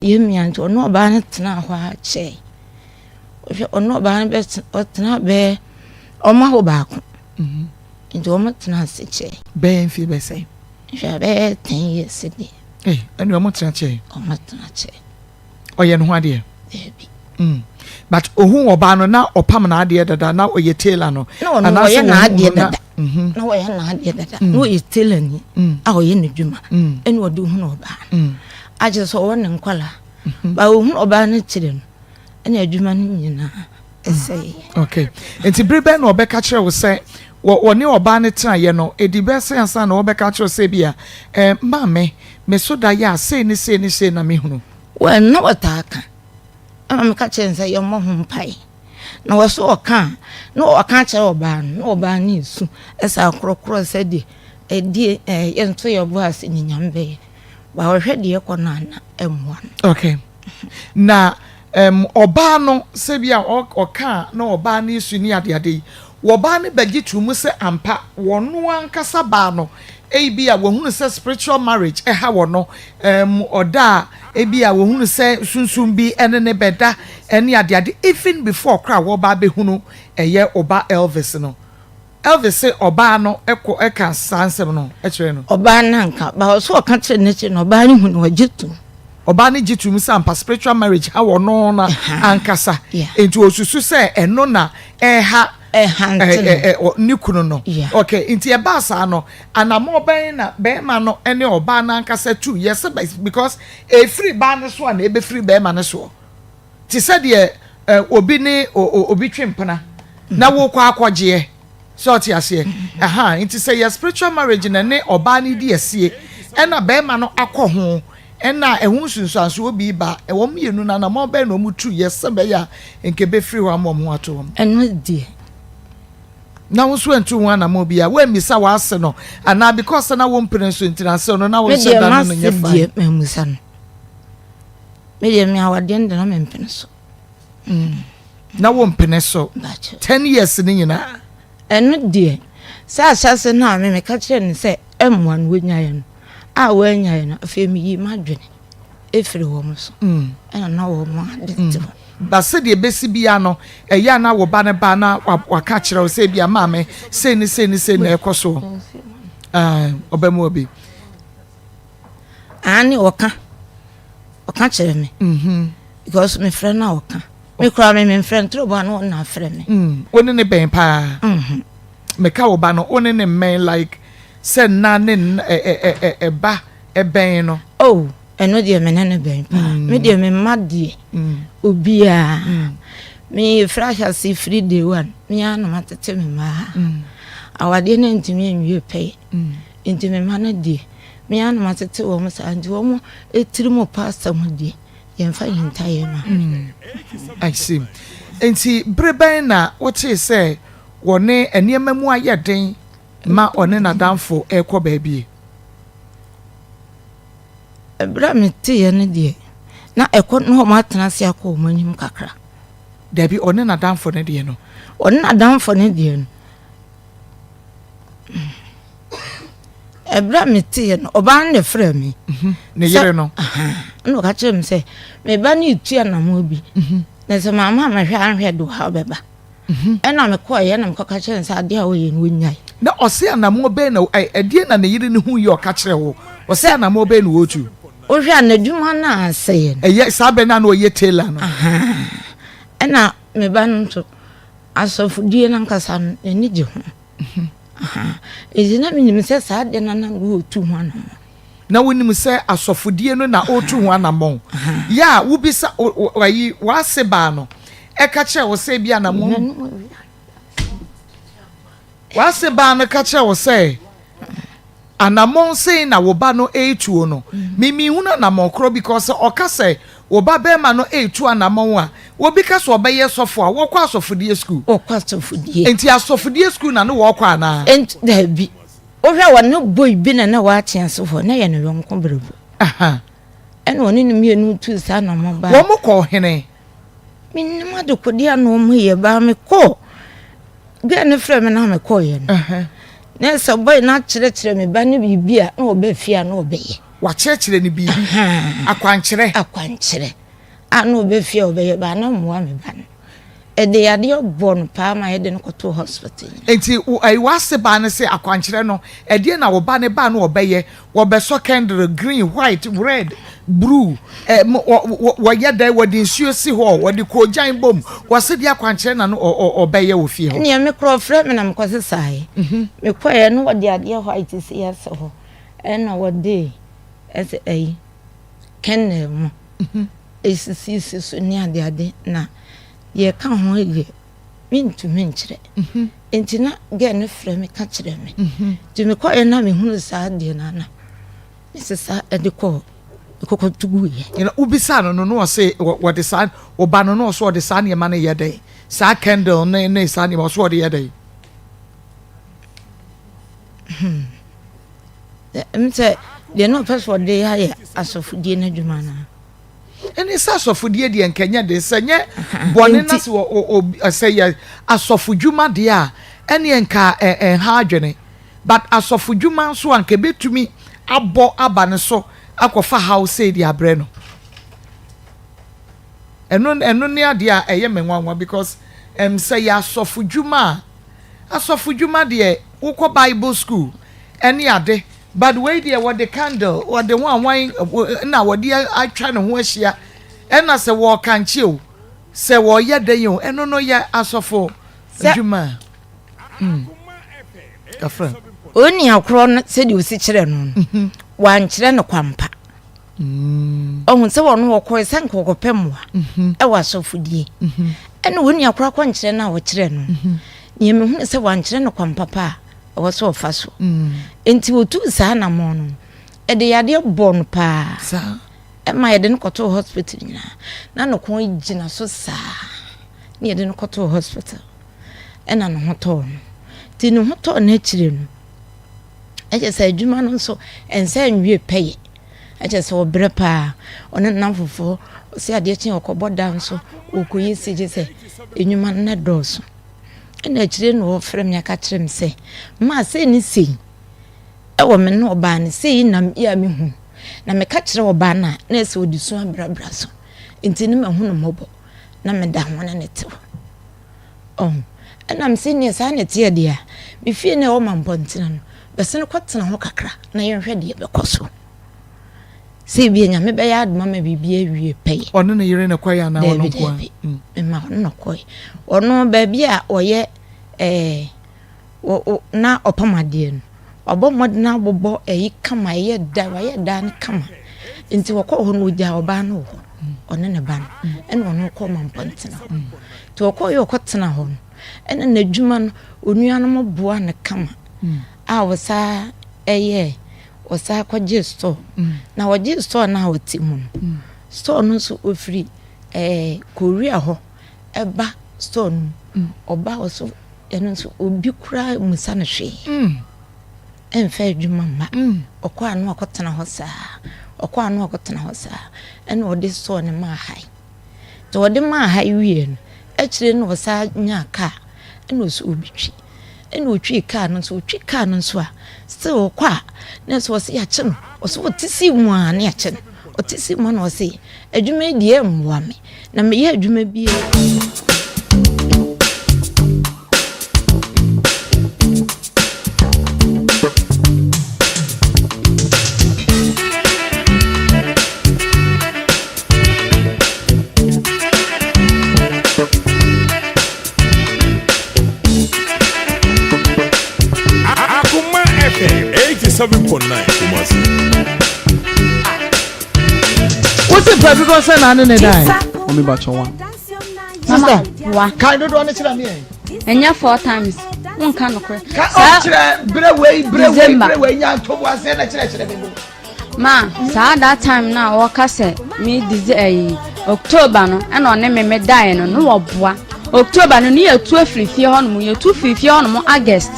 Yɛmia nti ɔne ɔbaa no tenaa hɔ ara kyɛe. Wohwɛ ɔne ɔbaa no bɛ ɔtena bɛyɛ ɔmo awo baako. Mhm. Nti ɔmo tena ase kyɛe. Bɛyɛ mfie bɛyɛ sɛn? Hwɛ bɛyɛ 10 years deɛ. Ee ɛne ɔmo tena kyɛe. Ɔmo tena kyɛe. Ɔyɛ ne ho adeɛ? Daabi. But ohun ɔbaa no na ɔpam n'adeɛ dada na ɔyɛ tailor no. Na ɔno ɔyɛ n'adeɛ dada. Na ɔyɛ n'adeɛ dada. Na ɔyɛ tailor ni a ɔyɛ n'adwuma. Ɛna ɔde hunu ɔbaa no. Akyerɛ sɛ ɔwɔ ne nkwadaa. Ba ohun ɔbaa no kyerɛ no ɛna adwuma no nyinaa ɛsɛe. Okay. Nti bere bɛn na ɔbɛka kyerɛ wo sɛ wɔne ɔbaa no tenaeɛ no, ɛdi bɛyɛ sɛ ansa na wɔbɛka kyerɛ wo sɛ bi a eh, maame, me so da yɛ a sei ne sei ne sei na mehunu? Well, na wɔtaa ka. Ɛma meka kyerɛ no sɛ yɛmmɔ ho mpae. Na wɔ so ɔka a, na ɔka akyerɛ ɔbaa no, na ɔbaa no resu ɛsɛ akorɔkorɔ sɛ deɛ ɛdeɛ ɛɛ yɛnto yɛn bo ase ne Nyame bɛyɛ. Ba ɔhwɛ deɛ ɛkɔ no a na ɛmmoa no. Okay. Na um, ɔbaa no sɛ bi a ɔka a na ɔbaa no resu ne adeade yi, wɔbaa no bɛgye to mu sɛ ampa wɔno ankasa baa no ebi a wɔhunu sɛ spiritual marriage ɛha wɔ no, ɔda a ebi a wɔhunu sɛ sunsum bi ɛne ne bɛda ɛne adeade even before koraa wɔba abɛhunu ɛyɛ ɔba Elvis no. Elvis sɛ ɔbaa no ɛkɔ ɛka saa nsɛm no ɛkyerɛ no. Ɔbaa no anka, ba ɔso ɔka kyerɛ n'akyi no, ɔbaa no hu no, ɔgye tom. Ɔbaa no gye tom sɛ ampa spiritual marriage ha wɔ no na ankasa. Nti osusu sɛ ɛno na ɛha ɛha nte no. Ne kunu no. Okay, nti ɛbaa saa no, anammɔ bɛn na bɛrima no ne ɔbaa no ankasa tu yɛ sɛ because efiri baa no so a na ebɛfiri bɛrima no soɔ. Te sɛ deɛ obi ne obi twe mpena na wokɔ akɔgyeɛ sɛ ɔte aseɛ. Ɛha nti sɛ yɛ spiritual marriage na ne ɔbaa no di asie ɛna bɛrima no akɔ ho ɛna ɛho nsunsuansoɔ bi ba ɛwɔ mmienu no, anammɔ bɛn na ɔmo tu yɛ sɛ bɛyɛ a nke bɛfiri hɔ ama ɔmo ho ato wɔn? Ɛno deɛ. Na wo nso ntu ho anammɔ bi a woammisa w'ase no anaa because na wo mpene so ntina ase no na wo Me nhyɛ deɛ da no no m'ase nyɛ fine? Deɛ mammisa no. Me deɛ me awadeɛ no de na mempene so. Na wo mpene so? Bakyɛ. 10 years ne nyinaa? Ɛno deɛ sɛ ahyɛse no a me meka kyerɛ no sɛ ɛmmoa no wɔnyaeɛ no a wɔanyaeɛ no, afei meyii m'adwene ɛfiri wɔn so ɛna na wɔn ade te hɔ. Ba sɛdeɛ ɛbɛsi bia no, ɛyɛ a na wo ba no ba na waka kyerɛ wo sɛ bia maame, sei ne sei ne sei na ɛkɔ soɔ? Ah, ɔbɛmu obi. Ane, ɔka kyerɛ me because mefrɛ no a ɔka. Me koraa me memfrɛ no toro bɔ a na ɔna afrɛ me. Wo ne ne bɛn paa? Meka wo ba no, wo ne ne mmɛn like sɛ nna ne ɛba ɛbɛn no? Oh, ɛno deɛ me ne ne bɛn paa. Me deɛ me mma deɛ obiara me firi ahyɛse firi day one me ara na matete me mma. Awadeɛ no ntumi nwie pɛyɛ nti me mma no deɛ me ara na matete wɔn saa nti wɔn etiri mu pa asɛm deɛ yɛmfa yɛnta yɛn ma. I see. Nti bere bɛn na wotee sɛ wɔne nneɛma mu ayɛ den ma ɔne n'adamfo ɛrekɔ baabi? Ɛberɛ a meteeɛ no deɛ na ɛkɔ na wɔn atena ase akɔ wɔn anim kakra. Dabi, ɔne n'adamfo no deɛ no. Ɔne n'adamfo no deɛ no, ɛberɛ a meteeɛ no, ɔbaa no na ɛfrɛ me. Ne yere no? Ɛna ɔka kyerɛ me sɛ me ba no etu anammɔn bi na sɛ maama mehwɛ anhwɛ de ɔhaw bɛba. Ɛna mekɔɔyɛ na mekɔka kyerɛ no sɛ adeɛ a ɔyɛ no ɔnyae. Na ɔse anammɔn bɛn na ɛdeɛ na ne yere no hu yɛ ɔka kyerɛ wo? Ɔse anammɔn bɛn na wɔretu? Wohwɛ a n'adwuma no a asɛeɛ no. Ɛyɛ saa bɛn na na ɔyɛ tailor no? Ɛna me ba no nso asɔfodie no ankasa no n'ani gye ho. Nti na menim sɛ saa adeɛ no na wɔretu ho anammɔn. Na wonim sɛ asɔfodie no na ɔretu ho anammɔn. Yɛ a wobisa ayi w'ase baa no ɛka kyerɛ wo sɛ bi anammɔn w'ase baa no ka kyerɛ wo sɛ anammɔn sei na wo ba no ɛretuo no, mimi hunu anammɔn korɔ because ɔka sɛ wo ba bɛrima no ɛretu anammɔn a obi ka sɛ ɔbɛyɛ sɔfo a wɔkɔ asɔfodie school. Wɔkɔ asɔfodie. Nti asɔfodie school na ne wɔkɔ anaa? Nti daabi, wohwɛ wɔ ne boy bi na na wɔate ase hɔ na yɛ ne yɔnko berɛbo ɛna ɔne no mmienu tu saa anammɔn baa. Wɔn kɔ hene? Menim adekodeɛ a na wɔn yɛ baa mekɔɔ girl no frɛ me na mekɔɔyɛ no na sɛ boy no akyerɛkyerɛ me ba no biribi a na ɔbɛ fie a na ɔbɛyɛ. Wakyerɛkyerɛ no biribi. Akwankyerɛ. Akwankyerɛ. A na ɔbɛ fie a ɔbɛyɛ ba na mmoa me ba no. Ɛde yadeɛ bɔɔ no paa ma yɛde no kɔtoo hospital nyinaa. Nti ɛyi w'ase baa no se akwankyerɛ no ɛdeɛ na wo ba no baa no ɔbɛyɛ? Wɔbɛsɔ candle green, white, red, bruu ɛ mo wɔ wɔ wɔyɛ dɛn wɔde nsuo si hɔ wɔde koogyan bom wɔse deɛ akwankyerɛ na no ɔ ɔ ɔbɛyɛ wɔ fie hɔ. Ɛnneɛ me koraa ɔfrɛɛ me na mekɔ sesaeɛ. Mekɔeɛ no wɔde adeɛ white si asɛ hɔ ɛna wɔde ɛsɛ ɛyi candle mo esisisi so ne adeade na deɛ ɛka ho deɛ mentumi nkyerɛ. Nti na girl no frɛ me ka kyerɛ me. Nti mekɔeɛ na mehunu saa adeɛ no ana mesesa ɛde kɔɔ mekɔkɔto guiɛ. Na wobisaa no no na ɔse wɔde saa ɔba no na ɔso ɔde saa nneɛma no yɛ dɛn? Saa candle ne ne saa nneɛma ɔso ɔde yɛ dɛn? Hmm. M sɛ deɛ na ɔpɛ sɛ ɔde ayɛ asɔfodie no adwuma no. Ɛne sɛ asɔfodie deɛ nka nyɛ den sɛ nyɛ bɔne na sɛ sɛ yɛ asɔfodwuma deɛ a ɛneɛ nka ɛnha adwene but asɔfodwuma nso a nka ɛbɛtumi abɔ aba ne so akɔfa haw sei de abrɛ no. Ɛno ɛno ne adeɛ a ɛyɛ me nwanwa because ɛm sɛ yɛ asɔfodwuma a asɔfodwuma deɛ wokɔ bible school ɛne ade but wei deɛ wɔde candle wɔde ho ahwan na wɔde atwa ne ho ahyia ɛna sɛ wɔɔkankye o sɛ wɔɔyɛ dɛn o ɛno no yɛ asɔfo adwuma mm kafra. Onua korɔ no sɛdeɛ ɔsi kyerɛ no no mhm. wankyerɛ no kwampa mm. ɔhu sɛ wɔn wɔkɔɛ sɛ nka wɔkɔpɛ mmoa mhm. ɛwɔ asɔfodie mhm. ɛna onua korɔ akɔnkyerɛ no a wɔkyerɛ no nea mehunu sɛ wankyerɛ no kwampa pa a ɛwɔ sɛ ɔfa so. Enti wɔtuu saa anammɔn no, ɛde yadeɛ bɔɔ no paa. Ɛma yɛde no kɔtoo hospital nyinaa. Na ne kɔn gyina so saa. Na yɛde no kɔtoo hospital. Ɛna ne ho tɔɔ no. Nti ne ho tɔɔ no akyire no, ɛkyɛ sɛ adwuma no nso ɛnsɛ nwie pɛyɛ. Ɛkyɛ sɛ ɔbrɛ paa. Ɔne ne nnamfofoɔ, ɔsɛ adeɛ kye ɔkɔbɔ da nso, ɔkɔyi si gye sɛ nnwuma no na ɛdɔɔso. Ɛna akyire na ɔfrɛ me aka kyerɛ me sɛ, Ma sei ne sei ɛwɔ me ne ɔbaa no, sei na yɛ a mehu. Na meka kyerɛ ɔbaa no a, na ɛsɛ ɔde su abrabra so. Nti ne mahu no mmɔbɔ na meda ho ne ne te hɔ. Ɔho. Ɛna me sɛ neɛ saa na ɛteɛ deɛ a, me fie na ɛwɔ Mampɔntena no, bɛsene kɔtena hɔ kakra na yɛnhwɛ deɛ ɛbɛkɔ so. Sɛ ebia Nyame bɛyɛ adom ama biribi awie pɛyɛ. Ɔne ne yere na ɛkɔeɛ anaa ɔno nko ara? Daabi, daabi. Mema ɔno na ɔkɔe. Ɔno baabi a ɔyɛ ɛɛ wɔ na ɔpam adeɛ no, wabɔ mmɔden abobɔ ɛyi kama, ɛyɛ da, wayɛ dan no kama. Nti ɔkɔɔ hɔ no, ɔgyaa ɔbaa no wɔ hɔ, ɔne ne ba no, ɛna ɔno kɔɔ Mampɔntena hɔ. Nti ɔkɔeɛ ɔkɔtena hɔ no, ɛna n'adwuma no, onuanom boa no kama a ɔsaa ɛyɛɛ Ɔsan kɔgyee store. Na ɔgyee store no a ɔte mu no, store no nso ɔfiri ɛɛ Korea hɔ ɛba store no mu. Ɔba ɔso ɛno nso obi koraa mmusa no hwee. Ɛmfa adwuma mma. Ɔkɔ a na wakɔtena hɔ saa. Ɔkɔ a na wakɔtena hɔ saa. Ɛna ɔde store no maa Hae. Nti ɔde maa Hae wieɛ no, akyire no ɔsan nyaa kaa ɛna ɔsɛ ɔbɛtwi. Ɛna ɔtwii kaa no nso, ɔtwi kaa no nso a, still ɔkɔ a, na ɛsɛ ɔse yɛakye no. Ɔse ɔte sii mu a na yɛakye no. Ɔte sii mu a na ɔse adwuma yi deɛ ɛmmoa me. Na meyɛ adwuma bi a. Akoma FM 87.9 Kumasi. Wosi pɛ dodoɔ sɛ na ne ne dan. Mami bakyɛ wa. Sista, kan dodoɔ ne kyerɛ mi yɛn. Ɛnyɛ four times. Wonka nokorɛ. Ka ɔkyerɛ berɛ wei berɛ wei berɛ wei nya ntobo aseɛ na kyerɛkyerɛ me mu. Ma saa that time no a ɔka sɛ me dizi ɛyi October no ɛna ɔne me me daeɛ no no wɔboa October no ne yɛtu afiri fie hɔ nom yɛtu firi fie hɔ nom August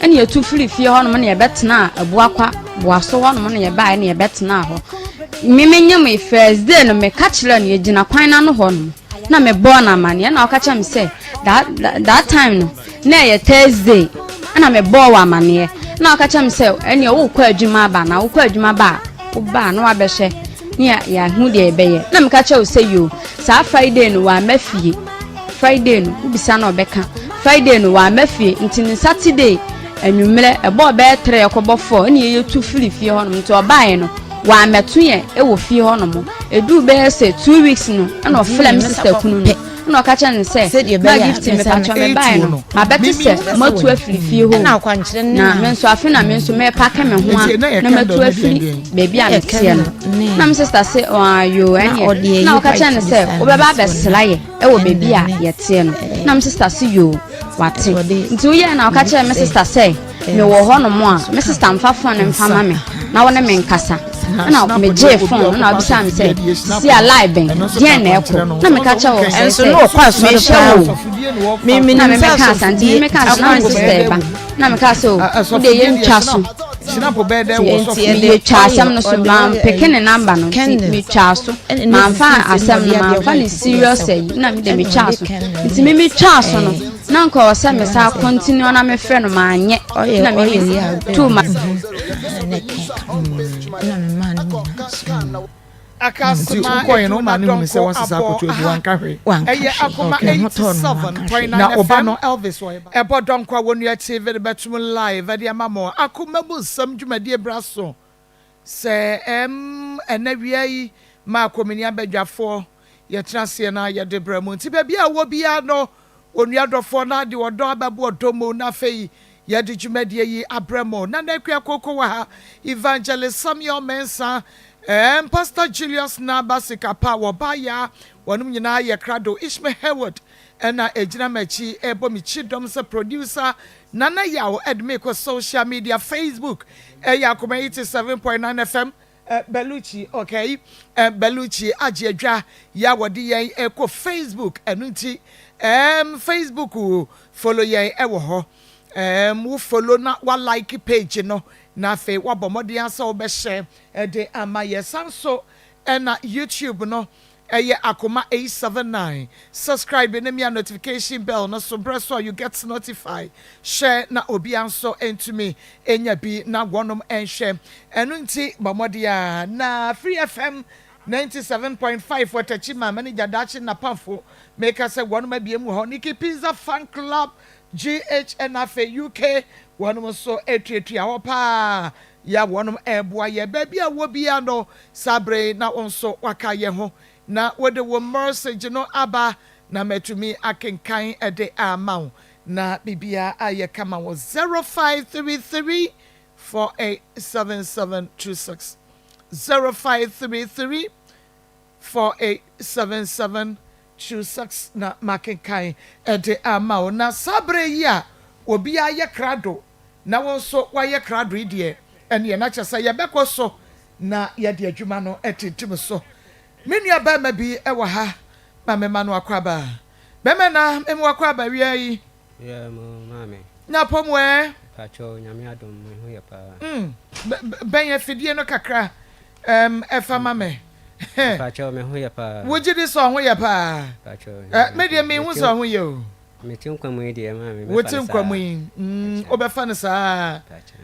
ɛna yɛtu firi fie hɔ nom na yɛbɛtena Abuakwa Boaso hɔ nom na yɛbaeɛ na yɛbɛtena hɔ me me nyem first day no meka kyerɛ no yɛgyina kwan no ano hɔ nom na mebɔɔ no amaneɛ na ɔka kyerɛ me sɛ that, that time no na ɛyɛ Thursday ɛna mebɔɔ wɔ amaneɛ na ɔka kyerɛ me sɛ ɛneɛ wokɔ adwuma aba na wokɔ adwuma ba a Woba a na wabɛhwɛ ne yɛahu deɛ yɛbɛyɛ. Na meka kyerɛ wo sɛ yoo, saa Friday no wamma fie. Friday no wobisa na ɔbɛka. Friday no wamma fie nti ne Saturday anwummerɛ ɛbɔɔ bɛyɛ 3 ɛkɔbɔ 4 ɛne yɛyɛtu firi fie hɔnom nti ɔbaeɛ no wammɛto yɛn wɔ fie hɔnom. Ɛduu bɛyɛ sɛ 2 weeks no ɛna ɔfrɛ me sister kunu no ɛna ɔka kyerɛ no sɛ ma gift mepatwɔ mebaeɛ no mabɛte sɛ moatu afiri fie hɔ na me nso afe na me nso mepake me ho a na matu afiri baabi a meteɛ no na me sister se ayo ɛneɛ na ɔka kyerɛ no sɛ wobɛba abɛsra yɛ ɛwɔ baabi a yɛteɛ no na me sister se yoo wate nti woyɛɛ na ɔka kyerɛ me sister sɛ mewɔ hɔ nom a me sister mfa phone mfa ma me na wo ne me nkasa na megyee phone na ɔbisaa me sɛ si a lie bɛn deɛn na ɛkɔ na meka kyerɛ wɔ sɛ sɛ mehwɛ wo na memeka asa nti memeka asa na me sister ɛba na meka sɛ o wode yɛntwa so nti metwa asɛm no so mampeke ne namba no nti metwaa so mamfa asɛm no mamfa ne serious ayi na mede metwaa so nti me metwaa so no na nka ɔwɔ sɛ mesa continue na mefrɛ no manyɛ na meme tu ma Nti wokɔɛ no woma no hunu sɛ woasesa akɔto agu wanka hwee. Wanka hwee. Ne ho tɔɔ no wanka hwee. Na ɔba no ɛbɔ dɔnkɔ a wɔnua TV de bɛtom live ɛde ama mo akoma mu nsɛm dwumadie bra so sɛ ɛm ɛnɛ wia yi ma akɔmini abadwafoɔ yɛtena aseɛ na yɛde brɛ mo nti baabi a wɔ biara no Onua dɔfoɔ no de ɔdɔ abɛbo ɔdɔ mu na afei yɛde dwumadie yi abrɛ mo. Nana Akua Koko wɔ ha, Evangelist Samuel Mensah, ɛɛm Pastor Julius Naba Sikapa, wɔba ya, wɔnom nyinaa yɛ krado. Ishmael Hayward ɛna ɛgyina m'akyi ɛrebɔ me kyidɔm sɛ producer. Nana Yaw ɛde me kɔ social media, Facebook ɛyɛ Akoma 87.9 FM, Bellucci okay Bellucci agye adwa yi a wɔde yɛn ɛkɔ Facebook ɛno nti ɛɛm Facebook follow yɛn ɛwɔ hɔ ɛɛm wo follow na wa like page no na afei wabɔ mmɔden asɛ wobɛhyɛ ɛde ama yɛ san so ɛna YouTube no Ɛyɛ akoma 879. Subscribe ne mia notification bell no so berɛ so a you get notify. Hyɛ na obia nso ntumi nya bi na wɔnom nhwɛ. Ɛno nti bɔ mmɔden ara na Free FM 97.5 wɔ Techiman manager Daakye Napamfo meka sɛ wɔnom abue mu hɔ. Nikki Pizza Fan Club GH ɛna afei UK wɔnom nso tuatua hɔ paa. Yɛ a wɔnom ɛɛboa yɛ baabi a wɔ biara no saa berɛ yi na wo nso waka yɛ ho na wode wo mrssage no aba na matumi akenkan de ama wo na biribiara ayɛ kama wɔ 0533 487726 0533 487726 na makenkan de ama wo. Na saa berɛ yi a obiara yɛ krado na wo nso woayɛ krado yi deɛ, ɛnneɛ na kyerɛ sɛ yɛbɛkɔ so na yɛde adwuma no atintim so. Me nua barima bi wɔ ha, ma memma no akwaaba. Bɛmɛ na mema wo akwaaba wia yi. Yeah mo maame. Nya pɔ mu ɛɛ. Pakyɛw nyame adom me ho yɛ paa. Mm bɛn afidie no kakra ɛm ɛfa ma me. Pakyɛw me ho yɛ paa. Wo gye di sɛ ɔho yɛ paa? Pakyɛw. Ɛ me deɛ me hu sɛ ɔho yɛ o. Me te nkwa mu yi deɛ maame mɛfa no saa. Wo te nkwa mu yi mm wobɛfa no saa.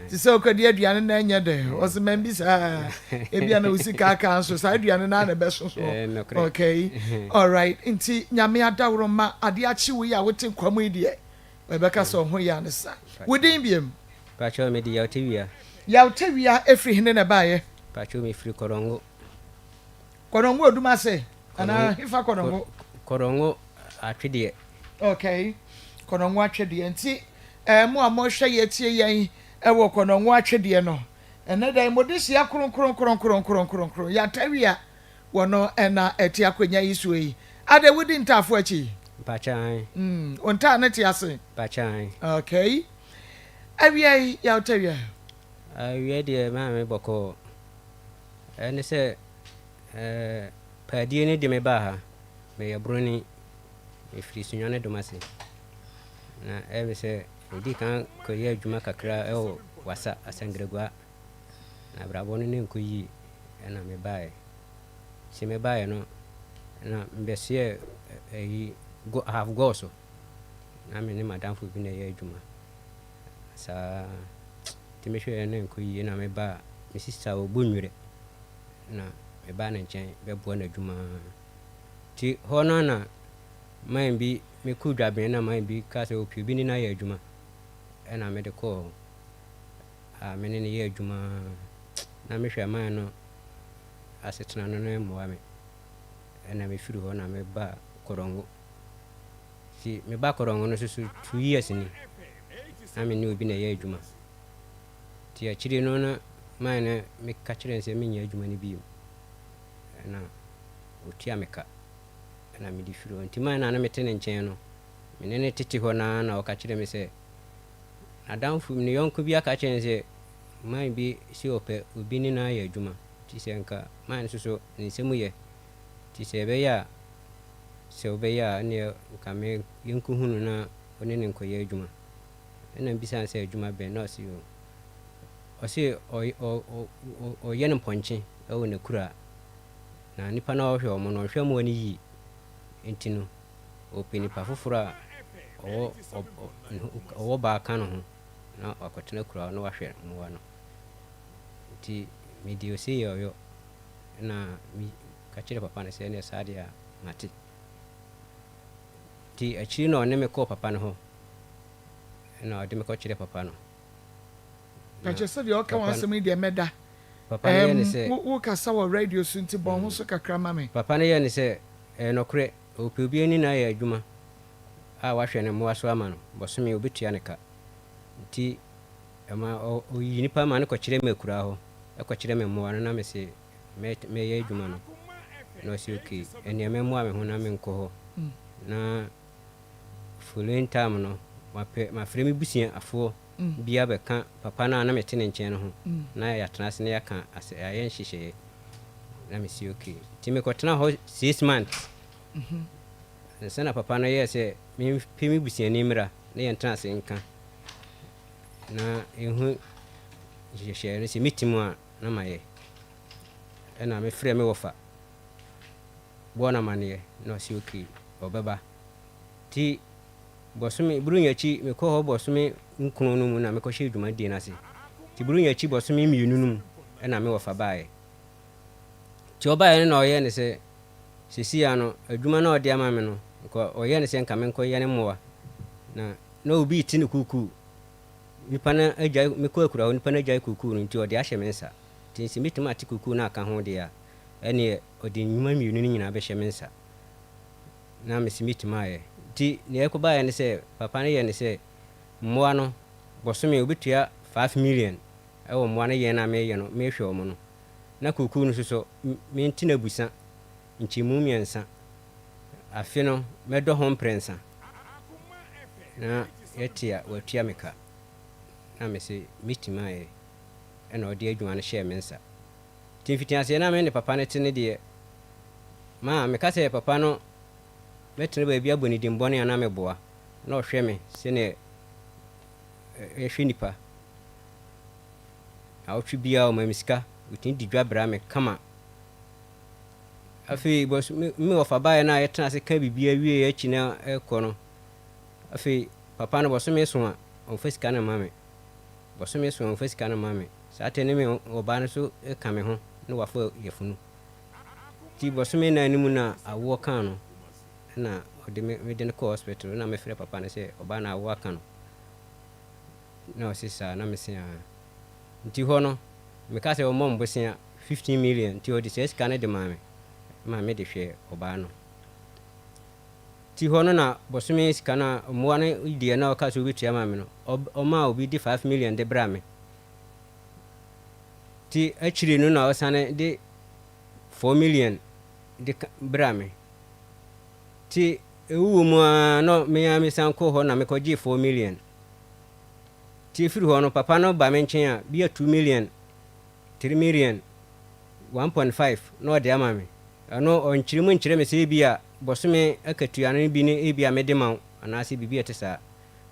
Te sɛ okɔdi aduane na ɛnyɛ dɛ ɔsɛ mɛmbi saa ebia na osi kaakaa nso saa aduane no ara na ɛbɛso so okay alright nti nyame adaworo ma adeɛ akye wo yi a wote nkwa mu yi deɛ ɛbɛka sɛ ɔho yɛ ane sa wo din biem. Pakyɛw mede Yawtewia. Yawtewia efiri hene na ɛbaeɛ? Pakyɛw mefiri Kɔrɔngo. Kɔnɔngo Odumase anaa hefa Kɔnɔngo? Kɔnɔngo Atwedeɛ. Okay, Kɔnɔngo Atwedeɛ. Nti eh, mo a mohwɛ yɛ tie yɛn wɔ Kɔnɔngo Atwedeɛ no, ɛnɛ da yi mode hyia kronkron kronkron kronkron kronkron Yatawia wɔ no ɛna ɛte akonnwa yi soɔ yi. Adɛ wodi ntaafo akyi? Mpakyɛ ae. Mm, wo ntaa no te ase? Mpakyɛ ae. Okay. Awia yi, Yawtawia. Awia deɛ maame bɔkɔɔ. Ɛne sɛ eh, paadie no de me baa ha. Meyɛ broni. Mefiri Sunyani Domase. Na ɛyɛ me sɛ medii kan kɔyɛɛ adwuma kakra wɔ Wassa, Asankragua. Na abrabɔ no ne nkɔ yie ɛna mebaeɛ. Nti mebaeɛ no, na mebɛsoɛɛ ayi, half gɔɔ so. Na me ne m'adamfo bi na ɛyɛ adwuma. Saa nti mehwɛeɛ na ɛnkɔ yie na mebaa me sista wɔ Bonwire. Na mebaa ne nkyɛn bɛboa no adwuma. Nti hɔ no na man bi mekɔɔ Dwaben na man bi kaa sɛ ɔpɛ obi ne no ayɛ adwuma. Ɛna mede kɔɔ hɔ a me ne no yɛ adwuma na mehwɛ man no asetena no na ɛmmoa me. Ɛna mefiri hɔ na mebaa Korongo. Nti meba Korongo no nso so 2 years ni na me ne obi na ɛyɛ adwuma. Nti akyire no na man no meka kyerɛ no sɛ menyɛ adwuma no bio. Ɛna ɔtua me ka ɛna mede firi hɔ. Nti man no a na mete ne nkyɛn no, me ne no tete hɔ naa na ɔka kyerɛ me sɛ n'adamfo ne yɔnko bi aka kyerɛ no sɛ man bi sɛ ɔpɛ obi ne no ayɛ adwuma. Nti sɛ nka man no nso so ne nsɛm yɛ. Nti sɛ ɛbɛyɛ a sɛ wobɛyɛ a ɛneɛ nka me yɛnkɔhu no na ɔne ne nkɔyɛ adwuma. Ɛna mbisa no sɛ adwuma bɛn na ɔse o ɔse ɔyɛ no mpɔnkye ɛwɔ n'akura na nipa no a ɔhwɛ ɔmo no, ɔnhwɛ mmoa no yie, nti no ɔpɛ nipa foforɔ a ɔwɔ baa ka ne ho na wakɔtena kura hɔ na wahwɛ mmoa no. Nti mede ose yɛ ɔyɔ na meka kyerɛ papa no sɛ ɛneɛ saa deɛ a mate. Nti akyiri na ɔne me kɔɔ papa no hɔ ɛna ɔde me kɔkyerɛ papa no. Pakyɛ, sɛdeɛ ɔka wɔn asɛm yi deɛ, mɛda Papa no yɛ ne sɛ wokasa wɔ radio so nti bɔn ho so kakra ma me. Papa no yɛ ne sɛ ɛyɛ nɔkorɛ, ɔpɛ obi ani na ayɛ adwuma a wahwɛ ne mmoa so ama no, bɔsome obɛtua ne ka. Nti ɛma ɔyi nipa ma no kɔkyerɛ me akuraa hɔ, ɛkɔkyerɛ me mmoa no na mese mɛyɛ adwuma no na ɔsɛ okay, ɛneɛ mɛmmoa me ho na menkɔ hɔ na following time no mapɛ mafrɛ me busuafoɔ bi abɛka papa no a na mete ne nkyɛn no ho na yɛatena ase na yɛaka asɛ ayɛ nhyehyɛeɛ na mesi okay. Nti mekɔtena hɔ 6 months ansa na papa no yɛɛ sɛ mempɛ me busuani mmra na yɛntena ase nka na ɛhu nhyehyɛeɛ no sɛ meti mu a na mayɛ. Ɛna mefrɛ me wɔfa bɔɔ no amanneɛ na ɔse okay, ɔbɛba. Nti bɔsome Buronya akyi mekɔɔ hɔ bɔsome 9 no mu na mekɔhyɛ dwumadie no ase. Nti Buronya akyi bɔsome 2 no mu ɛna me wɔfa baeɛ. Nti ɔbaeɛ no na ɔyɛ ne sɛ sesia no adwuma no a ɔde ama me no nka ɔyɛ ne sɛ nka menkɔyɛ ne mmoa na obi te ne kuukuu nipa no agyae. Mekɔ akura hɔ, nipa no agyae kuukuu no nti ɔde ahyɛ me nsa. Nti sɛ mɛtumi ate kuukuu no aka ho deɛ a, ɛneɛ ɔde nnwuma 2 no nyinaa bɛhyɛ me nsa na mesi mɛtumi ayɛ. Nti nea ɛkɔbaeɛ ne sɛ papa no yɛ ne sɛ mmoa no bɔsome obɛtua 5 million ɛwɔ mmoa no yɛn a meyɛ no mehwɛ ɔmo no, na kuukuu no nso so mente no abusa nkyɛmu 3, afe no mɛdɔ ho mprɛnsa na yɛte a watua me ka na mese mɛtumi ayɛ. Ɛna ɔde adwuma no hyɛɛ me nsa. Nti mfitiaseɛ na me ne papa no te ne deɛ ma meka sɛ papa no mɛtena baabi abɔ ne din bɔne a na meboa na ɔhwɛ me sɛneɛ ɛhwɛ nipa. Awɔtwe biara ɔma me sika, ɔtumi di dwa bra me kama. Afei bɔs me wɔfa baeɛ no a yɛtena ase ka biribi awie akyi na ɛkɔ no, afei papa no bɔsome so a ɔmfa sika no ma me, bɔsome so a ɔmfa sika no ma me. Saa te ne me ɔbaa no so ka me ho na wafa yafunu. Nti bɔsome 4 no mu na awoɔ kaa no na ɔde me mede no kɔɔ hospital na mefrɛ papa no sɛ ɔbaa no awoɔ aka no na ɔse saa na mese aa. Nti hɔ no meka sɛ ɔmmɔ mbosea 15 million. Nti ɔde saa sika no de maa me ma mede hwɛ ɔbaa no. Nti hɔ no na bɔsome sika no a mmoa no deɛ na ɔka sɛ wobɛtua ma me no, ɔmaa obi de 5 million de bra me. Nti akyire no na ɔsane de 4 million de bra me. Nti ɛwuwɔ mu ara na me ara mesan kɔɔ hɔ na mekɔgyee 4 million. Nti ɛfiri hɔ no papa no ba me nkyɛn a bia 2 million, 3 million, 1.5 na ɔde ama me. Ɛno ɔnkyerɛ mu nkyerɛ me sɛ ebi a bɔsome akatua no bi ne ebi a mede ma wo anaasɛ biribi a ɛte saa.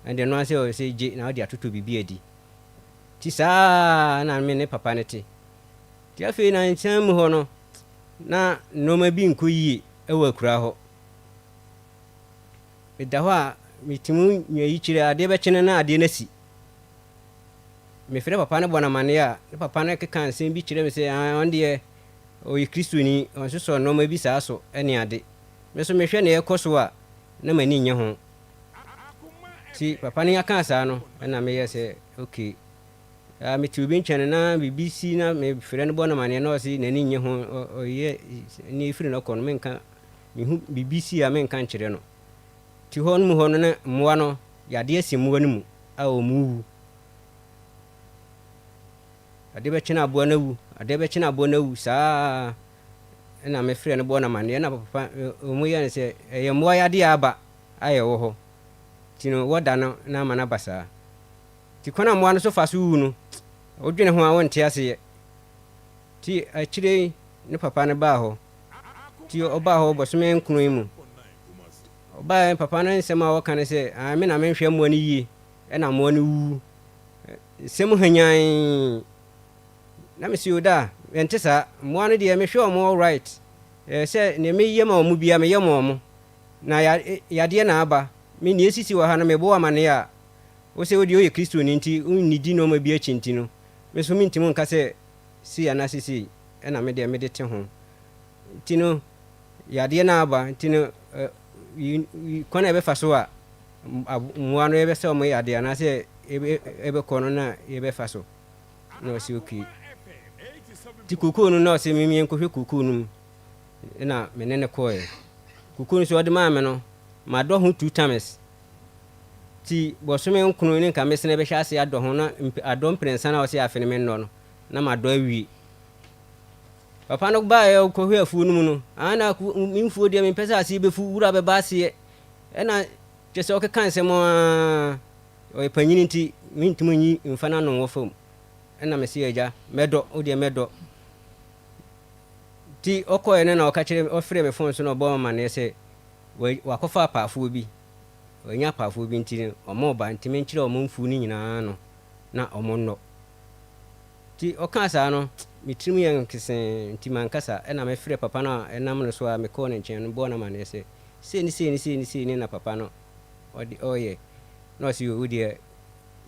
Ɛnde no ara sɛ ɔsɛ gye na ɔde atotɔ biribi adi. Nti saa na me ne papa no te. Nti afei na nkyɛn mu hɔ no na nneɛma bi nkɔ yie wɔ akura hɔ. Meda hɔ a metumi nya yi kyerɛ adeɛ bɛkye no na adeɛ no asi. Mefrɛ papa no bɔ no amanneɛ a ne papa no keka nsɛm bi kyerɛ me sɛ ɔno deɛ. Ɔyɛ Kristoni, ɔnsosɔ nnoɔma bi saa so ne ade. Me nso mehwɛ nea ɛrekɔ so a, na m'ani nnye ho. Nti papa no kaa saa no, ɛna meyɛɛ sɛ okay. Ah, mete obi nkyɛn no na biribi si na mefrɛ no bɔ no amaneɛ na ɔse n'ani nnye ho, ɔyɛ ne ɛfiri no kɔ no menka, mehu biribi si a menka nkyerɛ no. Nti hɔ no mu hɔ no na mmoa no, yadeɛ asi mmoa no mu a wɔwu. Adeɛ bɛkye na aboa no awu, adeɛ bɛkye na aboa no awu, saa ara na mefrɛɛ no bɔɔ no amanneɛ na papa wɔn yɛɛ no sɛ ɛyɛ mmoa yadeɛ a aba a ɛwɔ hɔ nti no wɔda no na ama no aba saa. Nti kwan a mmoa no so fa so wu no wodwene ho a wonte aseɛ. Nti akyire yi ne papa no baa hɔ, nti ɔbaa hɔ bɔsome nkron yi mu. Ɔbaeɛ papa no nsɛm a ɔka ne sɛ, ae me na menhwɛ mmoa no yie ɛna mmoa no wuwu. Nsɛm hanyann. Na mese o da, ɛnte saa. Mmoa no deɛ mehwɛ wɔn all right. Ɛɛ sɛ nea meyɛ ma wɔn biara meyɛ ma wɔn. Na yadeɛ na aba. Me nea esisi wɔ ha no mebɔ wo amaneɛ a, wo sɛ wo deɛ woyɛ Kristoni nti wonnidi nneɛma bi akyi nti no, me nso mentumi nka sɛ sei anaasɛ sei ɛna me deɛ mede te ho. Nti no yadeɛ na aba nti no kwan a yɛbɛfa so a mmoa no yɛbɛsɛ wɔn yɛ adeɛ anaasɛ yɛbɛkɔ no na yɛbɛfa so na ɔsi okay nti kokoo no na ɔsi mimi nkɔhwɛ kokoo no mu na me ne no kɔɛ kokoo no so ɔde maa me no madɔ ho two times ti bɔsome nkono ne nka mesene bɛhyɛ ase adɔ ho na adɔ mprɛnsa na ɔsi afe no mennɔ no na madɔ awie papa no baeɛ ɔkɔhwɛ afuo no mu no ana me mfuo deɛ mempɛ sɛ aseɛ bɛfu wura bɛba aseɛ Ɛna kyerɛ sɛ ɔkeka nsɛm ara, ɔyɛ panyin nti mentumi nyi mfa n'ano nwɔ fam. Ɛna mese agya mɛdɔ, wo deɛ mɛdɔ. Nti ɔkɔeɛ no na ɔka kyerɛ ɔfrɛɛ me fon so na ɔbɔɔ me amanneɛ sɛ wakɔfa apaafoɔ bi, wanya apaafoɔ bi nti no wɔreba nti menkyerɛ wɔn mfuo no nyinaa ano na wɔnnɔ. Nti ɔkaa saa no me tirim yɛɛ nkesee nti mankasa. Ɛna mefrɛɛ papa no a ɛnam no so a mekɔɔ ne nkyɛn no bɔɔ no amanneɛ sɛ Sei ne sei ne sei ne sei ne na papa no ɔde ɔyɛ na ɔse yoo wodeɛ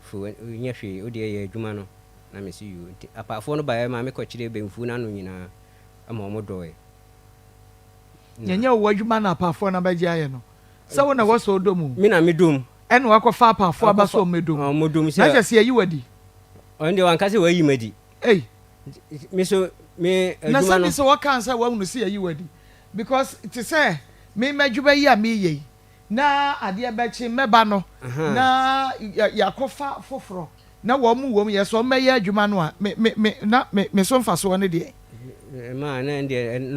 fo nyɛ hwee wodeɛ yɛ adwuma no na mese yoo nti apaafoɔ no baeɛ maa me kɔ kyeree bɛnfuo no ano nyinaa ma ɔmo dɔɔɛ na. Nyɛ wo adwuma na apaafoɔ no abɛgye ayɛ no sɛ wo na ɛwɔ sɛ wodɔ mu. Me na medɔ mu. Ɛna wakɔfa apaafoɔ aba sɛ ɔmmɛdɔ mu. Ɔmmɔdɔ mu sɛ. Na kyerɛ sɛ yɛayi wo adi. Ɔno deɛ wanka sɛ wayi me adi. Ei. Me so me adwuma no. Na sɛ bi sɛ wɔka sɛ wahunu sɛ yɛayi wo adi. Because te sɛ me m'adwuma yi a meyɛ yi na adeɛ bɛkye mɛba no na yɛakɔfa foforɔ na wɔn mu wɔm yɛ sɛ wɔn bɛyɛ adwuma no a me me me na me me so mfasoɔ ne deɛ.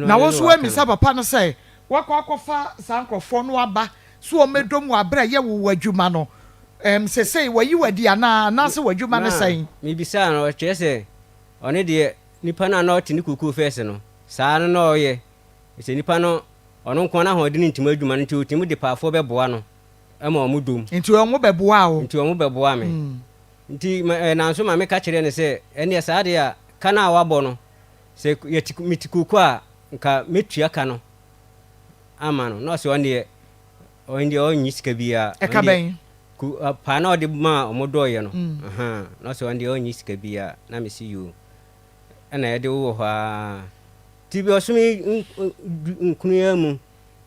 Na wo nso woamisa papa no sɛ wakɔ akɔfa saa nkorɔfoɔ no aba so wɔn bɛdɔ mu aberɛ a yɛ wo adwuma no ɛm sesei wɔyi wo adi anaa anaasɛ w'adwuma ne sɛn. Mebisaa no ɔkyerɛ sɛ ɔno deɛ nipa no a na ɔte ne kokoo fɛs no saa no na ɔyɛ. Sɛ nipa no, ɔno nko ara n'ahoɔden ntumi adwuma no nti ɔtumi de paafoɔ bɛboa no ma wɔn dom. Nti wɔn bɛboaa wo? Nti wɔn bɛboa me. Nti ma ɛɛ nanso maame ka kyerɛɛ no sɛ, ɛnneɛ saa deɛ a, ka no a wabɔ no, sɛ yɛte mete kooko a, nka mɛtua ka no ama no. Na ɔse ɔno deɛ, ɔno deɛ ɔnnye sika biara. Ɛka bɛn? Ku paa na ɔde maa wɔn dɔeɛ no. Ahaa, na ɔse ɔno deɛ ɔnnye sika biara. Na mese yoo. Ɛna yɛde wo wɔ hɔ ara. Nti bosome nkron yi ara mu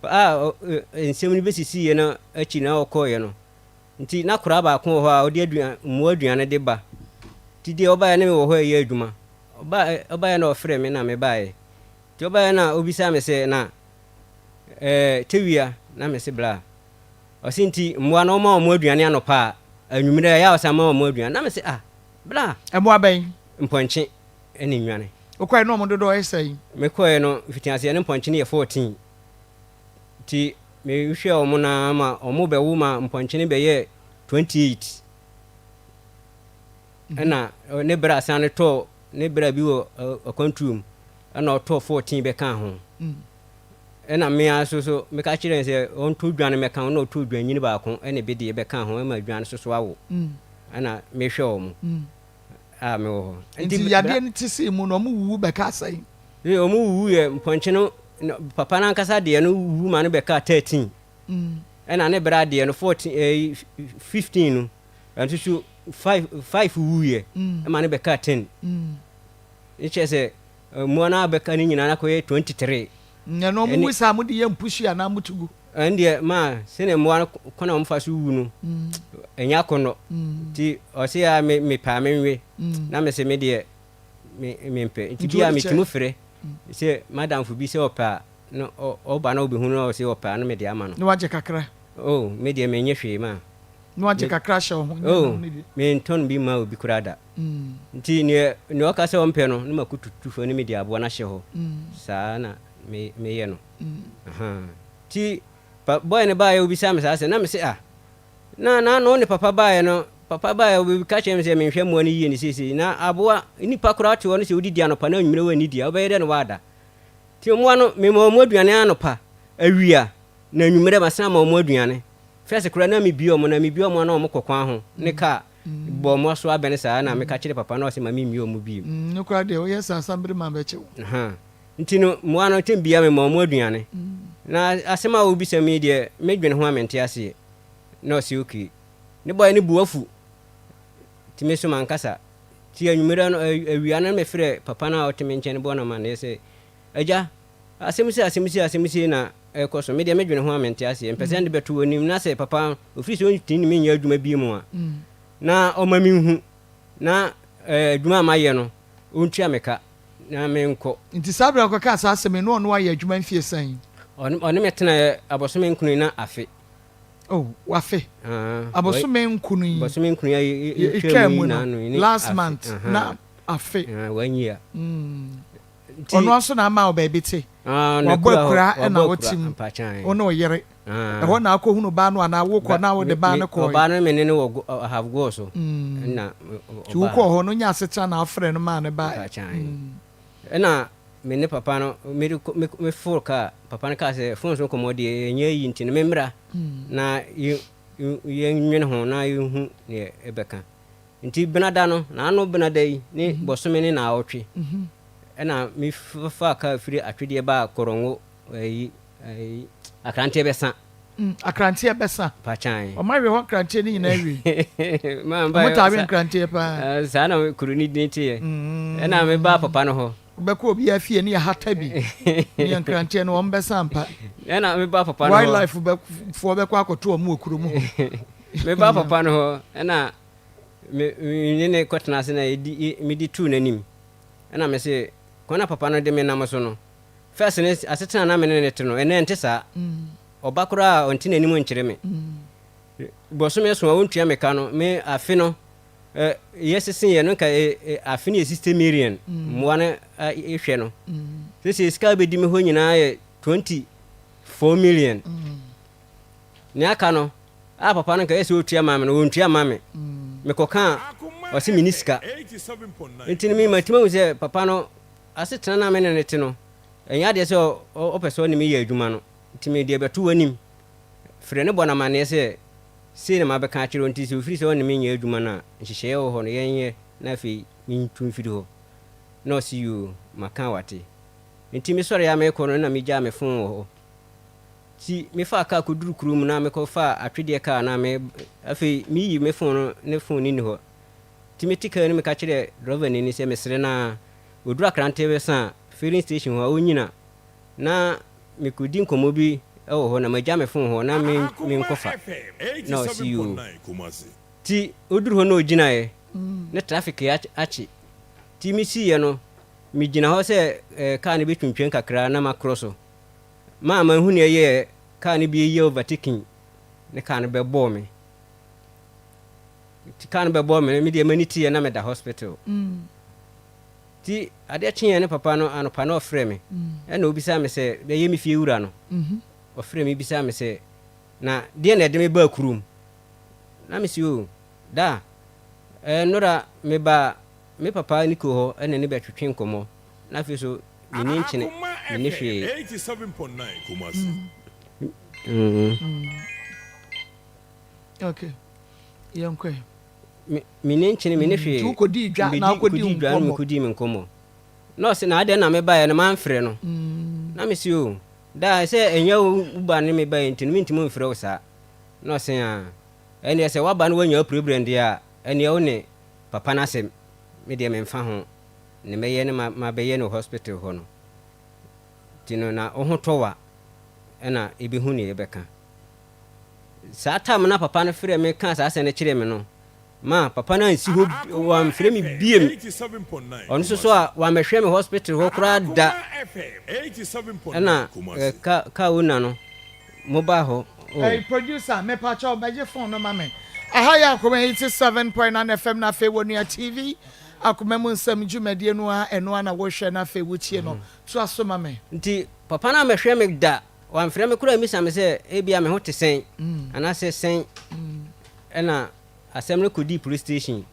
a nsɛm no bɛsisiiɛ no akyi na ɔkɔeɛ no, nti na koraa baako wɔ hɔ a ɔde aduan, mmoa aduane de ba. Nti deɛ ɔbaeɛ na mewɔ hɔ reyɛ adwuma. Ɔbaeɛ na ɔfrɛɛ me na mebaeɛ. Nti ɔbaeɛ na ɔbisaa me sɛ, na ɛɛ Tewia? Na mese bra. Ɔse nti mmoa no woma wɔn aduane anɔpa a, anwummerɛ ɛyɛ a ɔsan ma wɔn aduane. Na mese ah, bra. Mmoa bɛn? Mpɔnkye ne nnwane. Wokɔe no wɔn dodoɔ yɛ sɛn? Mekɔeɛ no, mfitiaseɛ no mpɔnkye no yɛ 14. Nti mehwɛɛ wɔn no ara ma wɔbɛwo ma mpɔnkye no bɛyɛɛ 28. Ɛna ne bra sane tɔɔ ne bra bi wɔ akwantuo mu, ɛna ɔtɔɔ 14 bɛkaa ho. Ɛna me ara nso so meka kyerɛɛ no sɛ ɔntɔ dwan mmɛka ho, na ɔtɔɔ dwannini baako ne bedeɛ bɛkaa ho ma dwan no nso so awo. Ɛna mehwɛ wɔn. a mewɔ hɔ. Nti yadeɛ no te see mu no, wɔn wuwu bɛkaa sɛn? Ee, wɔn wuwu yɛ mpɔnkye no, papa no ankasa deɛ no wuwu ma no bɛkaa 13. Ɛna ne bra deɛ no 14, ɛɛ 15 no, ɛno nso so 5, 5 wuiɛ ma no bɛkaa 10. Ne kyerɛ sɛ. Mmoa no a bɛka no nyinaa no akɔyɛ 23. Na na wɔn wu saa mode yɛ mpusu anaa moto gu? Ɛno deɛ ma sɛdeɛ mmoa no kwan a wɔfa so wu no ɛnyɛ akɔnnɔ. Nti ɔse a me mepɛ a menwe na mese me deɛ me mempɛ. Nti bi a metumi frɛ sɛ madamfo bi sɛ ɔpɛ a na ɔba na ɔbɛhu no na ɔse ɔpɛ a na mede ama no. Na wagye kakra? Oh me deɛ menyɛ hwee ma. Na wagye kakra ahyɛ wo ho? Oh mentɔn bi mma obi koraa da. Nti neɛ neɛ ɔka sɛ ɔmpɛ no na makotutu fam na mede aboa no ahyɛ hɔ. Saa na me meyɛ no. Ahaa. Nti pa boy no baeɛ ɔbisaa me saa asɛm na mese ah na na no ne papa baeɛ no papa baeɛ ɔbɛka kyerɛ me sɛ menhwɛ mmoa no yie ne seesei na aboa nipa koraa te hɔ no sɛ wodidi anɔpa na anwummerɛ woannidi a wobɛyɛ dɛ na woada. Nti mmoa no mema wɔn aduane anɔpa, awia na anwummerɛ masan ama wɔn aduane. First koraa na mebue wɔn na mebue wɔn a na wɔkɔ kwan ho ne car bɔ wɔn aso abɛn saa na meka kyerɛ papa na ɔse ma memmue wɔn bio. No koraa deɛ woyɛ saa san bere ma bɛkye wo. Ahaa. Nti no mmoa no tɛm biara mema wɔn aduane. Na asɛm a wobisa me yi deɛ medwene ho a mente aseɛ. Na ɔse okay. Ne boy no bo afu. Nti me nso mankasa. Nti anwummerɛ no, awia no na mefrɛ papa no a ɔte me nkyɛn no bɔɔ no amanneɛ sɛ, Agya, asɛm sei, asɛm sei, asɛm sei na ɛrekɔ so. Me deɛ medwene ho a mente aseɛ. Mepɛ sɛ mede bɛto w'anim na sɛ papa no, ɔfiri sɛ ɔntumi ne me nyɛ adwuma bio a, na ɔma menhu na adwuma a mayɛ no, ɔntua me ka na menkɔ. Nti saa berɛ a wokɔkaa saa asɛm yi, na ɔne wo ayɛ adwuma mfie sɛn? Ɔne me tenaeɛ abosome nkron na afe. Oh, wafe. Abosome nkron yi. Abosome nkron yi etwa mu no, last month na afe. One year. Ɔno nso na ama wo baabi te. Wabɔ akura na wote mu. Wo ne wo yere. Ɛhɔ na akɔhunu baa no anaa wokɔ na wode baa no kɔɔ? Ɔbaa no me ne no wɔ Ahavgoɔ so. Na Nti wokɔɔ hɔ no nya asetena na afrɛ no maa no baa. Ɛna me ne papa no mede kɔ me me foro kaa papa no kaa sɛ fon so nkɔmmɔ deɛ ɛnyɛ ayi nti no memmra na yɛ yɛnnwene ho na yɛnhu deɛ ɛbɛka nti benada no n'ano benada yi ne bɔsome ne naawɔtwe ɛna mefaa kaa firi atwedeɛ baa korongo ayi ayi akranteɛ bɛsa Akranteɛ bɛsa. Pakyan. Wɔn awe hɔ nkranteɛ no nyinaa awie. Wɔn taa we nkranteɛ paa. Saa na kuro no din teɛ. Ɛna me baa papa no hɔ. Wobɛkɔ obiara fie ne yɛahata bi ne yɛ nkranteɛ no wɔn bɛsa ampa. Ɛna me baa papa no hɔ. Wildlife foɔ bɛkɔ akɔto wɔn wɔ kuro mu hɔ. Me baa papa no hɔ ɛna me ne ne kɔtena ase na yɛdi medi tuu n'anim. Ɛna me se kwan a papa no de me nam so no First no asetena a na me ne no te no, ɛnnɛ ɛnte saa. Ɔba koraa a, ɔnte n'anim nkyerɛ me. Bosome so a ɔntua me ka no, me afe no, yɛseseeɛ no nka afe no yɛ 60 million mmoa no hwɛ no. Sese sika a bɛdi me hɔ nyinaa yɛ 24 million. Nea aka no, a papa no nka ɛyɛ sɛ ɔtua ma me no, ɔntua ma me. Mekɔka a, ɔse menni sika. Nti no me matumi ahu sɛ papa no Asetena no a me ne no te no, ɛnyɛ adeɛ sɛ ɔpɛ sɛ ɔne me yɛ adwuma no, nti mede rebɛto w'anim. Frɛ no bɔ no amanneɛ sɛ, sei na mabɛka akyerɛ wo, nti sɛ ɔfiri sɛ ɔne me nyɛ adwuma no a, nhyehyɛeɛ wɔ hɔ no, yɛnyɛ na afei mentu mfiri hɔ. Na ɔse, Yoo, maka a wate. Nti mesɔreeɛ a merekɔ no na megyaa me fon wɔ hɔ. Nti mefaa kaa kɔduruu kurom na mekɔfaa atwedeɛ kaa na me, afei meyi me fon no, ne fon no nni hɔ. Nti mete kaa no mu ka kyerɛɛ drɔvani no sɛ mesrɛ no ara, ɔduru Akrante bɛsa filling station hɔ a ɔnnyina na mekɔdi nkɔmmɔ bi wɔ hɔ na magya me fon hɔ na menkɔfa. Na ɔse yoo. Nti ɔduru hɔ na ɔgyinaeɛ na traffic akye. Nti mesiiɛ no, megyina hɔ sɛ kaa no bɛtwintwan kakra na makorɔ so. Maa manhu nea ɛyɛɛ kaa no bi yɛ overtaking ne kaa no bɛbɔɔ me. Nti kaa no bɛbɔɔ me no, me deɛ m'ani teeɛ na meda hospital. Nti adeɛ kyeeɛ no papa no anɔpa na ɔfrɛ me ɛna ɔbisaa me sɛ, bɛyɛ me fie wura no, ɔfrɛ me bisaa me sɛ, na deɛ na ɛde me baa kurom? Na me se o, da, ɛɛ nnora mebaa me papa Niko hɔ ɛna ne bɛtwetwe nkɔmmɔ, na afei so menni nkyene, menni hwee. Okay. Yɛnkɔ ɛ. Me menni nkyene, menni hwee. Nti wokɔdii dwa na wokɔdii wo nkɔmmɔ. Dwa na mekɔdii me nkɔmmɔ. Na ɔse na adɛn na mebaeɛ no mamfrɛ no. Na mese o, daa sɛ ɛnyɛ wo ba ne me baeɛ nti no mentumi mfrɛ wo saa. Na ɔse aa, ɛnneɛ sɛ woaba na woanya wo problem deɛ a, ɛnneɛ wo ne papa no asɛm, me deɛ memfa ho. Ne mɛyɛ ne mabɛyɛ no hospital hɔ no. Nti no na wo ho tɔ wo a ɛna yɛbɛhu neɛ yɛbɛka. Saa time no a papa no frɛɛ me kaa saa asɛm no kyerɛɛ me no, ma papa no ansi hɔ wamfrɛ me biem. Ɔno nso so a wammɛhwɛ me hospital hɔ koraa da. Ɛna car car owner no mobaa hɔ. Oh. Hey producer, mepakyɛw bɛgye phone no ma me. Aha yɛ Akoma 87.9 FM na afei wɔ Nua TV. Akoma mu nsɛm dwumadie no ara ɛno ara na wohwɛ na afei wotie no. Toa so ma me. Nti papa no ammɛhwɛ me da, wamfrɛ me koraa ammisa me sɛ ebia me ho te sɛn anaasɛ sɛn. Ɛna asɛm no kɔdii police station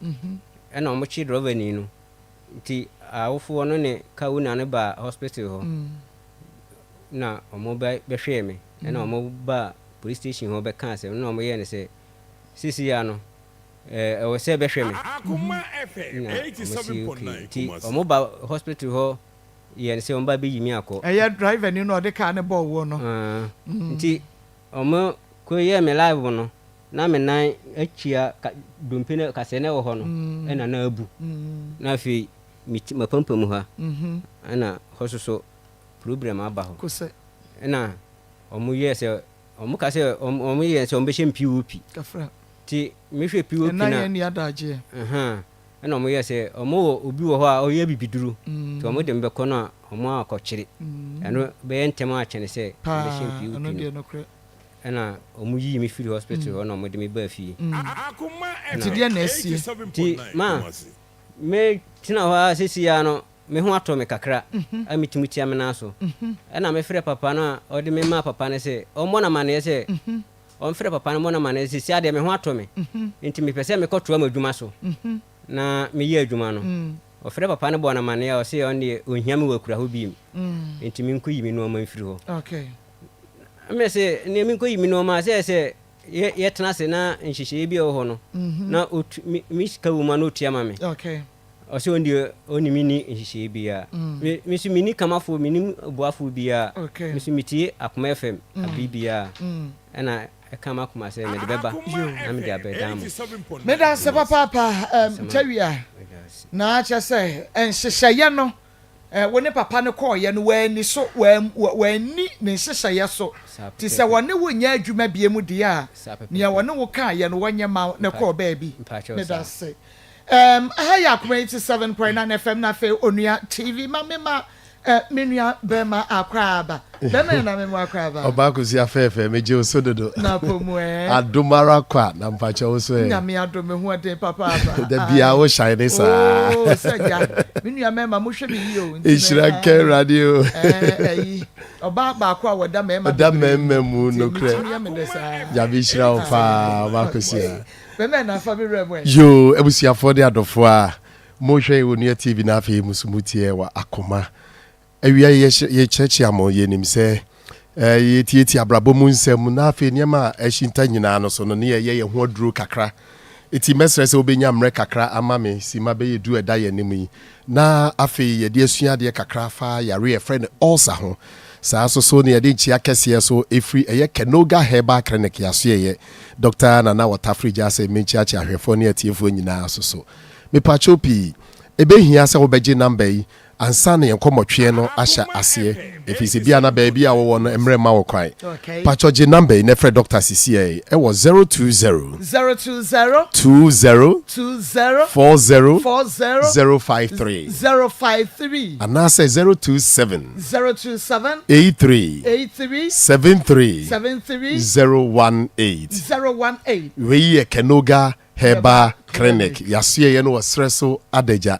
ɛna wɔkye drɔvani no. Nti awofoɔ no ne car owner no baa hospital hɔ na wɔbɛhwɛɛ me. Ɛna wɔbaa police station hɔ bɛkaa asɛm no na wɔyɛɛ no sɛ seesei ara no ɛwɔ sɛ bɛhwɛ me na ɔmo se okay nti ɔmo ba hospital hɔ yɛ no sɛ ɔmo ba bɛyi me akɔ. Ɛyɛ driver ni no ɔde car no bɔɔ woɔ no. Nti ɔmo kɔ yɛɛ me live no na me nan akyia ka dompe no kasɛɛ no ɛwɔ hɔ no ɛna na abu na afei me ti mapampam ha ɛna hɔ soso problem aba hɔ ɛna ɔmo yɛɛ sɛ ɔmo ka sɛ ɔmo yɛɛ sɛ ɔmo bɛhyɛ me POP. Nti mehwɛ POP no a, Ɛna yɛn nni adagyeɛ. Ahaa, ɛna wɔn yɛɛ sɛ wɔn wɔ obi wɔ hɔ a ɔyɛ abibiduro, nti wɔn de me bɛkɔ no a wɔn akɔkyere. Ɛno bɛyɛ ntɛm akyɛne sɛ Paa, wɔbɛhyɛ me POP ɛno no. deɛ nokorɛ. Ɛna wɔn yii me firi hospital hɔ na wɔn de me baa fie. Nti Ɛna. deɛ na asie? Nti ma me tena hɔ ara seesei ara no, me ho atɔ me kakra a metumi tia me nan so. Ɛna me frɛ papa no a ɔde me maa papa no sɛ ɔmmɔ no amaneɛ sɛ Ɔmfrɛ papa no mmɔ no amanneɛ sɛ, Seesei ara deɛ me ho atɔ me, enti mepɛ sɛ mekɔtoa m'adwuma so na meyɛ adwuma no. Ɔfrɛɛ papa no bɔɔ no amanneɛ a ɔse ɔno deɛ ɔnhia me wɔ akura hɔ bio, enti menkɔyi me nnoɔma mfiri hɔ. Mese, Ɛnneɛ menkɔyi me nnoɔma a, sɛ ɛsɛ sɛ yɛtena ase na nhyehyɛeɛ bi a ɛwɔ hɔ no, na ɔtu, me sika wɔ mu a na ɔtua ma me. Ɔse ɔno deɛ ɔne me nni nhyehyɛeɛ biara. Me me nso menni kamafoɔ, menni boafoɔ biara. Me nso metie Akoma FM abere biara. Ɛna ɛka m'akoma sɛ mede bɛba na mede abɛdan mo. Meda ase papaapa um, Tawia. Na kyerɛ sɛ nhyehyɛeɛ no eh, wo ne papa no kɔɔeɛ no wanni so, wanni ne nhyehyɛeɛ so. Nti sɛ wɔne wo nyɛ adwuma bie mu deɛ a, nea wɔne wo kaeɛ no wɔnyɛ ma wo na kɔɔ baabi. Meda ase. Erm aha yɛ Akoma 87.9 FM na afei Onua TV ma me ma eh, me nua bɛrima akwaaba. Bɛrima yɛ na me mu akwaaba. Ɔbaa Kosua fɛɛfɛ, megye wo so dodo. Na pɔ mu eh. Adom ara kwa na mpakyɛ wo so eh. Nyame adom me ho ɔden papaapa. Da biara wo shine saa. Oh sɛ gya, me nua mɛrima mo hwɛ me yie o. Nhyira nka Awurade o. Eh ayi, ɔbaa baako a wɔda mɛrima bebree mu. Ɔda mɛrima mu nokorɛ. Nti me tumi yɛ me dɛ saa. Nyame nhyira wo paa Ɔbaa Kosua. Yoo abusuafoɔ ne adɔfoɔ a mohwɛ yɛn wɔ Nua TV na afei mo nso motie yɛn wɔ Akoma Awia yi yɛkyerɛkyerɛ mo yɛnim sɛ yɛtiatia abrabɔ mu nsɛm na afei nneɛma a ahyinta nyinaa no so no ne yɛyɛ yɛn ho aduro kakra eti mɛsrɛ sɛ wobɛnya mmerɛ kakra ama me sima bɛyɛ du ɛda yɛn anim yi Na afei yɛde asua adeɛ kakra afa yareɛ a yɛfrɛ no ulcer ho. Saa nso so na yɛde nkyea kɛseɛ so ɛfiri ɛyɛ Kenoga Herbal Clinic yɛasoɛeɛ Dɔkta Nana Wɔtafere Gyasɛ menkyeakyea ahwɛfoɔ ne atiefoɔ nyinaa nso so. Mepakyɛw pii, ɛbɛhia sɛ wobɛgye number yi ansa na yɛn nkɔmmɔtweɛ no ahyɛ aseɛ ɛfiri sɛ bia na baabi a wowɔ no mmerɛ mma wo kwan. Pakyɛw gye number yi na frɛ dɔkta sisiɛi ɛwɔ 020. 020. 20. 20. 40. 40. 053. 053. Anaasɛ 027. 027. 83. 83. 73. 73. 018. 018. Wei yɛ Kenoga Herbal Clinic. Yɛasoɛeɛ no wɔ serɛ so adagya.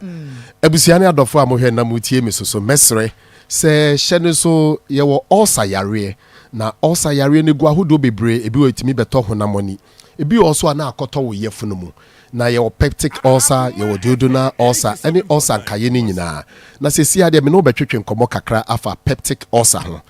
Abusua ne adɔfoɔ a mohwɛ na motie me so so, mɛsrɛ sɛ hyɛ no nso yɛwɔ ulcer yareɛ. Na ulcer yareɛ no gu ahodoɔ bebree, ebi wɔ ɛtumi bɛtɔ honam ani, ebi wɔ hɔ nso a na akɔtɔ wo yafunu mu. Na yɛwɔ peptic ulcer, yɛwɔ duodenal ulcer ɛne ulcer nkaeɛ no nyinaa. Na seesei ara deɛ me ne wo bɛtwetwe nkɔmmɔ kakra afa peptic ulcer ho.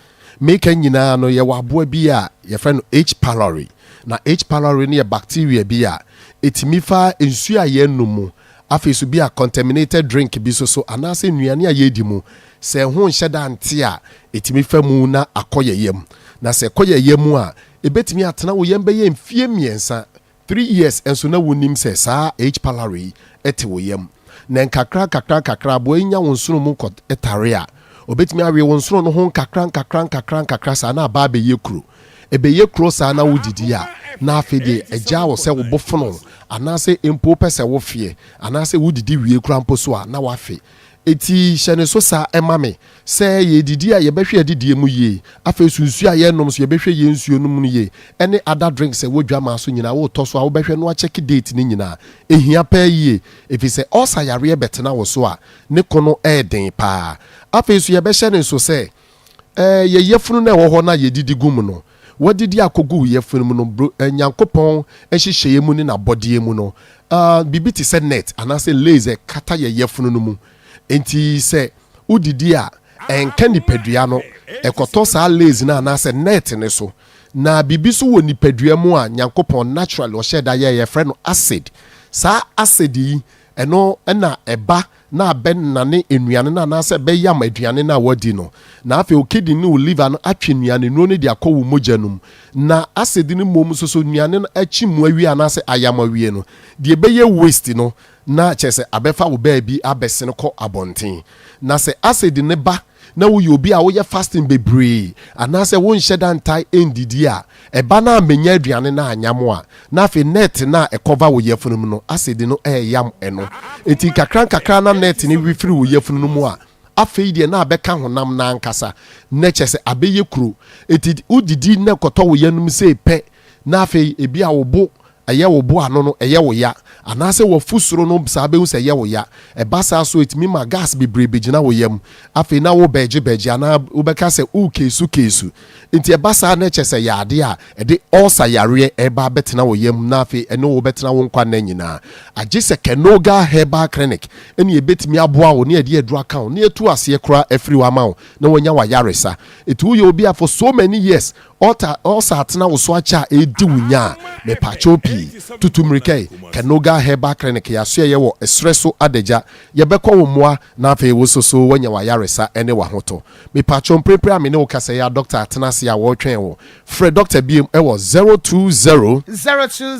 Meka nyinaa no, yɛwɔ aboa bi a yɛfrɛ no H. Pylori. Na H. Pylori no yɛ bacteria bi a ɛtumi fa nsuo a yɛnom mu, afei nso bi a contaminated drink bi nso so anaasɛ nnuane a yɛredi mu, sɛ ɛho nhyɛ da nte a, ɛtumi fa mu na akɔ yɛn yam. Na sɛ ɛkɔ yɛn yam a, ɛbɛtumi atena wo yam bɛyɛ mfeɛ mmiɛnsa, 3 years, nso na wonnim sɛ saa H. Pylori yi te wo yam. Na nkakra nkakra nkakra aboa yi nya wo nsono mu kɔ tare a, ɔbɛtumi awe wo nsono no ho nkakra nkakra nkakra nkakra saa na aba abɛyɛ kuro. Ɛbɛyɛ kuro saa na wodidi a, na afei deɛ agyaa wo sɛ wo bo fono anaasɛ mpo wopɛ sɛ wofeɛ anaasɛ wodidi wie koraa mpo so a na woafe. Enti hyɛ no so saa ma me sɛ yɛredidi a yɛbɛhwɛ adidie mu yie, afei nso nsuo a yɛrenom nso yɛbɛhwɛ yɛn nsuo nom no yie, ɛne other drinks a ɛwɔ dwamaa so nyinaa wotɔ so a wobɛhwɛ na woakyɛke date no nyinaa. Ɛhia paa yie ɛfiri sɛ ulcer yareɛ bɛtena wo so a ne ko no yɛ den paa. Afei nso yɛbɛhyɛ no nso sɛ ɛɛ yɛn yafunu no a ɛwɔ hɔ no a yɛdidi gu mu no, woadidi akɔgu wo yafunu mu no, bro, eh, Nyankopɔn nhyehyɛeɛ mu ne n'abɔdeɛ mu no, ah, biribi te sɛ net anaasɛ lace ɛkata yɛn yafunu no mu. Enti sɛ wodidi a, ɛnka nipadua no, ɛkɔtɔ saa lace no anaasɛ net no so. Na biribi nso wɔ nipadua mu a Nyankopɔn naturally ɔhyɛɛ da yɛɛ, yɛfrɛ no acid. Saa acid yi, ɛno na ɛba na abɛnane nnuane no anaasɛ ɛbɛyam aduane no a woadi no, na afei wo kidney ne wo liver no atwe nnuanennuro no de akɔ wo mogya no mu. Na acid no mmom nso so nnuane no akyi mu awie anaasɛ ayam awie no, deɛ ɛbɛyɛ waste no na kyerɛ sɛ abɛfa wo baabi abɛsene kɔ abɔnten. Na sɛ acid no ba na woyɛ obi a woyɛ fasting bebree anaasɛ wonhyɛ da ntae ndidi a, ɛba no a menya aduane no anyam a, na afei net no a ɛkɔva wo yafunu mu no, acid no reyam ɛno. Enti nkakra nkakra na net no we firi wo yafunu no mu a, afei deɛ na abɛka honam no ankasa, na kyerɛ sɛ abɛyɛ kuro. Enti wodidi na ɛkɔtɔ wo yanum sei pɛ, na afei ebia wo bo ɛyɛ wo bo ano no ɛyɛ wo ya, anaasɛ w'afu soro no saa bɛhu sɛ ɛyɛ wo ya. Ɛba saa so a, ɛtumi ma gas bebree bɛgyina wo yam. Afei na wobɛɛgyebɛɛgye anaa wobɛka sɛ worekeesukeesu. Nti ɛba saa na ɛkyerɛ sɛ ɛyɛ adeɛ a ɛde ulcer yareɛ reba abɛtena wo yam na afei ɛne wo bɛtena wo nkwa nna nyinaa. Agye sɛ Kenoga Herbal Clinic na ɛbɛtumi aboa wo na yɛde aduro aka wo na yɛatu aseɛ koraa afiri hɔ ama wo na woanya w'ayaresa. Nti woyɛ obi a for so many years Ɔta ɔsa atena wo so akyɛ a ɛredi wo nya a, mepakyɛw pii. Tutu mmirika yi, Kanoga Herbal Clinic yɛasoɛeɛ wɔ ɛserɛ so adagya. Yɛbɛkɔ wo mmoa na afei wo nso so woanya w'ayaresa ne w'ahotɔ. Mepakyɛw mprempren a me ne wo kasa yi a dɔkta atena ase a wɔretwɛn wo. Frɛ dɔkta biom wɔ 020. 020.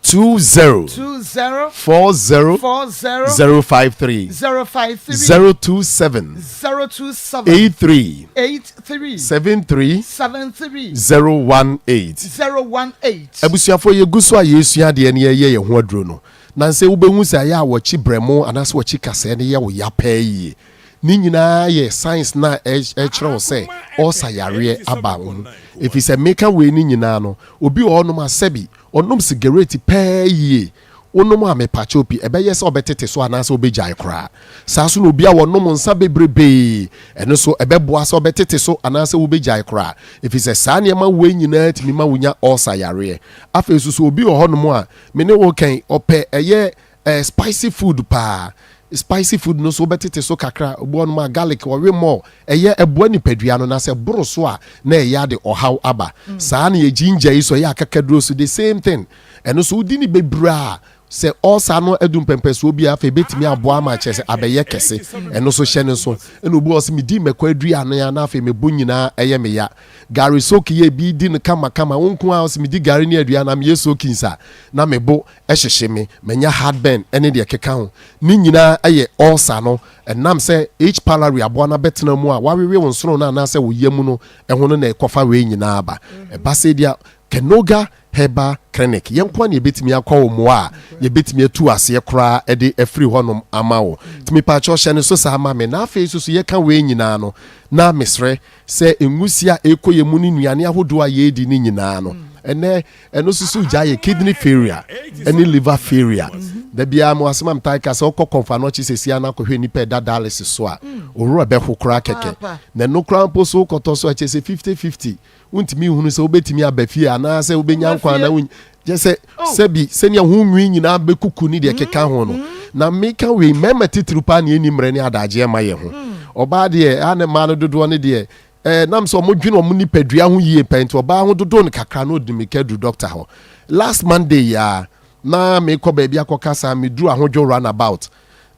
20. 20. 40. 40. 053. 053. 027. 027. 83. 83. 73. 73. 018. 018. Abusuafoɔ yɛgu so a yɛresua adeɛ na yɛreyɛ yɛn ho aduro no, nansɛ wobɛhu sɛ ayɛ a wɔkyi brɛmo anaasɛ wɔkyi kasɛɛ no yɛ wo ya paa yie. Ne nyinaa yɛ signs no a ɛkyerɛ wo sɛ ulcer yareɛ aba wo ho. Ɛfiri sɛ meka wei no nyinaa no, obi wɔ hɔnom a sɛbi ɔnom sigaret paa yie, Wonom a mepakyɛw pii, ɛbɛyɛ sɛ ɔbɛtete so anaasɛ obegyae koraa. Saa nso na obi a ɔnom nsa bebrebee, ɛno nso ɛbɛboa sɛ ɔbɛtete so anaasɛ wobegyae koraa, efisɛ saa nneɛma wei nyinaa tumi ma wonya ulcer yareɛ. Afei nso so obi wɔ hɔnom a, me ne wo reka yi, ɔpɛ ɛyɛ eh, spicy food paa. Spicy food no nso wobɛtete so kakra. Obi wɔ hɔnom a garlic ɔwe more, ɛyɛ ɛboa nipadua no, na sɛ ɛboro so a na ɛyɛ ade ɔhaw aba. Saa na yɛ ginger yi nso ɛyɛ akakaduro so, the same thing. Ɛno nso wodi no bebree a, sɛ ulcer no adu mpɛmpɛsoɔ bi a, afei ɛbɛtumi aboa ama kyerɛ sɛ abɛyɛ kɛse. Ɛno nso hyɛ no nso. Ɛna obi wɔ hɔ sɛ medi mɛkɔ aduane a na afei me bo nyinaa ɛyɛ me ya. Gari soak yɛ ebi di no kamakama. Wo nko ara sɛ medi gari ne aduane na meyɛ soakings a na me bo hyehye me, manya heartburn ne deɛ ɛkeka ho. Ne nyinaa yɛ ulcer no. Ɛnam sɛ H. Pylori aboa no abɛtena mu a wawewe wo nsono no anaasɛ wo yam no ho no na ɛkɔfa wei nyinaa ba. Ɛba sɛ deɛ Kenoga Herbal Clinic, yɛn nko ara na yɛbɛtumi akɔ wo mmoa a yɛbɛtumi atu aseɛ koraa de afiri hɔnom ama wo. Nti mepaakyɛw hyɛ no so saa ma me. Na afei nso so yɛka wei nyinaa no, na mesrɛ sɛ nwusie a ɛrekɔ yɛn mu ne nnuane ahodoɔ a yɛredi no nyinaa no, ɛnɛ ɛno nso so gya yɛ kidney failure ne liver failure. Da biara mo asɛm a metaa ka sɛ wokɔ Kɔmfo Anɔkye seesei ara na akɔhwɛ nnipa a ɛda dialysis so a, wo werɛ bɛho koraa kɛkɛ. Na ɛno koraa mpo so wokɔtɔ so a kyerɛ sɛ 50 50. Wontumi nhunu sɛ wobɛtumi aba fie anaasɛ wobɛnya nkwa anaa won kyɛ sɛ oh. sɛbi sɛnea ho nwi nyinaa bɛkuku ne deɛ keka ho no mm. Na meka wei mmarima titiriw paa ne ɛni mmerɛ ne adagyeɛ ma yɛ ho mm. Ɔbaa deɛ a ne mmaa no dodoɔ no deɛ eh, nam sɛ ɔmo dwene ɔmo nipadua ho yie pɛ nti ɔbaa ho dodoɔ no kakra na ɔdi mmirika duru dɔkta hɔ. Last Monday yi a na mekɔ baabi akɔka saa meduru Ahodwo runabout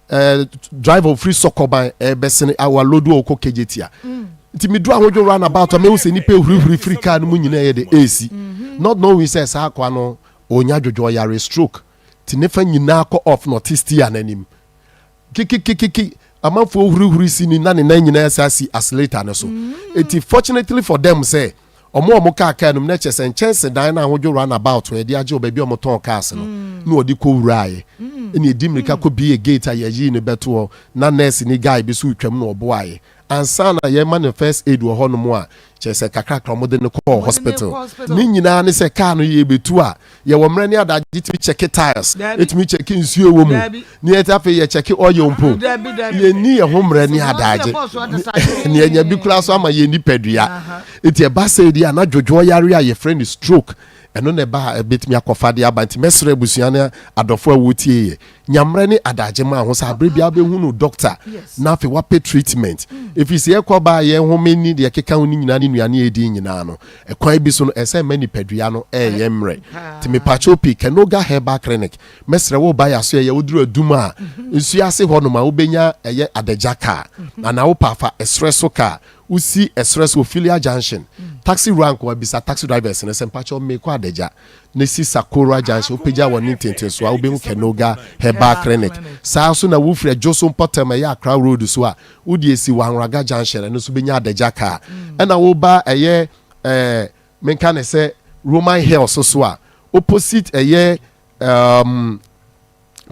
eh, driver ofiri Sɔkɔban ɛbɛsene eh, awa lodu a ɔkɔ Kejetia mm. Nti meduru Ahodwo runabout a mehu sɛ nnipa ehurihuri firi kaa no mu nyinaa yɛ de ɛresi mm-hmm. Not knowing sɛ saa akoa no ɔnya dwodwo ɔyare stroke nti ne fa nyinaa kɔ off na ɔte steer n'anim. Kikikikiki amanfoɔ hurihuri si ni na ne nan nyinaa saa si accelerator no so. Eti fortunately for them sɛ ɔmo a ɔmo kaa kaa no mu na kyerɛ sɛ nkyɛnsedan no a ahodwo run about yɛde agye wɔ baabi a ɔmo tɔn cars no na ɔde kɔ wuraeɛ. Ɛna edi mmirika kɔ bie gate a yɛyii no bɛto hɔ na nurse ni guy bi so retwam na ɔboaeɛ. Ansa na yɛrema no first aid wɔ hɔnom a, kyerɛ sɛ kakrakra wɔde no kɔɔ hospital. Ne nyinaa ne sɛ kaa no yɛbɛtu a, yɛwɔ mmerɛ ne adagye tumi kyɛke tiles, ɛtumi kyɛke nsuo ɛwɔ mu, ne yɛte afei yɛkyɛke oil mpo. Yɛnni yɛn ho mmerɛ ne adagye, ne yɛnya bi koraa so ama yɛn nipadua. Nti ɛba sɛ deɛ a na dwodwoɔ yareɛ a yɛfrɛ no stroke, ɛno na ɛba a ɛbɛtumi akɔfa de aba. Nti mɛsrɛ abusua ne adɔfoɔ a wɔtie yɛ, nya mmerɛ ne adagye ma ho sɛ aberɛ biara wobɛhunu doctor na afei wapɛ treatment. Ɛfiri sɛ yɛkɔ ba a yɛn home ni deɛ ɛkeka ho no nyinaa ne nnuane a yɛdi nyinaa no, ɛkwan bi so no ɛsɛ mma nipadua no ɛyɛ mmerɛ. Nti mepakyɛw pii, Kanoga Herbal Clinic, mɛsrɛ wo ba yɛaso ɛyɛ woduru adum a nsuo ase hɔ nom a wobɛnya ɛyɛ adagya car anaa wopɛ afa ɛserɛ so car. Wosi ɛserɛ so Ophelia Junction taxi rank hɔ a bisa taxi drivers no sɛ mpakyɛw meekɔ Adagya na si Sakora Junction wopagya wɔ ne ntentensoɔ a wobɛhu Kenoga Herbal Clinic. Saa nso na wofiri Adwoso mpɔtam ɛyɛ Accra Road so a wode asi Wanraga Junction ɛno nso bɛnya Adagya car. Ɛna woba ɛyɛ ɛɛ menka ne sɛ Roman Hills so a opposite ɛyɛ um,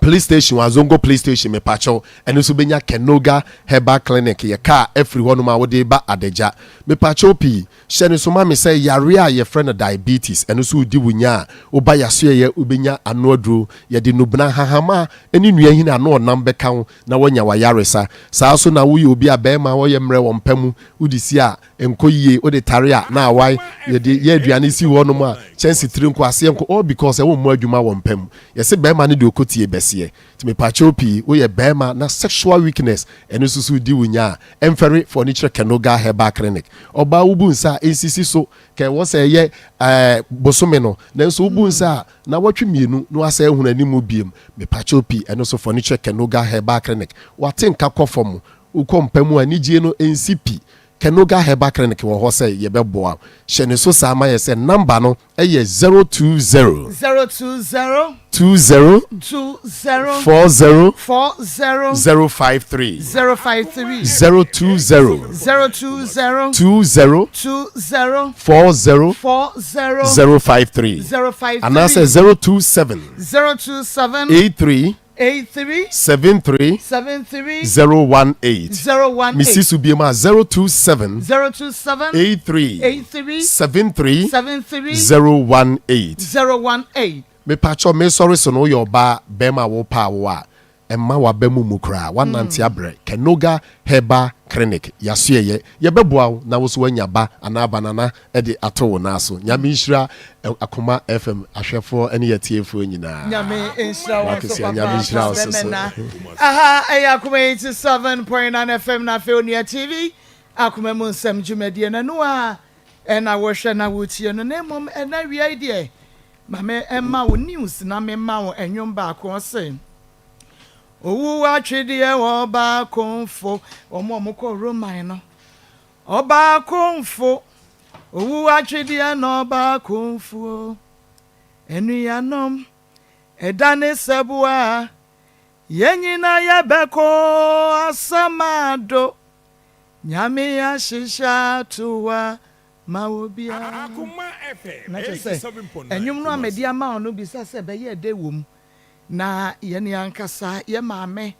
Police station wɔ Azongo police station mepakyɛw ɛno nso bɛnya Kenoga herbal clinic yɛ car afiri hɔ nom a wode ba Adagya mepakyɛw pii hyɛ no nso ma me sɛ yareɛ a yɛfrɛ no diabetes ɛno nso wodi wo nya a woba yasoɛyɛ wobɛnya ano aduro yɛde nubena hahama ne nnua hini ano ɔnam bɛka wo na woanya wayaresa saa nso na woyɛ obi a bɛɛma ɔyɛ mmerɛ wɔ mpa mu wode si a Nkɔ yie, wode tare a na awae, yɛde yɛ aduane si hɔ nom a kyɛnse tiri nko aseɛ nko all because ɛwɔ mmɔ adwuma wɔ mpa mu. Yɛse bɛɛma no deɛ ɔkɔ tie bɛseɛ. Nti mepakyɛw pii woyɛ bɛɛma na sexual weakness ɛno nso so di wo nya a ɛmfɛre fa w'ani kyerɛ Kenoga Herbal Clinic. Ɔbaa wobu nsa a ɛnsisi so ka ɛwɔ sɛ ɛyɛ ɛɛ bosome no nanso wobu nsa a nawɔtwe mmienu na wasɛ ahunu animu biem. Mepakyɛw pii ɛno nso fa w'ani kyerɛ Kenoga Herbal Clinic. Wate nka kɔ fam wokɔ mpa mu a anigyie no ɛnsi pi. Kenoga Herbal Clinic wɔ hɔ sɛ yɛbɛboa wo. Hyɛ ne so saa ma yɛ sɛ number no yɛ 020. 020. 20. 20. 40. 40. 053. 053. 020. 020. 20. 20. 40. 40. 053. 053. Anaasɛ 027. 027. 83. 83. 73. 73. 018. 018. Mesi so biom a 027. 027. 83. 83. 73. 73. 018. 018. Mepakyɛw mesɔre so no woyɛ ɔbaa bɛɛma a wopɛ awo a mma w'aba mu mmu koraa woanante abrɛ Kenoga Herbal Clinic yasoɛyɛ yɛbɛboa wo na wo so woanya ba anaa banana de ato wo nan so. Nyame nhyira Akoma FM ahwɛfoɔ ne atiefoɔ nyinaa. Nyame nhyira wo nso Akosua, Nyame nhyira wo papaapa so so. Bɛmɛna. Aha ɛyɛ Akoma 87.9 FM na afei Onua TV Akoma mu nsɛm dwumadie no ɛno a ɛna wohwɛ na wotie no na mmom ɛna awia yi deɛ ma me ɛma wo news na me ma wo ɛnwom baako ɔse owu atwedeɛ wɔ baakonfo wɔn a wɔkɔ Roman no Ɔbaakomfo, owu atwedeɛ na ɔbaakomfo o. Anuanom, ɛda ne sɛboa, yɛn nyinaa yɛbɛkɔ asamado. Nyame ahyehyɛ ato hɔ ama obiara. Na kyerɛ sɛ, nnwom no a mede ama wo no bisa sɛ ɛbɛyɛ dɛ wom. Na yɛn ankasa yɛn maame,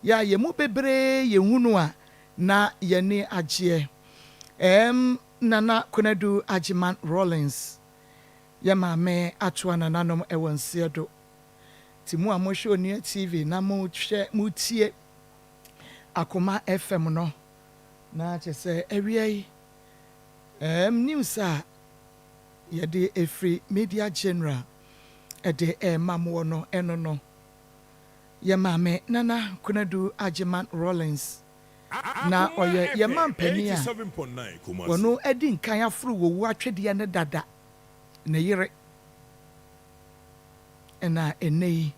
yɛ a yɛn mu bebree yɛhunu a, Na yɛne agyeɛ. Ɛɛm Nana Konadu Agyeman Rawlings yɛ maame atoa nananom wɔ nseɛ do. Nti mo a mohwɛ Onua TV na mohwɛ motie Akoma FM no na kyerɛ sɛ awia yi ɛɛm news a yɛde ɛfiri Media General ɛde ɛɛma moɔ no ɛno no. Yɛ maame Nana Konadu Agyeman Rawlings na ɔyɛ yɛ manpanin a ɔno adi nkan aforo wɔ wu atwedeɛ no dada, ne yere na ɛnnɛ yi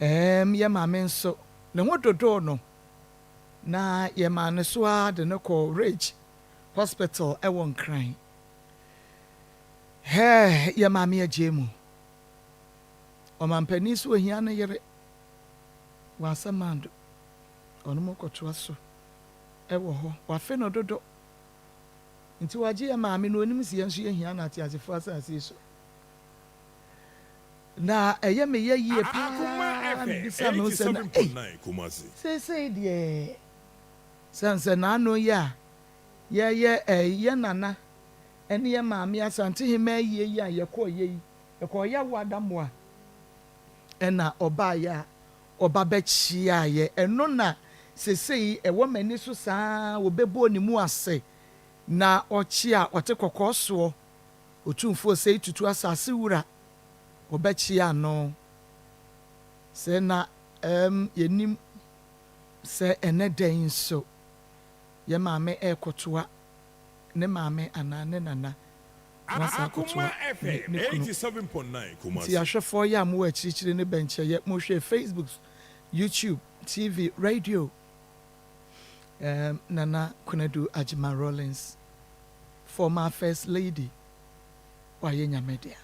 ɛɛm yɛ maame nso ne ho dodoo no na yɛ maa no so ara de no kɔɔ Ridge Hospital ɛwɔ Nkran. Hɛɛ yɛ maame agyee mu. Ɔmanpanin so ohia ne yere wɔ asɛm ado. Ɔnom kɔtoa so wɔ hɔ. Wafe no dodo. Nti wagye yɛn maame no, onim se yɛn nso yɛhia no ateasefoɔ asase yi so. Na ɛyɛ me ya yie paa, mebisa me ho sɛ na ei, seesei deɛ sane sɛ n'ano yi a yɛyɛ ɛɛ yɛn nana ɛne yɛn maame Asantehemaa yie yi a yɛkɔɔ yɛ yi, yɛkɔɔ yɛ awo Adamoa ɛna ɔbaeɛ a ɔba bɛkyeaeɛ, ɛno na seesei ɛwɔ m'ani so saa ara, wɔbɛbɔɔ ne mu ase na ɔkyea ɔte kɔkɔɔ soɔ, Otumfoɔ Osei Tutu asase wura, wɔbɛkyea no. Sɛ na ɛɛm yɛnim sɛ ɛnnɛ da yi nso yɛn maame rekɔtoa ne maame anaa ne nana na wasan akɔtoa ne ne kunu. Nti ahwɛfoɔ yɛ a mowɔ akyirikyiri ne bɛnkyɛeɛ, mohwɛ Facebook, YouTube, TV, radio, ɛɛm Nana Konadu Agyemang Rawlings, former First Lady, wayɛ Nyame dea.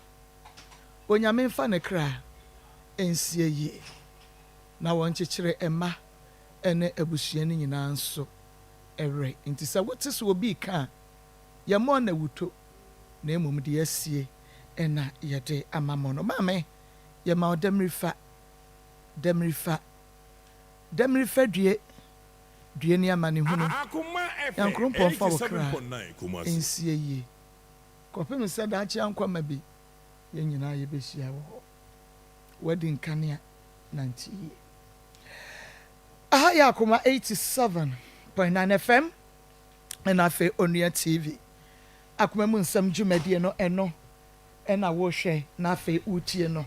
Onyame mfa ne kra nsie yie na wɔnkyekyere mma ne abusua no nyinaa nso werɛ. Nti sɛ wote sɛ obi reka a, yɛmmɔɔ no awuto na mmom deɛ asie na yɛde ama mo no. Maame, yɛma wo Damirifa, Damirifa, Damirifa due, due ne amanehunu. Nyankrompɔn mfa wo kra nsie yie kɔpem sɛ daakye ankwama bi yɛn nyinaa yɛbɛhyia wɔ hɔ. Woadi nkanea, nante yie. Aha yɛ Akoma 87.9 FM ɛna afei Onua TV. Akoma mu nsɛm dwumadie no ɛno ɛna wohwɛ na afei wotie no.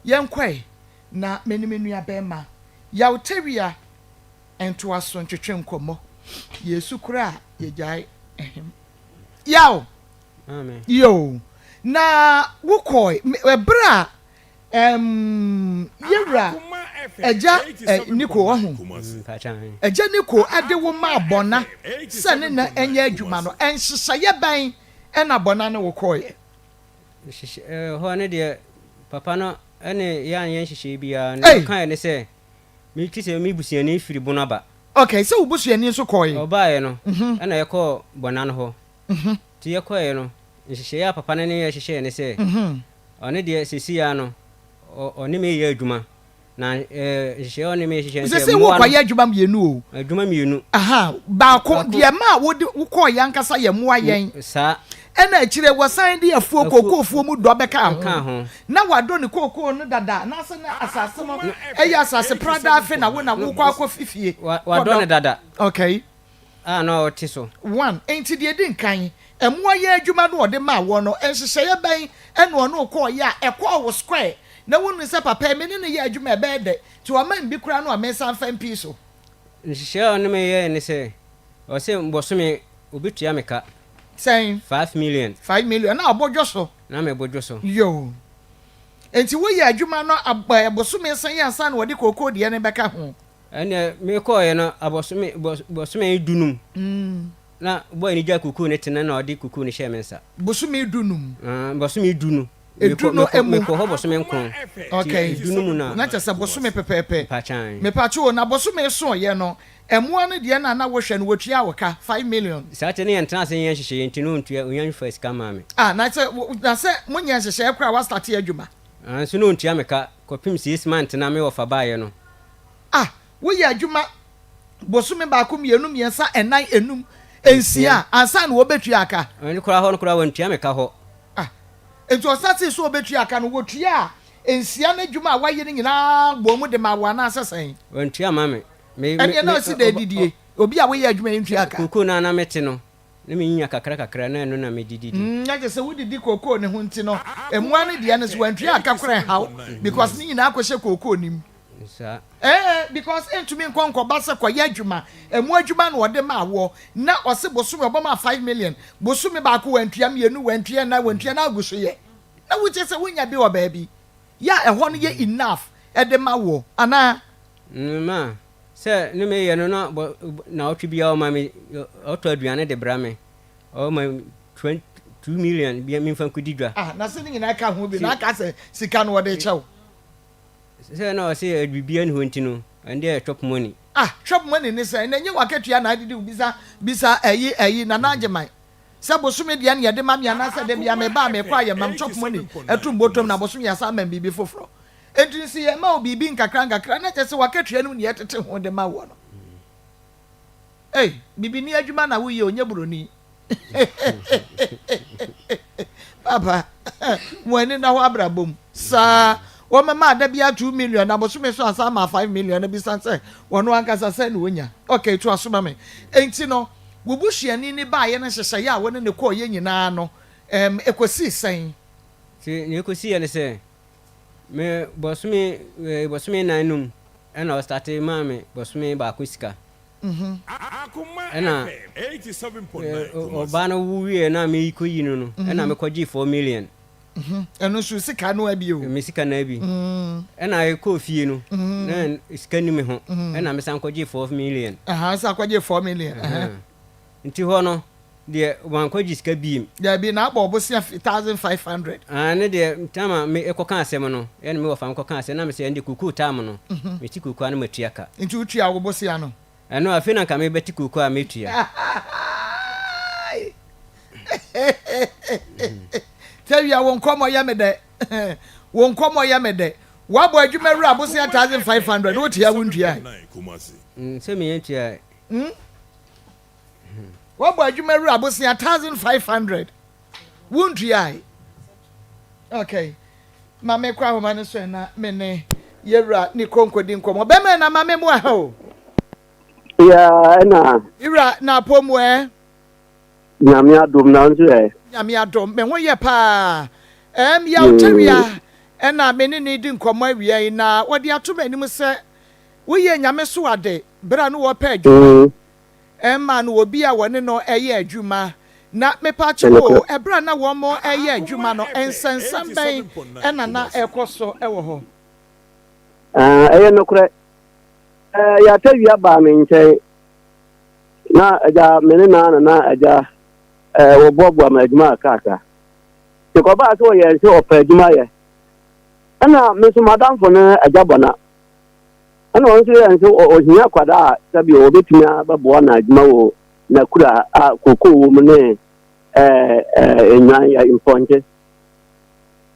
Yɛnkɔe na me ne me nua bɛɛma Yaw Tawia ntoa so ntwetwe nkɔmmɔ. Yɛsu koraa a yɛgyae ɛhem. Yaw! Yoo. Na wokɔe ɛberɛ a Ɛɛm, yɛwura Agya eh, Niko, wahu? Agya Niko de wo maa Bɔna sɛ ne na nyɛ adwuma no, nhyehyɛeɛ bɛn na Bɔna ne wo kɔeɛ? Nhyehyɛ, ɛhɔ no deɛ, papa no ne yɛn anyɛ nhyehyɛeɛ biara. Nea ɔkaeɛ ne sɛ, mete sɛ me busuani firi Bono aba. Okay, sɛ wo busuani nso kɔeɛ? Ɔbaeɛ no, ɛna yɛkɔɔ Bɔna no hɔ. Nti yɛkɔeɛ no, nhyehyɛeɛ a papa no ne yɛn hyehyɛeɛ ne sɛ, Ɔno deɛ seesei ara no, ɔne me reyɛ adwuma. Na nhyehyɛeɛ a ɔne me rehyehyɛ ne sɛ Seesei mmoa no. worekɔyɛ adwuma mmienu o. Adwuma mmienu. Aha, baako, deɛ ɛma a wode wokɔeɛ ankasa yɛ mmoa yɛn. Saa. Ɛna akyire wɔsan de afuo, kookoofuo mu dɔ bɛkaa ho. ho. Na wadɔ ne kookoo no dada anaasɛ na asase no yɛ asase pradaa afei na wo na wokɔ akɔfi fie. Wadɔ no dada. Okay. A na ɔte so. One, Enti deɛ ɛdi nkan, mmoa yɛ adwuma no ɔde maa woɔ no, nhyehyɛeɛ bɛn na ɔne wo kɔeɛ a ɛkɔɔ wo square na wonuu sɛ papa yi me ne no yɛ adwuma a ɛbɛyɛ dɛ nti wama me bi koraa no a mensan mfa mpii so? Nhyehyɛeɛ a ɔne me yɛeɛ ne sɛ, ɔse bosome ɔbɛtua me ka. Sɛn? 5 million. 5 million, na ɔbɔ dwo so? Na mebɔ dwo so. Yoo. Enti woyɛ adwuma no bosome sɛn ansa na wɔde kookoo deɛ no bɛka ho? Ɛnneɛ mekɔeɛ no abosome bosome dunum na bɔɔ no gyaa kukuu no tena na ɔde kukuu no hyɛɛ me nsa. Bosome dunum? Bosome du no. Edu no emu. Mekɔ hɔ bosome nkron. Okay. Edu no mu na. Na kyerɛ sɛ bosome pɛpɛɛpɛ. Mpakyan. Mepakye o, na bosome soeɛ no, mmoa no deɛ na na wohwɛ no wɔtuaa wo ka 5 million? Saa te no yɛntena ase nyɛ nhyehyɛeɛ nti no ɔntua, ɔnya mfaa sika mmaa me. Ah, na sɛ, na sɛ monyɛ nhyehyɛeɛ koraa a woastate adwuma? Ah, nso na ɔntua me ka kɔpem 6 months na me wɔfa baeɛ no. Ah, woyɛ adwuma bosome baako, mmienu, mmiɛnsa, nnan, enum, nsia ansa na wɔbɛtua ka? Ɛno koraa hɔ no koraa wɔntua me ka hɔ. Ah, nti ɔsatee sɛ ɔbɛtua ka no, wɔtuaa nsia no adwuma a woayɛ no nyinaa bɔɔ mu de maa wo anaasɛ sɛn? Wɔntua mma me. Me, me, Ɛnneɛ na ɔsi dɛn didie? Obi a woyɛ adwuma yi ntua ka? Kookoo no a na mete no, na menyinya kakra kakra na ɛno na mede didi. Mm, na kyerɛ sɛ wodidi kookoo no ho nti no, mmoa no deɛ no so wantua ka koraa ɛnha wo because ne nyinaa kɔhyɛ kookoo no mu. Saa. Ɛɛ, because ɛntumi nkɔ nkɔba sɛ kɔyɛ adwuma, ɛmu adwuma na ɔde maa woɔ, na ɔse bosome ɔbɛma 5 million, bosome baako wantua, mmienu wantua, nnan wantua, na agu so yɛ. Na wokyerɛ sɛ wonya bi wɔ baabi, yɛ a ɛhɔ no yɛ enough de ma woɔ, anaa? Mm, ma, sɛ ne meyɛ no na bɔ, naawɔtwe biara ɔma me, ɔtɔ aduane de bra me, ɔma me 2 million bi memfa nkɔdi dwa. Ah, na sɛ ne nyinaa ka ho bi na aka sɛ sika no wɔde rekyɛ wo. Sɛ na ɔse biribiara nni hɔ nti no, ɛnde ɛyɛ chop money. Ah chop money ne sɛn? Na ɛnyɛ w'akatua na adidi wo bisa bisa ɛyi ɛyi Nana Agyeman sɛ bosome deɛ na yɛde ma me anaasɛ da bia meba a mekɔ a yɛmam chop money ɛto mbotom na bosome yɛasan ama me biribi foforɔ. Enti no sɛ yɛma wo biribi nkakra nkakra na kyerɛ sɛ w'akatua no mu na yɛtete ho de ma woɔ no. Ei bibini adwuma na woyɛ o nyɛ buroni. Papa, mo ani na hɔ abrabɔ mu saa. Wɔmɛma ada bi 2 million na bosome so ansa ama 5 million na bisa sɛ wɔn ankasa sɛ na wonya. Okay, to aso ma me. Enti no, wo busuani ne baayɛ no nhyehyɛeɛ a wɔne ne kɔɔ yɛ nyinaa no, ɛkɔsii sɛn? Nti nea ɛkɔsiiɛ ne sɛ, me bɔsome bɔsome nan no mu ɛna ɔstate maa me bɔsome baako sika. Ɛna ɔbaa no wu wieɛ na mekɔyi no no, ɛna mekɔgyee 4 million. Ɛno nso sika no abi o. Me sika no abi. Ɛna ɛkɔɔ fie no, na sika ni me ho. Ɛna mesan kɔgyee 4 million. Aha, san kɔgyee 4 million. Nti hɔ no deɛ wankɔgye sika biem. Dabi, na abɔ ɔbosea 1500. Ah, ne deɛ tama me ɛkɔka asɛm no, ɛna me wɔfa mekɔka asɛm na mesɛ ɛnde kokoo tam no, meti kokoo a na matua ka. Nti wotua wo bosea no? Ɛno afei na nka mebɛte kokoo a mɛtua. Tawia, wo nkɔmmɔ yɛ me dɛ. Wo nkɔmmɔ yɛ me dɛ. Woabɔ adwuma wura bosea 1500, wotua wontua? Sɛ meyɛ ntua. Wabɔ adwuma wura bosea 1500 wontuae. Okay. Ma me kɔ ahoma no so na me ne yɛwura ne konkodi nkɔmmɔ. Bɛmɛ na ma me mu aha o. Ya ɛna. Wura na apɔ mu ɛ. Nyame adom na nso ɛ. Nyame adom me ho yɛ paa. Ɛm yaw tawia ɛna me ne ne di nkɔmmɔ awia yi na wɔde ato m'anim sɛ woyɛ Nyame so ade bere a no wɔpɛ adwuma. Ɛma no obi a wɔne no yɛ adwuma. Na mepakyɛw o, ɛberɛ a na wɔreyɛ adwuma no, nsɛnsɛm bɛn na na ɛrekɔ so wɔ hɔ? Ɛyɛ nokorɛ. Yɛatawia baa me nkyɛn, na agya me ne naa na na agya wɔboaboa me adwuma kakra. Nti kɔbaa sɛ ɔyɛɛ sɛ ɔpɛ adwuma yɛ. Ɛna me nso m'adamfo no agya bɔna. Ɛna ɔno nso yɛ nso ɔhia akwadaa a sɛbi ɔbɛtumi abɛboa no adwuma wɔ n'akura a kokoo wɔ mu ne ɛɛ nnwan mpɔnkye.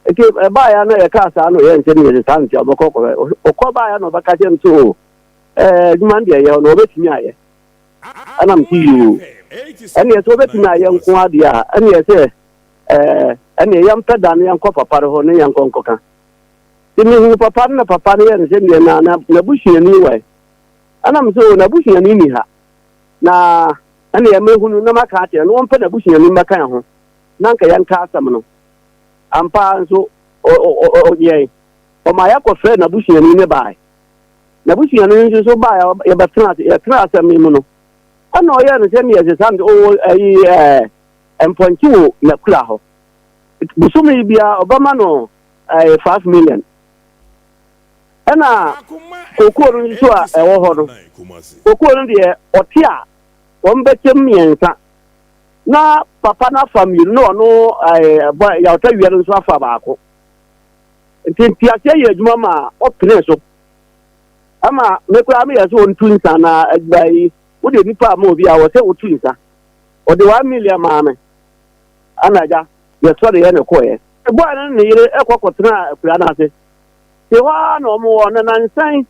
Nti ɛbaeɛ na yɛkaa saa no yɛ nsɛ ne yɛde saa nti ɔbɛkɔ kɔhwɛ. Ɔkɔ baeɛ na ɔbɛka kyerɛ m sɛ o ɛɛ adwuma no deɛ yɛ no ɔbɛtumi ayɛ. Ɛna m sɛ yoo ɛneɛ sɛ ɔbɛtumi ayɛ nko adeɛ a ɛneɛ sɛ ɛɛ ɛneɛ yɛmpɛ da no yɛnkɔ papa no hɔ ne yɛnkɔ nkɔka. Nti mehuu papa no na papa no yɛɛ no sɛ deɛ na n'abusuani wɔ ɛ. Ɛna me sɛ o n'abusuani nni ha. Na ɛneɛ mɛhunu na maka akyerɛ no ɔmpɛ n'abusuani mmɛka yɛn ho na anka yɛnka asɛm no. Ampa ara nso ɔyɛe. Ɔmaa yɛkɔfrɛɛ n'abusuani no bae. N'abusuani no nso so bae a yɛbɛtena ase yɛtena asɛm yi mu no. Ɛna ɔyɛɛ no sɛ neɛ ɛsɛ saa ɔwɔ ayi ɛɛ mpɔnkye wɔ n'akura hɔ. Bosome biara ɔbɛma no ɛyɛ 5 million. Ɛna kookoo no nso a ɛwɔ hɔ no, kookoo no deɛ ɔte a wɔn bɛkyɛm mmiɛnsa na papa no afa mmienu na ɔno ɛɛ bɔ yawta wia no nso afa baako. Nti nteaseɛ yɛ adwuma ma ɔpene so ama me koraa meyɛ sɛ ɔntu nsa na adwuma yi wode nipa ama obi a wɔ sɛ wotu nsa. Ɔde 1 million maa me ana agya yɛsɔre yɛ ne kɔɛ. Boy no ne ne yere kɔ kɔtenaa akuraa no ase. Te hɔ ara na wɔwɔ, na nnansa yi,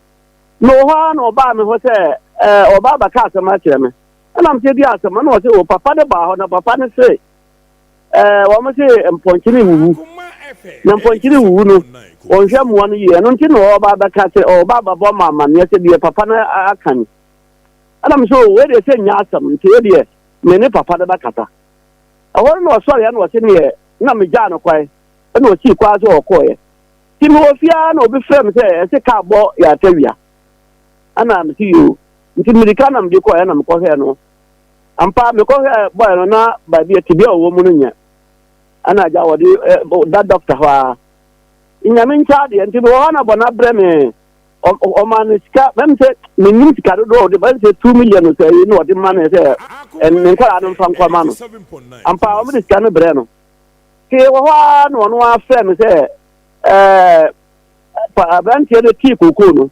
mewɔ hɔ ara na ɔbaa me hɔ sɛ ɛɛ ɔba abɛka asɛm akyerɛ me. Ɛna mese di asɛm, ɛna ɔse o papa no baa hɔ na papa no se ɛɛ wɔn se mpɔnkye no wuwu. Na mpɔnkye no wuwu no, wɔnhwɛ mmoa no yie. Ɛno nti na ɔba abɛka sɛ ɔba abɛbɔ ma amanneɛ sɛ deɛ papa no aka ni. Ɛna mese o wei deɛ sɛ nyɛ asɛm nti wei deɛ me ne papa no bɛkasa. Ɛhɔ no na ɔsɔre ɛna ɔse neɛ na megyaa no kwan ɛna ɔsii kwan sɛ ɔkɔɔeɛ. Nti mewɔ fie ara na obi frɛ me sɛ ɛse kaa bɔ yɛ atawia. Ɛna mese yoo. Nti mirika na mede kɔɔeɛ na mekɔhwɛɛ no. Ampa mekɔhwɛɛ bɔɛ no na baabi a tebea a ɔwɔ mu no nyɛ. Ɛna agya wɔde da dɔkta hɔ ara. Nyame nkyɛ adeɛ nti mewɔ hɔ na bɔ no abrɛ me ɔma no sika mɛm sɛ menim sika dodoɔ ɔde bɛn sɛ 2 million sɛ yi na ɔde ma no sɛ ne nkwadaa no mfa nkɔma no. Ampa wɔn de sika no brɛ no. Te wɔ hɔ ara na ɔno afrɛ me sɛ ɛɛ aberanteɛ no tii kookoo no.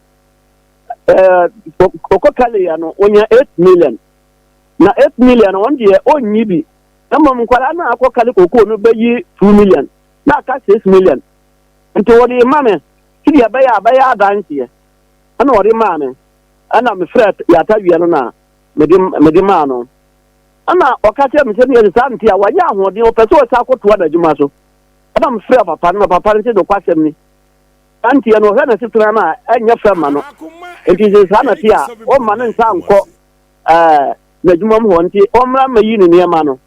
Ɛɛ ɔkɔ kaleɛ no ɔnya 8 million. Na 8 million no ɔno deɛ ɔnnyi bi. Na mmom nkwadaa no a akɔ kale kokoo no bɛyi 2 million na aka 6 million. Nti wɔde ma me sɛdeɛ ɛbɛyɛ a bɛyɛ adanseɛ. Ɛna ɔde maa me. Ɛna mefrɛ Yatawia no na mede mede maa no. Ɛna ɔka kyerɛ me sɛ neɛ saa nti a wanya ahoɔden ɔpɛ sɛ ɔsan akɔtoa n'adwuma so. Ɛna mefrɛ papa no na papa no sɛ nokwasɛm ni. Saa nti no ɔhwɛ n'asetena no a ɛnyɛ fɛ ma no. Nti sɛ saa na te a ɔmma ne nsa nkɔ ɛɛ n'adwuma mu hɔ nti ɔmmra mmɛyi ne nneɛma no.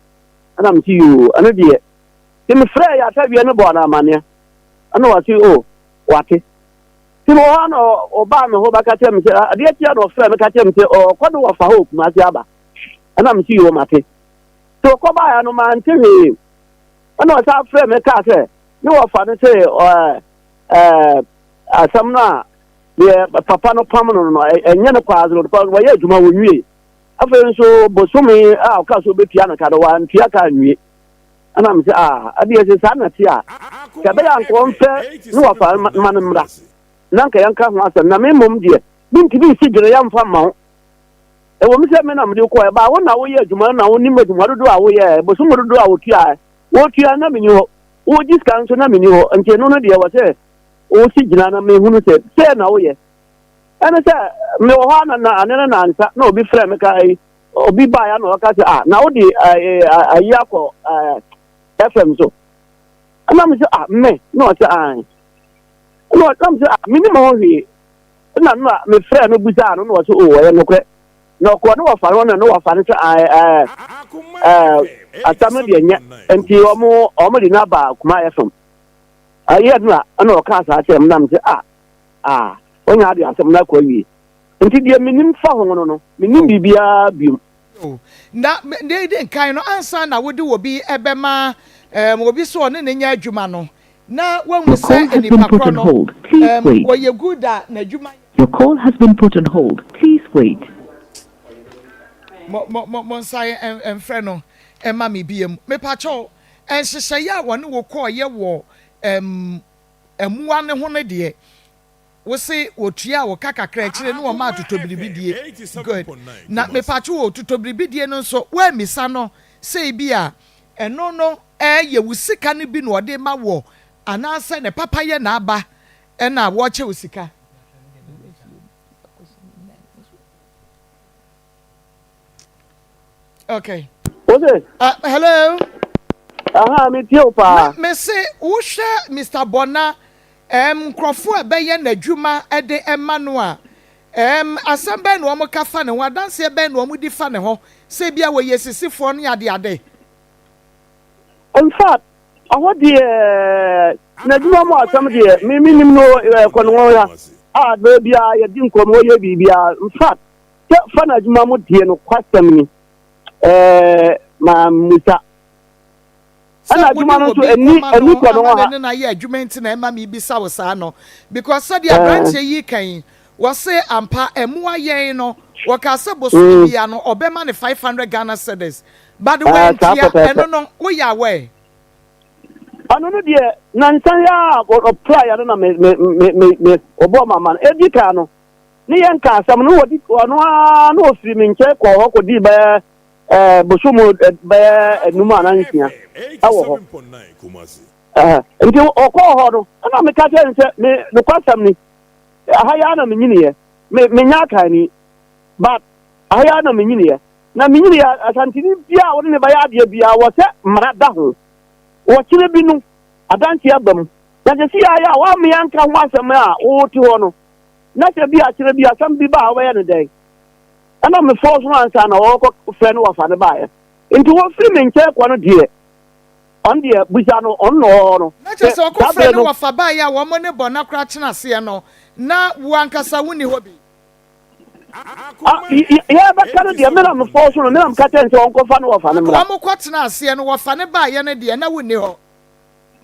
Ɛna mese yoo ɛno deɛ. Nti mefrɛɛ Yatawia no bɔɔ no amanneɛ. Ɛna ɔse o wate. Nti mewɔ hɔ a na ɔbaa me hɔ bɛka kyerɛ me sɛ adeɛ kyeɛ na ɔfrɛ me ka kyerɛ me sɛ ɔkɔ ne wɔfa hɔ Kumasi aba. Ɛna mese yoo mate. Nti ɔkɔ baeɛ no mante hwee. Ɛna ɔsan frɛ me kaa sɛ ne wɔfa no sɛ ɛɛ asɛm no a deɛ papa no pam no no ɛnyɛ no kwaa no because wɔyɛ adwuma wɔnwie. Afei nso bosome a ɔka sɛ ɔbɛtua no ka no wantua ka anwie. Ɛna mese ah ɛdeɛ sɛ saa na ɛte a sɛ ɛbɛyɛ a nka ɔmfrɛ ne wɔfa ma no mmra na nka yɛnka ho asɛm na me mmom deɛ mentumi nsi gyinaeɛ mfa mma wo. Ɛwɔ mu sɛ me na mede kɔɛ baa wo na woyɛ adwuma no na wonim adwuma dodoɔ a woyɛɛ bosom dodoɔ a wotuaɛ wotua na menni hɔ wogye sika nso na menni hɔ nti ɛno no deɛ wɔ sɛ wosi gyina na mehunu sɛ sɛ na woyɛ ɛne sɛ mewɔ hɔ a na ane no nansa na obi frɛ me ka yi obi baeɛ na ɔka sɛ ah na wode ayi akɔ fm so ɛna me sɛ ah me na ɔsɛ ae ɛna ɔsɛ me sɛ ah menim ho hwee ɛna no a mefrɛ no bisaa no na ɔsɛ o ɔyɛ nokorɛ na ɔkɔɔ ne wɔfa no na ne wɔfa no sɛ ae ɛɛ ɛɛ asɛm no deɛ nyɛ nti ɔmo ɔmo de no aba kuma fm ɛyɛ no a ɛna ɔka saa kyerɛ me na me sɛ ah ah ɔnya ade asɛm no akɔ awie Nti deɛ menim fa ho no no, mennim biribiara biom. O, na deɛ edi nkan no, ansa na wode obi bɛma um, obi sɛ ɔne no nyɛ adwuma no, na woahu Your call sɛ has been nipa put korɔ on no, hold. Please um, wait. ɔyɛ good a n'adwuma yɛ. Your call has been put on hold. Please wait. Mo, mo, mo, monsan mfrɛ no mma me biom. Mepakyɛw, nhyehyɛeɛ a wɔne wo kɔɔeɛ wɔ um, mmoa no ho no deɛ, Wo se wɔtuaa wo ka kakra akyire ne wɔmaa totɔbiribidie. Good. Na mepatwo o, totɔbiribidie no nso woammisa no sɛ ebia ɛno no yɛ wo sika no bi na ɔde rema woɔ anaasɛ ne papayɛ na aba na wɔrekyɛ wo sika? Okay. Wo se? Hello? Aha, me tie wo paa. Na me se, wohwɛ Mister Bɔna, ɛɛm, nkurɔfoɔ a ɛbɛyɛ n'adwuma de ɛma no a, ɛɛm, asɛm bɛn na wɔn ka fa ne ho, adanseɛ bɛn na wɔn di fa ne ho, sɛ ebia wɔyɛ sisifoɔ ne adeade? In fact, ɔhɔ deɛ, n'adwuma mu asɛm deɛ, me me nim no ɛkɔ ne ho ya, a bere biara yɛdi nkɔmmɔ yɛ biribiara, in fact, Sɛ fa n'adwuma mu deɛ nokwasɛm ni ɛɛ mammisa. Ɛna Sɛ wode adwuma no nso obi ɛni kɔma ɛni no kɔ ne ama ho ne ha. ne no ayɛ adwuma nti na ɛma mebisa wo saa no because sɛdeɛ Ɛɛ aberanteɛ yi reka yi wɔse ampa ɛmmoa yɛn no wɔkaa sɛ bosome mm, biara no ɔbɛma no 500 Ghana cedis but ɛɛ saa wantua pɛpɛɛpɛ. ɛno no woyɛ aware? Ɔno no deɛ nansa yi ara a ɔpraeɛ no na me me me me me ɔbɔɔ m'ama no. Edi kan no ne yɛn nka asɛm no wɔdi ɔno ara na ɔfiri me nkyɛn kɔɔ hɔ kɔdii bɛyɛ ɛɛ bosom bɛyɛ enum anaa nsia ɛwɔ hɔ ɛɛ nti ɔkɔɔ hɔ no ɛna meka kyerɛ no sɛ me nokwasɛm ni aha yi ara na menyiniiɛ me menya akanni but aha yi ara na menyiniiɛ na menyiniiɛ asanteni biara a wɔne ne bɛyɛ adeɛ biara wɔ sɛ mmara da ho wɔkyerɛ bi no adanseɛ aba mu na sɛ si ayɛ a wɔamea nka ho asɛm a wote hɔ no Na sɛ bi a kyerɛ bi asɛm bi ba a wobɛyɛ no dɛn? Ɛna mefɔɔ so ansa na wɔkɔ frɛ no wɔfa no baeɛ. Nti wɔfiri me nkyɛn kɔ no deɛ, ɔno deɛ bisa no, ɔno na ɔwɔ hɔ no. Na kyerɛ Sɛ sɛ saa ɔkɔfrɛ berɛ ne no, wɔfa baeɛ a wɔn ne bɔna koraa kyena aseɛ no, na wo ankasa wonni hɔ bi. a, yɛbɛka no deɛ, me na mefɔɔ so no, me na meka kyerɛ no sɛ ɔnkɔfa ne wɔfa no mmra. Wɔn kɔtena aseɛ no, wɔfa no baeɛ no deɛ, na wonni hɔ.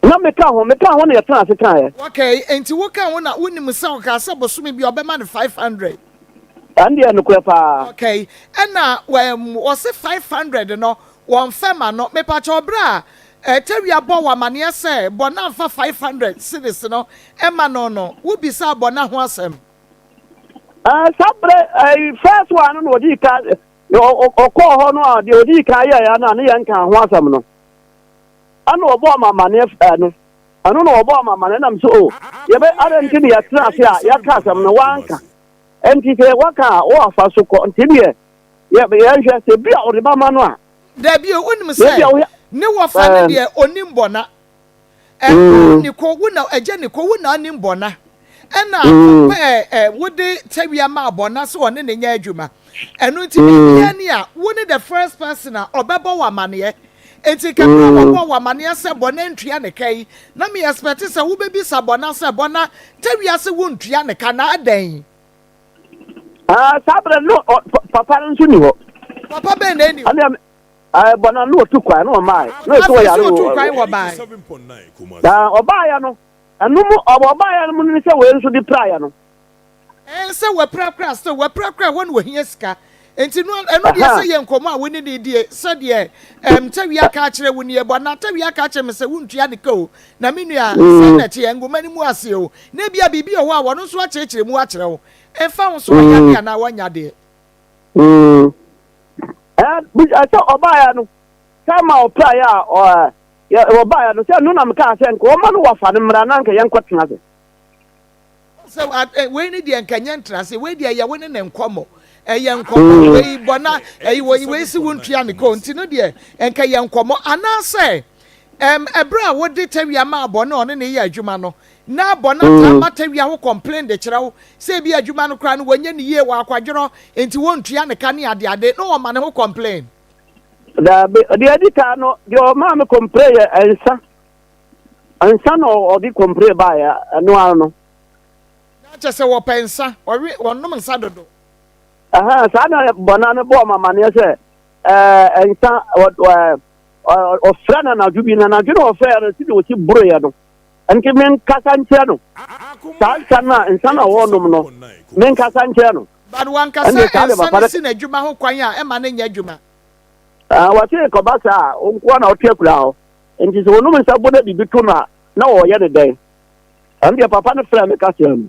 Na meka ho, meka ho na yɛtenaa ase kaeɛ. Okay, enti woka ho na wonim sɛ ɔkaa sɛ bosome bi ɔbɛma no 500? Ɛno deɛ nokorɛ paa. Okay, ɛna wɔse 500 no wɔnfɛ ma no, mepakyɛw berɛ a Tawia bɔɔ wo amaneɛ sɛ Bɔna mfa 500 cedis no ma no no, wobisaa Bɔna ho asɛm? Ɛɛ saa berɛ ɛɛ first one no na ɔdii ka ɔkɔɔ hɔ no a deɛ ɔdii kan yɛɛ no a ne yɛn nka ho asɛm no ɛna ɔbɔɔ ma amaneɛ ɛno ɛno na ɔbɔɔ ma amaneɛ nam so o yɛbɛ adɛn nti ne yɛtena ase a yɛka asɛm no wanka nti sɛ waka a wɔafa so kɔ nti deɛ yɛnhwɛ sɛ bi a ɔde bɛma no a. Dabi o, wonim sɛ ne wɔfa no deɛ ɔnim bɔna. Ɛno ne ko wo na agya ne ko wo na anim bɔna. Ɛna pɛ ɛ wode tawia maa bɔna sɛ ɔne ne nyɛ adwuma. Ɛno nti biribiara ni a wo ne the first person a ɔbɛbɔ wo amaneɛ. Nti nka berɛ a wɔbɔɔ wo amaneɛ sɛ bɔna ntua ne ka yi, na me expect sɛ wobɛbisa bɔna sɛ bɔna tawia se wontua ne ka na adɛn? Ah, saa berɛ no papa no nso ni hɔ. Papa bɛn na ɛni hɔ? Ɛɛ bɔ na na otu kwan na ɔmaae. Na ɔsɛ ɔyare wɔ. Afei otu kwan wɔ bae. Na ɔbaeɛ no, ɛno mu ɔbaeɛ no mu ne sɛ wei nso de piraeɛ no. Ɛɛ sɛ wapira koraa still wapira koraa ɛhɔ na ohia sika. Nti no ɛno deɛ sɛ yɛ nkɔmɔ a wo ne ne die sɛdeɛ ɛm Tawia aka akyerɛ wo nie bɔ na Tawia aka akyerɛ me sɛ wontua ne ka o na me nua sɛ na ɛteɛ ngoma no mu ase o na ebia biribi wɔ hɔ a wɔno nso akyerɛkyerɛ mu akyerɛ wo ɛmfa ho sɛ ɔnya deɛ anaa wanya deɛ. Mm. Sɛ ɔbaeɛ no, sɛ ma ɔpraeɛ a ɔbaeɛ no, sɛ no na mekaa sɛ nka ɔma no wafa no mmara na nka yɛnkɔtena ase. Sɛ wei ne deɛ nka nyɛ ntra ase, wei deɛ ɛyɛ wo ne ne nkɔmmɔ. Ɛyɛ nkɔmmɔ, wei bɔ na ɛyi wei si wo ntua ne kɔ nti no deɛ nka yɛ nkɔmmɔ anaasɛ ɛberɛ a wode tawia maa bɔ ne ɔne ne yɛ adwuma no na bɔ na taa ma tawia ho complain de kyerɛ wo sɛ ebi adwuma no koraa no wɔnyɛ ne yie wɔ akwadworɔ nti wɔntua ne ka ne adeade na wɔma ne ho complain. Daabi, deɛ adi kan no, deɛ ɔmaa me complain yɛ nsa. Nsa na ɔde complain baeɛ, ɛno ara no. Na kyɛ sɛ wɔpɛ nsa, ɔwe, wɔnom nsa dodo. Ɛhɛn, saa na bɔna no bɔɔ me amaneɛ sɛ ɛɛ nsa ɔfrɛ no anadwo bi, na anadwo na ɔfrɛ no sɛdeɛ ɔsi boroeɛ no. Nti menkasa nkyerɛ no. Saa nsa no a nsa no a wɔrenom no, menkasa nkyerɛ no. But wankasa nsa no si n'adwuma ho kwan a ɛma no nyɛ adwuma. Ah, wɔse kɔba saa a, wo nkoa na wote akuraa hɔ. Nti sɛ wɔnom nsa bo na biribi to no a, na wɔyɛ no dɛn? Ɛno deɛ papa no frɛɛ me kasaa mu.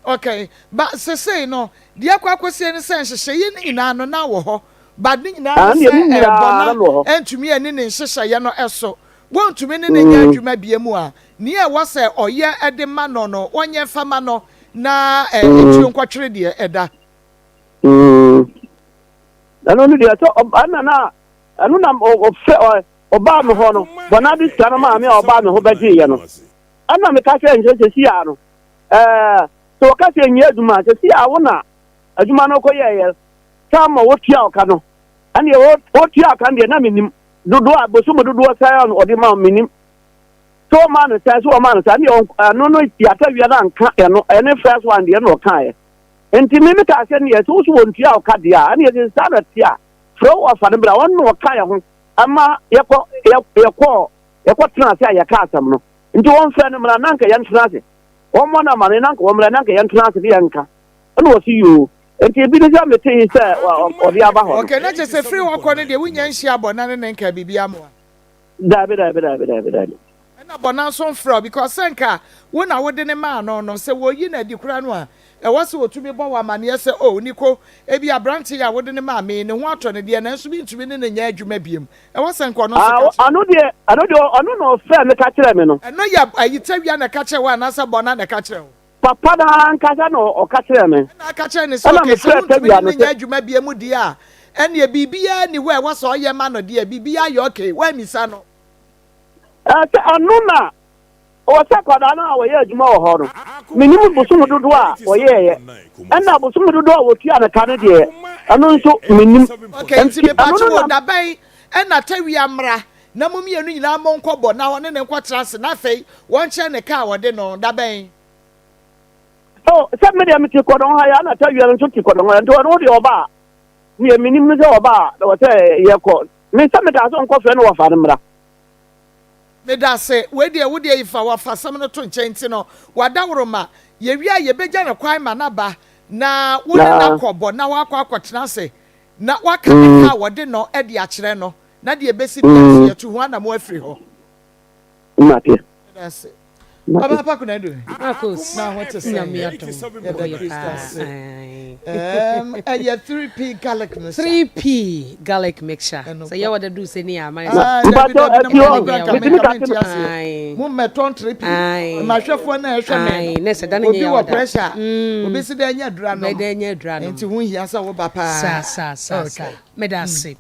Okay, but sesei no, deɛ akɔ akɔsie ne sɛ nhyehyɛeɛ no nyinaa no na wɔ hɔ, but ne nyinaa ne sɛ ɛbɔ na ɛntumi ani ne nhyehyɛeɛ no so. Wontumi ne no nyɛ adwuma bio mu a, nea ɛwɔ sɛ ɔyɛ de ma no no, ɔnyɛ mfa ma no, na akyire nkɔtwere deɛ ɛda. Ɛno no deɛ sɛ ɛna na ɛno na ɔfrɛ ɔbaa me hɔ no bɔn ade sika no maa me a ɔbaa me ho bɛgyeeɛ no ɛna meka kyerɛ nkyerɛ sɛ si a no ɛɛ sɛ wɔka sɛ nyɛ adwuma sɛ si a wo na adwuma no kɔyɛɛyɛ saa ma wotua ɔka no ɛneɛ wotua ɔka no deɛ na menim Dodoɔ a, bosome dodoɔ sɛn a ɔde ma wo, mennim. Sɛ ɔmaa no sɛn, sɛ ɔmaa no sɛn, ɛne ɛno no yɛata wia no anka ɛno, ɛne first one deɛ na ɔkaeɛ. Nti me mekaa sɛ neɛ sɛ wo so wɔntua wo ka deɛ a, ɛne yɛde saa na ɛte a, frɛ wo ɔfa no bra, ɔno na ɔka yɛ ho ɛma yɛkɔ yɛkɔɔ yɛkɔ tena ase a yɛka asɛm no. Nti wɔmfrɛ no mmra na anka yɛntena ase. Wɔmmɔ no amane na anka wɔmmra na anka yɛntena ase ne yɛnka. Ɛna ɔse yoo. Nti ebi ne sɛ metee sɛ ɔde aba hɔ no. Okay, na kyerɛ sɛ firi hɔ kɔ no deɛ wonnya nhyia Bɔna ne ne nkaa biribi amoa? Daabi, daabi, daabi, daabi, daabi. Ɛna Bɔna nso mfrɛ wo because sɛ nka wo na wode no maa no no, sɛ wɔyi no adi koraa no a, ɛwɔ sɛ wɔtumi bɔ wo amaneɛ sɛ oh Niko, ebi aberante yi a wode no maa me yi, ne ho atɔ no deɛ nanso mentumi ne no nyɛ adwuma biom. Ɛwɔ sɛ nka ɔno nso ka kyerɛ wo. Ɛno deɛ, ɛno deɛ ɔno na ɔfrɛɛ me ka kyerɛɛ me no. Ɛno yɛ ayi Tawia na ɛka kyerɛɛ wo anaasɛ Bɔna na ɛka kyerɛɛ wo? Papa no ara ankasa na ɔka kyerɛɛ me. Ɛnna aka kyerɛɛ no sɛ, Ɛnna Okay, sɛ mefrɛɛ wontumi Tawia ne no no nyɛ sɛ. adwuma bio mu deɛ a, ɛnneɛ biribiara nni hɔ a ɛwɔ sɛ ɔyɛ ma no deɛ, biribiara ayɛ okay. Woammisa no? Ɛɛ, sɛ ɛno na ɔwɔ sɛ akwadaa no a ɔyɛ adwuma wɔ hɔ no, mennim bosome dodoɔ a ɔyɛeɛ, ɛnna bosome dodoɔ a wɔtua no ka no deɛ, ɛno nso mennim. Okay, nti Enti ɛno mepatwo no wo, na. da bɛn na Tawia mmra na mo mmienu nyinaa monkɔbɔ na ɔne no nkɔtra ase na afei wɔnkyerɛ ne ka a wɔde no, da bɛn? Oh, sɛ me deɛ mete kɔdɔn ha yi, ana Tawia no nso te kɔdɔn ha yi, nti ɔno deɛ ɔba a, neɛ menim no sɛ ɔba a, na wɔ sɛ yɛkɔ. Me sɛ mekaa sɛ ɔnkɔfrɛ no wɔfa no mmra. Medase, wei deɛ wo deɛ yi fa w'afasɛm no to nkyɛn nti no w'adaworoma, yɛwie a yɛbɛgya no kwan ma no aba na wo ne no akɔ bɔ na wakɔ akɔtena ase na waka ne ka a wɔde no de akyerɛ no na deɛ ɛbɛsi biara nso yɛatu ho anamo afiri hɔ. Mate. Medase. Ɔbaa pa Konadu. Marcos. Na ho te sɛn? Nyame adom. Yɛda Ɔyɛ Kristo paa. ase. Ae. Ɛɛm, ɛyɛ 3P garlic mixture. 3P garlic mixture. Ɛno Sɛ kɔ. yɛwɔ da duru sɛ ni a, ma yɛ sɛ. Ah, dabi Mpakyɛw, dabi na ɛte mo hɔ. ni kura nka Metumi menka ka mente se aseɛ. Ae. Mo mmɛtɔn 3P. Ae. Mahwɛfoɔ no a ɛhwɛ me Ae. no, Na sɛ da no obi nyɛ wɔ yɛwɔ da. pressure a, obi si dɛ nya aduru anom. Bɛdɛ nya aduru anom. Nti ho hia sɛ woba paa. Saa saa saa saa. Okay. Meda ase.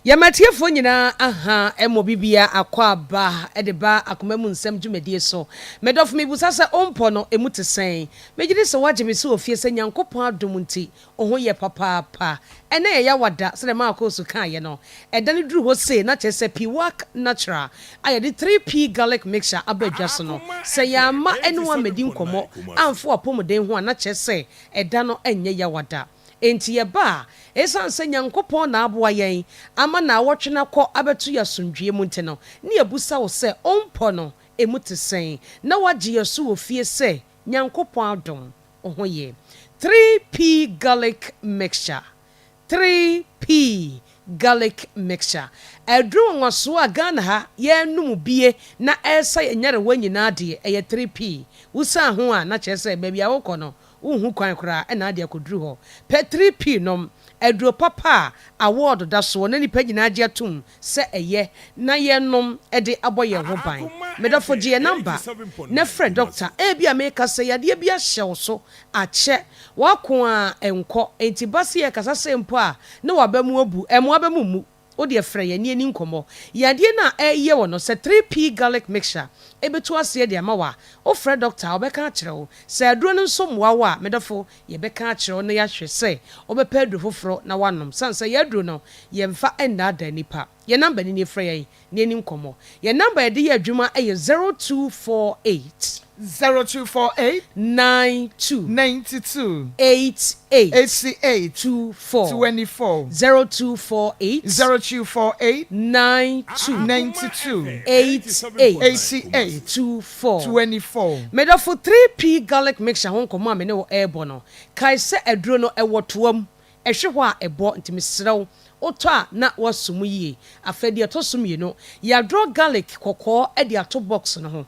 Yɛma atiefoɔ nyinaa aha mmɔ bibia akwaaba de ba akoma mu nsɛm dwumadie so. Me dɔfo mebusa sɛ wo mpɔ no ɛmu te sɛn? Megyedi sɛ woagye me so wɔ fie sɛ Nyankopɔn adom nti wo ho yɛ papaapa. Ɛnɛ yɛ Yawada sɛdeɛ Marcos kaeɛ no. Ɛda no duru hɔ sei na kyerɛ sɛ Piwak Natural a yɛde 3P Garlic Mixture aba dwa so no sɛ yɛamma ɛne wo ammɛdi nkɔmmɔ amfa w'apɔmuden ho a na kyerɛ sɛ ɛda no nyɛ Yawada. Enti yɛba a, esiane sɛ Nyankopɔn na aboa yɛn ama naawɔtwe no akɔ abɛto yɛn asomdwoeɛ mu nti no, ne yɛbusa wo sɛ, Ompɔ no, emu te sɛn? Na woagye yɛn so wɔ fie sɛ, Nyankopɔn adom, wo ho ye. 3P Garlic Mixture 3P Garlic Mixture Aduro nwanwasoɔ a Ghana ha yɛrenom bie na ɛresa yɛn nyarewa nyinaa deɛ, ɛyɛ 3P. Wosan ho a, na kyerɛ sɛ baabi a wokɔ no, Wonhu kwan koraa na ade akɔduru hɔ. Pɛ 3P nom, aduro papa a awɔɔdo da soɔ na nnipa nyinaa gye atom sɛ ɛyɛ na yɛnom de abɔ yɛn ho ban. Me dɔfo gye yɛn namba na frɛ dɔkta. Ebia meka sɛ yadeɛ bi ahyɛ wo so akyɛ, w'ako ara nkɔ, enti ba sɛ yɛkasa sei mpo a na w'aba mu abu. Ɛmma w'aba mu mmu. Wo deɛ frɛ yɛn na yɛnni nkɔmmɔ. Yadeɛ no a ɛreyɛ wo no, sɛ 3P garlic mixture bɛtu aseɛ de ama wo a, wofrɛ dɔkta a, ɔbɛka akyerɛ wo. Sɛ aduro no nso mmoa wo a, me dɔfo, yɛbɛka akyerɛ wo na yɛahwɛ sɛ wobɛpɛ aduro foforɔ na woanom. Sane sɛ yɛn aduro no, yɛmfa nnaadaa nnipa. Yɛn namba no nie, frɛ yɛn na yɛnni nkɔmmɔ. Yɛn namba a yɛde yɛ adwuma yɛ 0248. 0248. 92. 92. 88. 88. 24. 24. 0248. 0248. 92. 92. 88. 88. 24. 24. Me dɔfo, 3P garlic mixture ho nkɔmmɔ a me ne wo rebɔ no, kae sɛ aduro no, ɛwɔ toa mu. Ɛhwe hɔ a, ɛbɔ, nti mesrɛ wo, wotɔ a na woaso mu yie. Afei deɛ ɛtɔ so mmienu, yɛadrɔ garlic kɔkɔɔ de ato box no ho.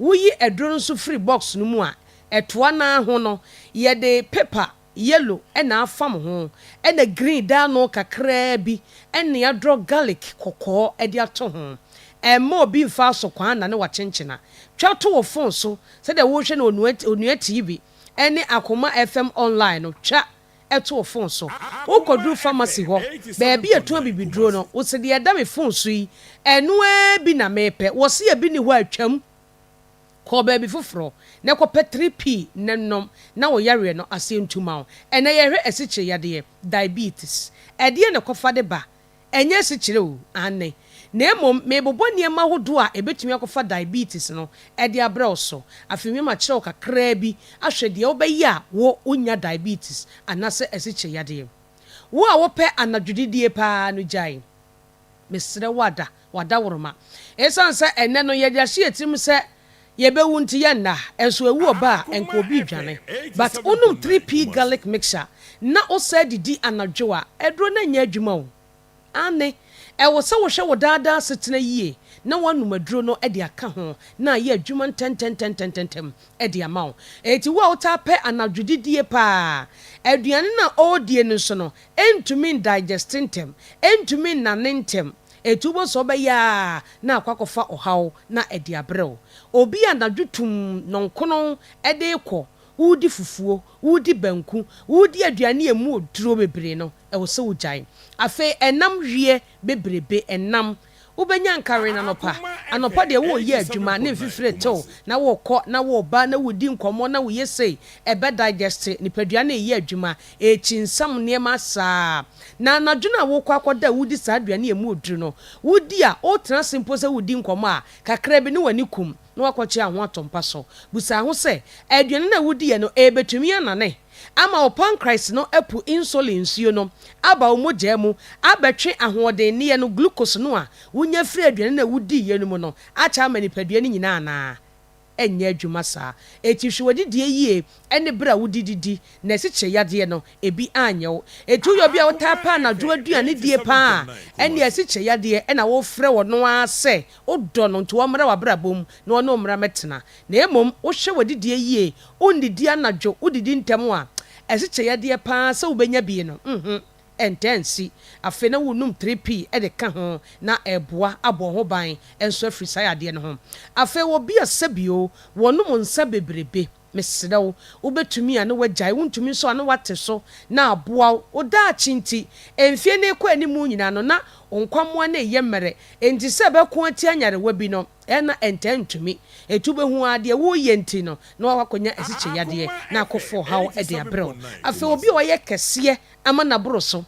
Woyi aduro no nso firi box no mu a, ɛtoa no ara ho no, yɛde paper yellow na afam ho, ɛna green da ano kakraa bi na yɛadrɔ garlic kɔkɔɔ de ato ho. Ɛmma obi mfa asokwaa nnane w'akyenkyena. Twa to wo phone so sɛdeɛ worehwɛ no Onua TV ne Akoma FM online no, twa to wo fon so. Wokɔduru famasi hɔ, baabi a yɛtɔn abibiduro no, wose deɛ ɛda me fon so yi, ɛno ara bi na mepɛ. Wɔse ebi nni hɔ a, twam kɔ baabi foforɔ na kɔpɛ 3P na nom na wo yareɛ no aseɛ ntu ma wo. Ɛnnɛ yɛrehwɛ asikyire yadeɛ, diabetes. Ɛdeɛn na ɛkɔfa de ba? Ɛnyɛ asikyire o, aane. Na mmom merebobɔ nneɛma ahodoɔ a ɛbɛtumi akɔfa diabetes no de abrɛ wo so. Afei me makyerɛ wo kakraa bi ahwɛ deɛ wobɛyɛ a wo wonnya diabetes anaasɛ asikyire yadeɛ. Wo a wopɛ anadwodidie pa ara no gyae. Mesrɛ wo ada w'adaworoma. Esiane sɛ ɛnnɛ no yɛde ahyɛ yɛn tirim sɛ yɛbɛwu nti yɛnna, nso ɛwu ɔba a nka obi redwane. But wonom 3P garlic mixture na wosan didi anadwo a, aduro no nyɛ adwuma o. Aane, ɛwɔ sɛ wohwɛ wo daa daa asetena yie na woanom aduro no de aka ho na ayɛ adwuma ntɛntɛntɛntɛntɛm de ama wo. Enti wo a wotaa pɛ anadwo didie paa, aduane no a ɔredie no nso no, ɛntumi ndaegyɛste ntɛm, ɛntumi nnane ntɛm. Enti wobɛhu sɛ wobɛyɛ ara na akɔ akɔfa ɔhaw na ɛde abrɛ wo. Obi a anadwo tumm nnɔnkono de rekɔ, woredi fufuo, woredi banku, woredi aduane a ɛmu oduro bebree no, ɛwɔ sɛ wogyae. Afei ɛnam weɛ bebrebe, ɛnam. Wobɛnya nkawee no anɔpa. Anɔpa deɛ woreyɛ adwuma ne mfifire retew na worekɔ na woreba na woredi nkɔmmɔ na woyɛ sei, ɛbɛ digest, nipadua no reyɛ adwuma, ɛrekyinsamm nneɛma saa. Na anadwo no a worekɔ akɔda a woredi saa aduane a ɛmu oduru no, wodi a, wotena ase mpo sɛ woredi nkɔmmɔ a, kakra bi ne w'ani kum na woakɔkyea ho atɔ mpa so. Bisa ho sɛ, 'Aduane no a wudiiɛ no, ɛrebɛtumi anane ama wo pancreas no apu insulin nsuo no aba wo mogya mu abɛtwe ahoɔdenneɛ no, glucose no a wonya firi aduane no a wudiiɛ no mu no akyɛ ama nipadua no nyinaa anaa? nyɛ adwuma saa. Enti hwɛ w'adidie yie ne berɛ a wode didi na asikyire yadeɛ no ebi anyɛ wo. Enti woyɛ obi a wotaa pɛ anadwo aduane die pa ara a, ɛnneɛ asikyire yadeɛ na worefrɛ ɔno ara sɛ wodɔ no nti ɔmmra w'abrabɔ mu na ɔne wo mmra mmɛtena. Na mmom wohwɛ w'adidie yie, wonnidi anadwo, wodidi ntɛm a, asikyire yadeɛ pa ara sɛ wobɛnya bi no, nhu. Ɛntaa nsi. Afei na wonom 3P de ka ho na ɛreboa abɔ wo ho ban nso afiri saa yadeɛ no ho. Afei obi a sɛbio wɔnom nsa bebrebe, mesrɛ wo, wobɛtumi a na woagyae, wontumi nso a na woate so na aboa wo. Wo daakye nti, mfeɛ no rekɔ anim nyinaa no na wo nkwammoa no reyɛ mmerɛ, enti sɛ ɛbɛko atia nyarewa bi no, ɛyɛ na ɛntaa ntumi. Enti wobɛhu ara deɛ woreyɛ nti no na woakɔ akɔnya asikyire yadeɛ na akɔfa ɔhaw de abrɛ wo. Afei obi a ɔyɛ kɛseɛ ama no aboro so.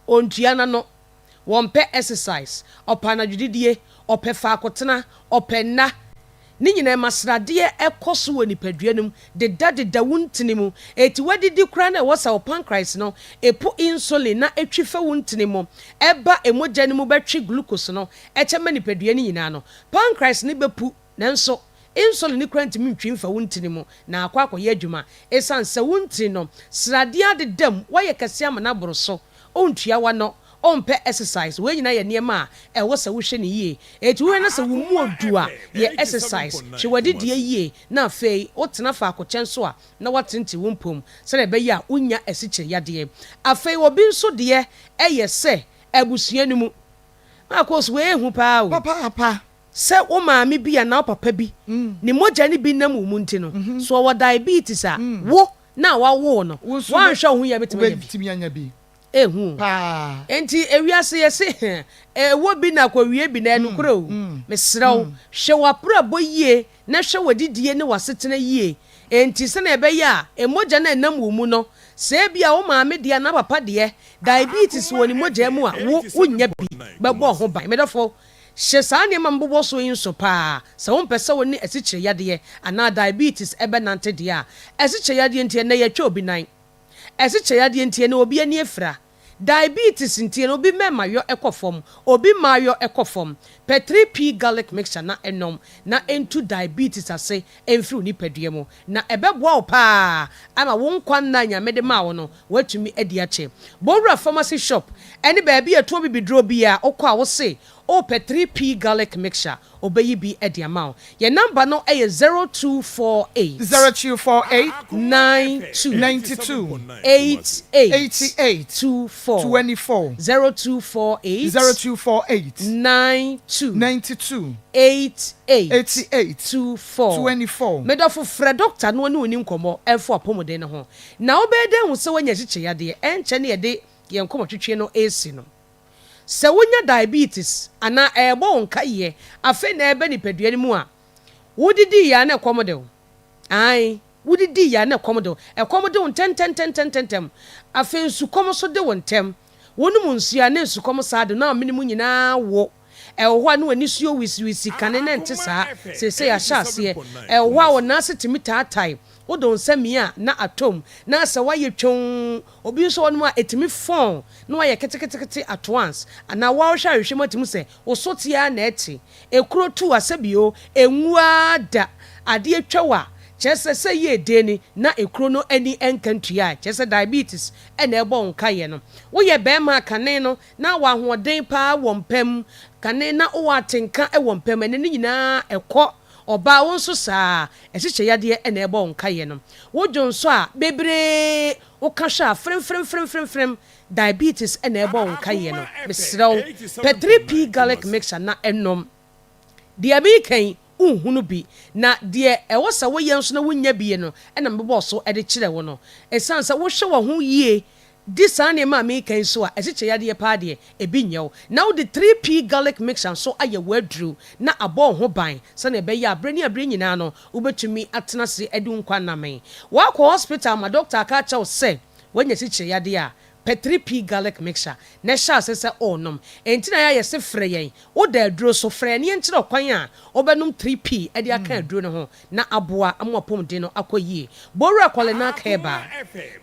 Ɔntua n'ano. Wɔmpɛ exercise. Ɔpɛ anadwodidie. Ɔpɛ faakotena. Ɔpɛ nna. Ne nyinaa ɛma sradeɛ kɔ so wɔ nipadua no mu, dedadeda wo ntini mu. Enti woadidi koraa na ɛwɔ sɛ wo pancreas no po insulin na ɛtwi fa wo ntini mu ba mogya no mu bɛtwe glucose no kyɛ ma nipadua no nyinaa no, pancreas no bɛpu. Nanso, insulin no koraa ntumi ntwi mfa wo ntini mu na akɔ akɔyɛ adwuma. Esiane sɛ wo ntini no sradeɛ adeda mu, woayɛ kɛse ama no aboro so, wontua w'ano, wompɛ exercise, wei nyinaa yɛ nneɛma a ɛwɔ sɛ wohwɛ no yie. Enti wohwɛ na sɛ wo mu odu a, yɛ exercise, hwɛ w'adidie yie, na afei wotena faako kyɛ nso a, na woatenetene wo mpom sɛdeɛ ɛbɛyɛ a wonnya asikyire yadeɛ. Afei obi nso deɛ yɛ sɛ abusua no mu. Marcos, wei yɛ hu paa o. Papaapa. Sɛ wo maame bi anaa wo papa bi ne mogya no bi nam wo mu nti no, sɛ ɔwɔ diabetes a, wo na a wɔawo wo no, woanhwɛ wo ho yie a wobɛtumi anya bi. Ehu o. Enti ewiase yɛse ɛwɔ bi na akɔwie bi na ɛyɛ nokorɛ o. Mesrɛ wo, hwɛ w'abrabɔ yie na hwɛ w'adidie ne w'asetena yie. Enti sɛnea ɛbɛyɛ a mogya no a ɛnam wo mu no, sɛ ebia wo maame deɛ anaa papa deɛ, diabetes wɔ ne mogya mu a, wo wonnya bi, bɛbɔ wo ho ban. Me dɔfo, Hyɛ saa nneɛma a mebobɔ soɔ yi nso paa, sɛ wompɛ sɛ wo ne asikyire yadeɛ anaa diabetes bɛnante deɛ a. Asikyire yadeɛ nti ɛnnɛ yɛtwa obi nan. Asikyire yadeɛ nti ɛnnɛ obi ani afira. Diabetes nti ɛnnɛ obi mmarima yɔ kɔ fam, obi mmaa yɔ kɔ fam. Pɛ 3P garlic mixture na nom na ɛntu diabetes ase mfiri wo nipadua mu. Na ɛbɛboa wo paa ama wo nkwa nna a Nyame de maa wo no woatumi adi akyɛ. Bowura pharmacy shop ne baabi a yɛtɔn bibiduro biara wokɔ a wose wopɛ 3P garlic mixture obeyi bi de ama wo. Yɛn number no yɛ 0248. 0248. 92. 92. 88. 88. 24. 24. 0248. 0248. 92. 92. 88. 88. 24. 24. Me dɔfo frɛ dɔkta na ɔne wo nni nkɔmmɔ ɛmfa w'apɔmuden no ho. Na wobɛyɛ dɛn ahu sɛ woanya akyikyeyadeɛ? Ɛnkyɛ na yɛde yɛn nkɔmmɔtwetwe no resi no. Sɛ wonya diabetes anaa ɛrebɔ wo nkaeɛ afei na ɛreba nipadua no mu a, wodidi yɛ a na ɛkɔm de wo. Aane, wodidi yɛ a na ɛkɔm de wo. Ɛkɔm de wo ntɛntɛntɛntɛntɛm. Afei nsukɔm nso de wo ntɛm. Wonom nsuo a na nsukɔm saa de wo na amene mu nyinaa wo. Ɛwɔ hɔ a na w'ani suo wisiwisi, kane na ɛnte saa, seesei ahyɛ aseɛ. Ɛwɔ hɔ a wo nan ase tumi taatae. Wode wo nsa mia a, na atɔ mu, na sɛ woayɛ twonn. Obi nso wɔ hɔnom a, ɛtumi fɔn na wayɛ keteketekete at once. Anaa wo ara wohwɛ ahwehwɛ mu a, tumi sɛ wo so te ara na ɛte. Ekuro tu a, sɛbi o, ɛnwu ara da. Adeɛ twa wo a, kyerɛ sɛ sɛ yie den ni na ekuro no ani nka ntua a, kyerɛ sɛ diabetes na ɛrebɔ wo nkaeɛ no. Woyɛ barima a, kane no, na wɔ ahoɔden pa ara wɔ mpa mu. Kane na wowɔ atenka wɔ mpa mu. Ɛnnɛ ne nyinaa ɛkɔ. Ɔbaa, wo nso saa ara. Ɛhyehyɛ yadeɛ na ɛbɔ wo nkaeɛ no. Wo dwonsɔ a, bebree, woka hwɛ a, fremfremfremfrem, diabetes na ɛbɔ wo nkaeɛ no. Mesrɛ wo, pɛ 3P garlic mixture na nom. Deɛ mereka yi, wonhunu bi. Na deɛ ɛwɔ sɛ woyɛ nso na wonnya bi no na mebobɔɔ so de kyerɛɛ wo no. Ɛsiane sɛ wohwɛ w'ho yie di saa nneɛma a mereka yi so a, ɛkyekyɛ yadeɛ paa deɛ, ebi nyɛ wo. Na wode 3P garlic mixture nso ayɛ w'aduru na abɔ wo ho ban sɛdeɛ ɛbɛyɛ a berɛ ne aberɛ nyinaa no wobɛtumi atena ase adi wo nkwa nna mee. Woakɔ hospital ma dɔkta aka akyerɛ wo sɛ woanya kyekyerɛ yadeɛ a, pɛ 3P garlic mixture na hyɛ ase sɛ worenom. Enti na yɛayɛ se frɛ yɛn. Woda aduro so, frɛ yɛn na yɛnkyerɛ wo kwan a wobɛnom 3P de aka aduro no ho na aboa ama w'apɔmuden no akɔ yie. Bowura Kolinak Herbal,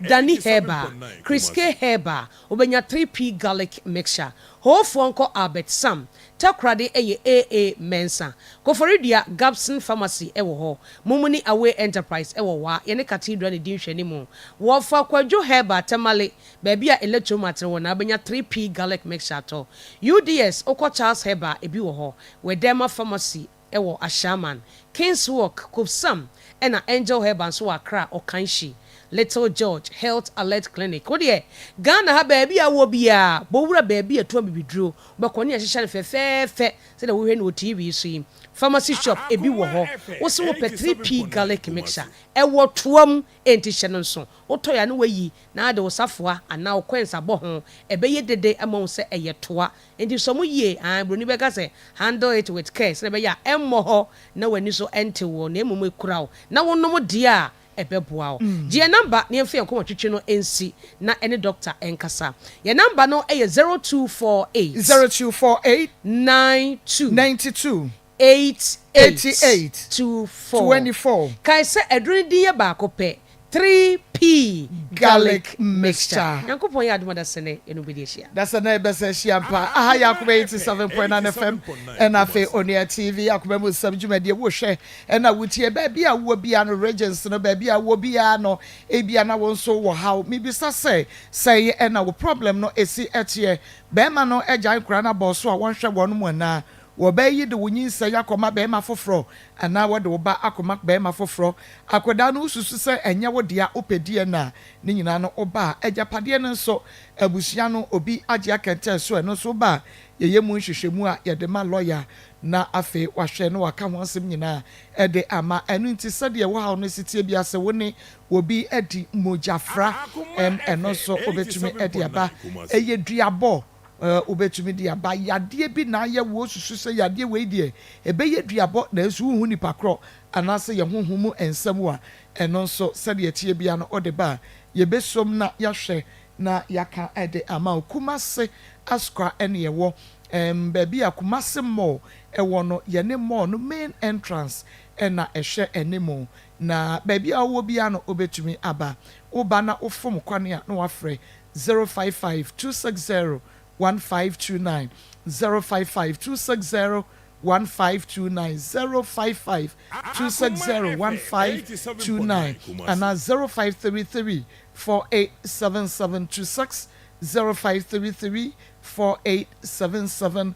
Dani Herbal, Chris K Herbal, wobɛnya 3P garlic mixture. Hoofoɔ nkɔ Albert Sam, Takoradi yɛ AA Mensah. Koforidua, Gabson Pharmacy wɔ hɔ. Mumuni Away Enterprise wɔ Wa, yɛne Cathedral na ɛdi nhwɛanimu. Wɔfa Kwadwo Herbal, Tamale, baabi a Electromat no wɔ na wobɛnya 3P Garlic Mixture atɔ. UDS, wokɔ Charles Herbal, ebi wɔ hɔ. Wederma Pharmacy wɔ Ashaiman. Kingswalk, Kopsam, ɛna Angel Herbal nso wɔ Accra, Okanshy. Little George Health Alert Clinic. Wo deɛ, Ghana ha baabi a wowɔ biara, bɔ wura baabi a ɛtɔn abibiduro, wobɛkɔ ne yɛahyehyɛ no fɛfɛɛfɛ sɛdeɛ wohwɛ no wɔ TV yi so yi. Pharmacy shop, ebi wɔ hɔ. Wo se wopɛ 3P Garlic Mixture, ɛwɔ toa mu, enti hyɛ no nso. Wotɔe a na woayi na ade wo safoa anaa wo coins abɔ ho. Ɛbɛyɛ dede ama woahu sɛ ɛyɛ toa. Enti sɔ mu yie, aane, buroni bɛka sɛ handle it with care, sɛdeɛ ɛbɛyɛ a ɛmmɔ hɔ na w'ani so nte woɔ na mmom ɛkura wo na wonom deɛ a ɛbɛboa wo. Gye yɛn namba na yɛmfa yɛn nkɔmmɔtwetwe no nsi na ɛne dɔkta nkasa. Yɛn namba no yɛ 0248. 0248. 92. 92. 88. 88. 24. 24. Kae sɛ aduro no din yɛ baako pɛ, 3P Garlic Mixture. Nyankopɔn yɛ adom a dasene yɛne wo bɛdi ahyia. Dasene yɛbɛsan ahyia ampa. Aha yɛ Akoma 87.9 FM ɛna afei Onua TV Akoma mu nsɛm dwumadie wohwɛ Ɛna wotie baabi a wowɔ biara no, regions no, baabi a wowɔ biara no, ebia na wo nso wɔ haw. Mebisa sɛ, sɛn ɛna wo problem no ɛsi ɛteɛ? Bɛɛma no agyae nkwadaa no abɔɔ so a wɔnhwɛ wɔn mo anaa? Wɔbaa yi de wo nyinsɛn akɔma bɛɛma foforɔ anaa wɔde wo ba akɔma bɛɛma foforɔ? Akwadaa no wosusu sɛ ɛnyɛ wo dea, wopɛ DNA a, ne nyinaa no woba a, agyapadeɛ no nso abusua no obi agye akɛntɛn so, ɛno nso woba a yɛyɛ mu nhwehwɛmu a yɛde ma lɔya na afei wahwɛ na waka ho asɛm nyinaa de ama. Ɛno nti, sɛdeɛ wo haw no si teɛ biara, sɛ wo ne obi adi mogyafra, ɛno nso wobɛtumi de aba. Ɛyɛ duabɔ, wobɛtumi de aba. Yadeɛ bi na ayɛ wo, wosusu sɛ yadeɛ wei deɛ, ɛbɛyɛ duabɔ, nanso wonhu nipa korɔ, anaasɛ yɛn honhom mu nsɛm a, ɛno nso sɛdeɛ ɛteɛ biara no wode ba a, yɛbɛsom na yɛahwɛ na yɛaka de ama wo. Kumase Asukwa na yɛwɔ. Ɛɛm baabi a Kumasi Mall wɔ no, yɛne mall no main entrance na ɛhwɛ anim. Na baabi a wowɔ biara no wobɛtumi aba. Woba na wofom kwan a na woafrɛ 055 260 1529, 055 260 1529, 055 260 1529 anaa 0533 487726, 0533 487726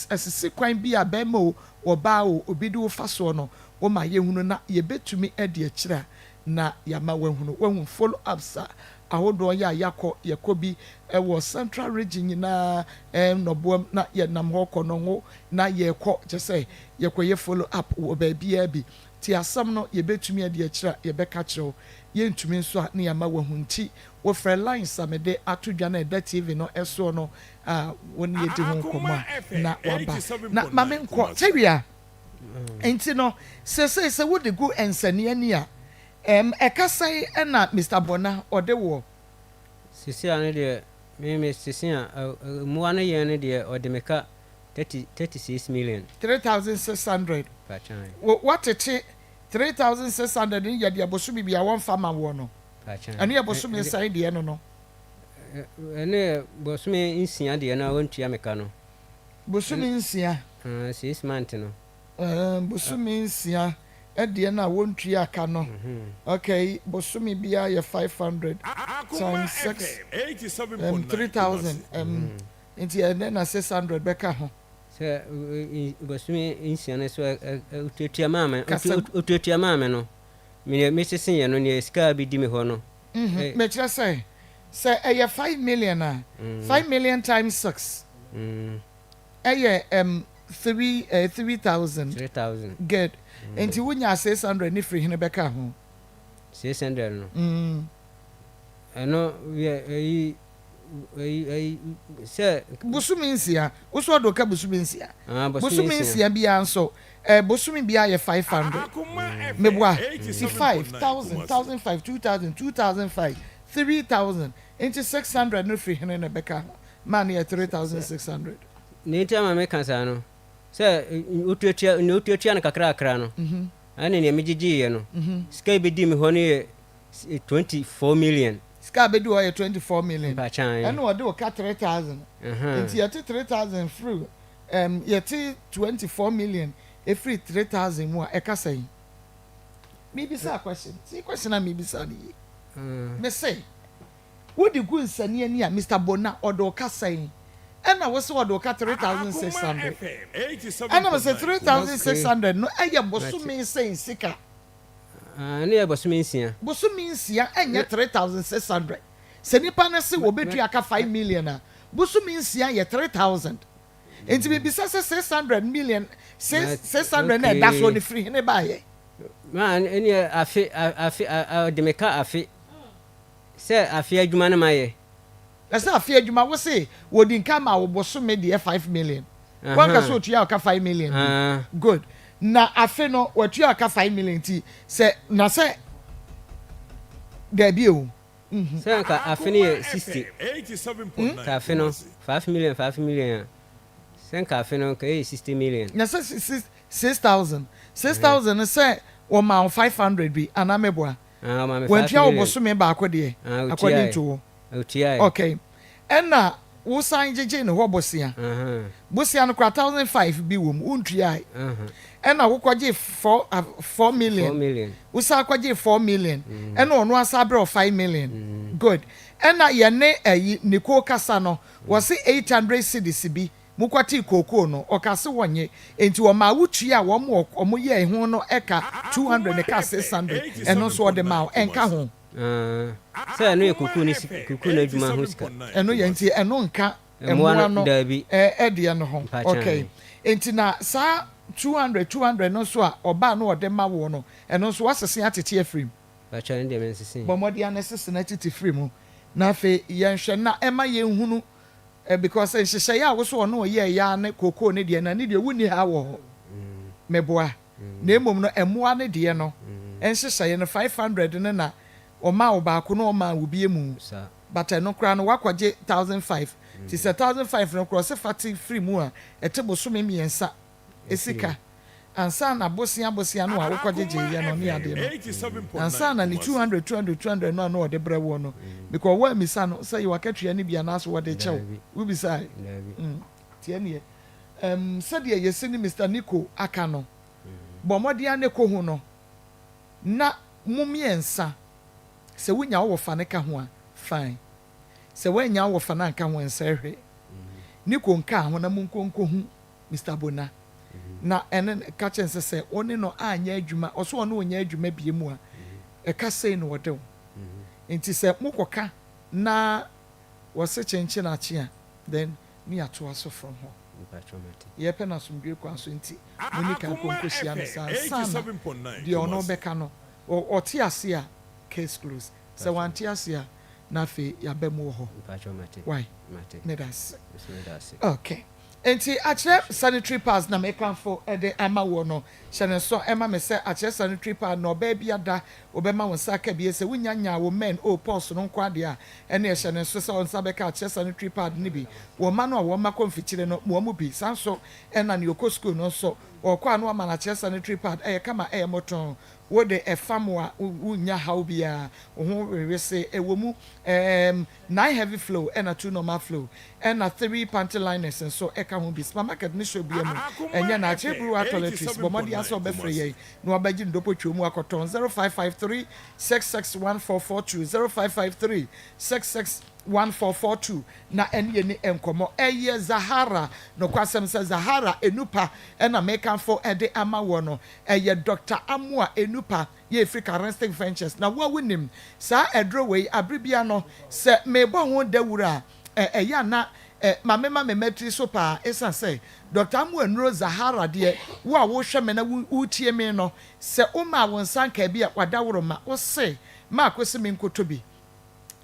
Asisi kwan bi a bɛrima o, ɔbaa o, obi de wo fa soɔ no, woma yɛhunu na yɛbɛtumi adi akyire a na yɛama woahunu. Woahu follow ups a ahodoɔ yɛ a yɛakɔ, yɛkɔ bi wɔ central region nyinaa, ɛɛ Nnɔboam na yɛnam hɔ kɔ Nɔngo na yɛkɔ, kyerɛ sɛ yɛkɔyɛ follow up wɔ baabiara bi. Nti asɛm no yɛbɛtumi adi akyire a yɛbɛka akyerɛ wo, yɛntumi nso a na yɛama woahu. Nti Wofrɛ lines a mede ato dwa no a ɛda TV no soɔ no a, wo ne yɛdi ho nkɔmmɔ a, na waba. Na ma menkɔ. Tawia, nti no, seesei sɛ wode gu nsania ani a, ɛm, ɛka sɛn na Mister Bona ɔde woɔ? Seesei ano deɛ, me, me sese a, ɛ, ɛ, mmoa no yɛn no deɛ, ɔde me ka 30, 36 million. 3,600. Pakyan. Wo, woatete 3,600 no yɛ deɛ bosome biara wɔmfa ma woɔ no? Ɛno yɛ bosome sɛn deɛ no no? Ɛno yɛ bosome nsia deɛ no a wɔntua me ka no. Bosome nsia? 6 month no. Bosome nsia deɛ no a wɔntua ka no. Okay, bosome biara yɛ 500 times 6, 3000. Nti ɛnɛ na 600 bɛka ho. Sɛ bosome nsia no so otuatua maa me, otuatua maa me no. Me deɛ me sese yɛ no neɛ sika a bɛdi me hɔ no. Mm mekyerɛ sɛ, sɛ ɛyɛ 5 million a, 5 million times 6 ɛyɛ 3 eh 3,000. 3,000. Good. Nti wo nyaa 600 ne firi hene bɛka ho? 600 no. Ɛno yɛ ɛyi ɛyi ɛyi sɛ. Bosome nsia, wo so ɔde wo ka bosome nsia. Ah, Bosome bosome nsia nsia. biara nso, eh, bosome biara yɛ 500. Meboa? Ti 5, thousand, 1,005, 2,000, 2,005, 3,000. Nti 600 no firi hene na ɛbɛka ho ma no yɛ 3,600. Nea nti ama meka saa no, sɛ wotuatua, nea wotuatua no kakrakra no, ɛne nea megyegyeeɛ no, sika a ɛbɛdii me hɔ no yɛ 24 million. Sika a ɛbɛdi hɔ yɛ 24 million. Mpakyɛw. Ɛna ɔde wo ka 3,000. Nti yɛte 3,000 firi. Ɛm yɛte 24 million ɛfiri 3000 mu a, ɛka sɛn? Mebisa question. See question a mebisa no yie. Mese wode gu nsani ani a, Mister Bona ɔde wo ka sɛn? Ɛna wose ɔde wo ka 3600. Ɛna mese 3600 no ɛyɛ bosome sɛn sika? Ɛno yɛ bosome nsia. Bosome nsia ɛnyɛ 3600. Sɛ nipa no se wɔbɛtua ka 5 million a, bosome nsia yɛ 3000. Nti mebisa sɛ 600 million, 600 na ɛda soɔ no firi hene baeɛ? Ma ɛneɛ afe, afe, ɔde me ka afe. Sɛ afe adwuma no mayɛ. Na sɛ afe adwuma, wo se wɔdi nka maa wo bosome deɛ 5 million. Wanka sɛ ɔtua wo ka 5 million bi. Good. Na afe no watua wo ka 5 million nti sɛ, na sɛ, daabi o. Sɛ anka afe no yɛ 60. Nka afe no 5 million 5 million a, sɛ nka afe no nka ɛyɛ 60 million. Na sɛ 6000, 6000 no sɛ wɔmaa wo 500 bi anaa meboa? Ah, ɔmaa me 5 Wantua wo million. bosome baako deɛ Ah, according otuae. to wo. Otuae. Okay. Ɛna wo san gyegyee ne hɔ bosea. Ahaa. Bosea no koraa 1005 bi wɔ mu, wontuae. Ahaa. Ɛna wo kɔgyee 4, ah, 4 million. 4 million. Wo san kɔgyee 4 million. Ɛna ɔno asan abrɛ wo 5 million. Good. Ɛna yɛne ɛyi Nicole kasa no, wɔse 800 cedis bi Mokɔtee kookoo no, ɔka se wɔnye, enti ɔmaa wo tuaa wɔn a wɔyɛe ho no ka 200 ne ka 600, ɛno nso ɔde maa wo, ɛnka ho? Aah, sɛ ɛno yɛ kookoo no sika, kookoo no adwuma ho sika. Ɛno yɛ, nti ɛno nka Mmoa mmoa no, no daabi. deɛ no ho. Mpakyɛ Okay. ahe. Enti na saa 200, 200 no nso a ɔbaa na ɔde ma woɔ no, ɛno nso woasese atete afiri mu? Mpakyɛ ɛno deɛ mensesee. Bɔ mmɔden ara na sese no atete firi mu, na afei yɛnhwɛ na ɛma yɛnhunu Eh because nhyehyɛeɛ a wo so ɔne ɔyɛɛ yaa ne kookoo no deɛ na ne deɛ wonni ha wɔ hɔ meboa na mmom no mmoa no deɛ no nhyehyɛeɛ no 500 no na ɔmaa wo baako na ɔmaa wo bie mu but ɛno koraa no woakɔgye 1005 nti sɛ 1005 no koraa ɔse fa te firi mu a ɛte bosome mmiɛnsa sika ansa na bosea bosea no a wokɔgyegyeeɛ no ne adeɛ no, ansa na ne 200 200 200 no a na ɔde brɛ woɔ no, because woammisa no sɛ yɛ w'akatua no bi anaasɛ wɔde rekyɛ wo, wobisae? Mm, nti ɛnneɛ, um, sɛdeɛ yɛsi ne Mister Nico aka no, bɔ mmɔden ara ne kɔhu no, na mo mmiɛnsa, sɛ wonya wo wɔfa no ka ho a, fine, sɛ woannya wo wɔfa no anka ho a, ɛnsɛe hwee. Nico nkaa ho na monkɔ nkɔhu Mister Bona, na ɛne no ka kyerɛ no sɛ sɛ wo ne no anyɛ adwuma, ɔse ɔne wo nyɛ adwuma bie mu a, ɛka sei na ɔde wo. Nti sɛ mokɔka na wɔse kyenkyen akye a, then ne yɛatoa so from hɔ. Yɛpɛ no asomdwoe kwan so nti monni kan nkɔ nkɔhyia no saa ansa na deɛ ɔno bɛka no, ɔte ase a, case closed. Sɛ wante ase a, na afei yɛaba mu wɔ hɔ. Wai? Meda ase. Okay. Enti akyerɛ sanitary pads na mekamfo de ama woɔ no. Hyɛ no nso ma me sɛ akyerɛ sanitary pad na ɔbaa bi ada wobɛma wo nsa aka bi. Sɛ wonnya nyaa wo men o pulse no nko ara deɛ a, ɛnneɛ hyɛ no nso sɛ wo nsa bɛka akyerɛ sanitary pad no bi. Wɔ mma no a wɔn mma kɔ mfikyire no, ma wɔn bi. Saa nso na nea ɔkɔ sukuu no nso, ɔkɔ a na wɔama no akyerɛ sanitary pad. Ɛyɛ kama, ɛyɛ mmɔtɔn. Wo de ɛfam wo a, wunnya haw biara. Wo ho rewese. Ɛwɔ mu, ɛɛm. Nine heavy flow ɛna two normal flow ɛna three panty liners nso ɛka ho bi. Supermarket ne shop biara mu ɛnyɛ na akyere Brewer toiletries. Bɔ mmɔden ara sɛ wobɛfrɛ yɛn na wabɛgye ndopotwoo mu akɔtɔn 0553 66 1442 0553 66 1442 na ɛne yɛn ni nkɔmmɔ. Ɛyɛ Zahara. Nokwasɛm sɛ Zahara Enupa ɛna mekamfo de ama woɔ no. Ɛyɛ Doctor Amoah Enupa. Yɛ ɛfiri Charistic Ventures. Na wo a wonim saa aduro wei, abere biara no, sɛ merebɔ ho dawuro a, ɛ, ɛyɛ a na, ɛ, ma mema me mmatiri so paa, ɛsiane sɛ Dɔkta Amoah Nnuro Zahara deɛ, wo a worehwɛ me na wo, woretie me no, sɛ womaa wo nsa nkaa bi a, w'adaworo ma wo se, Maako se menkɔtɔ bi.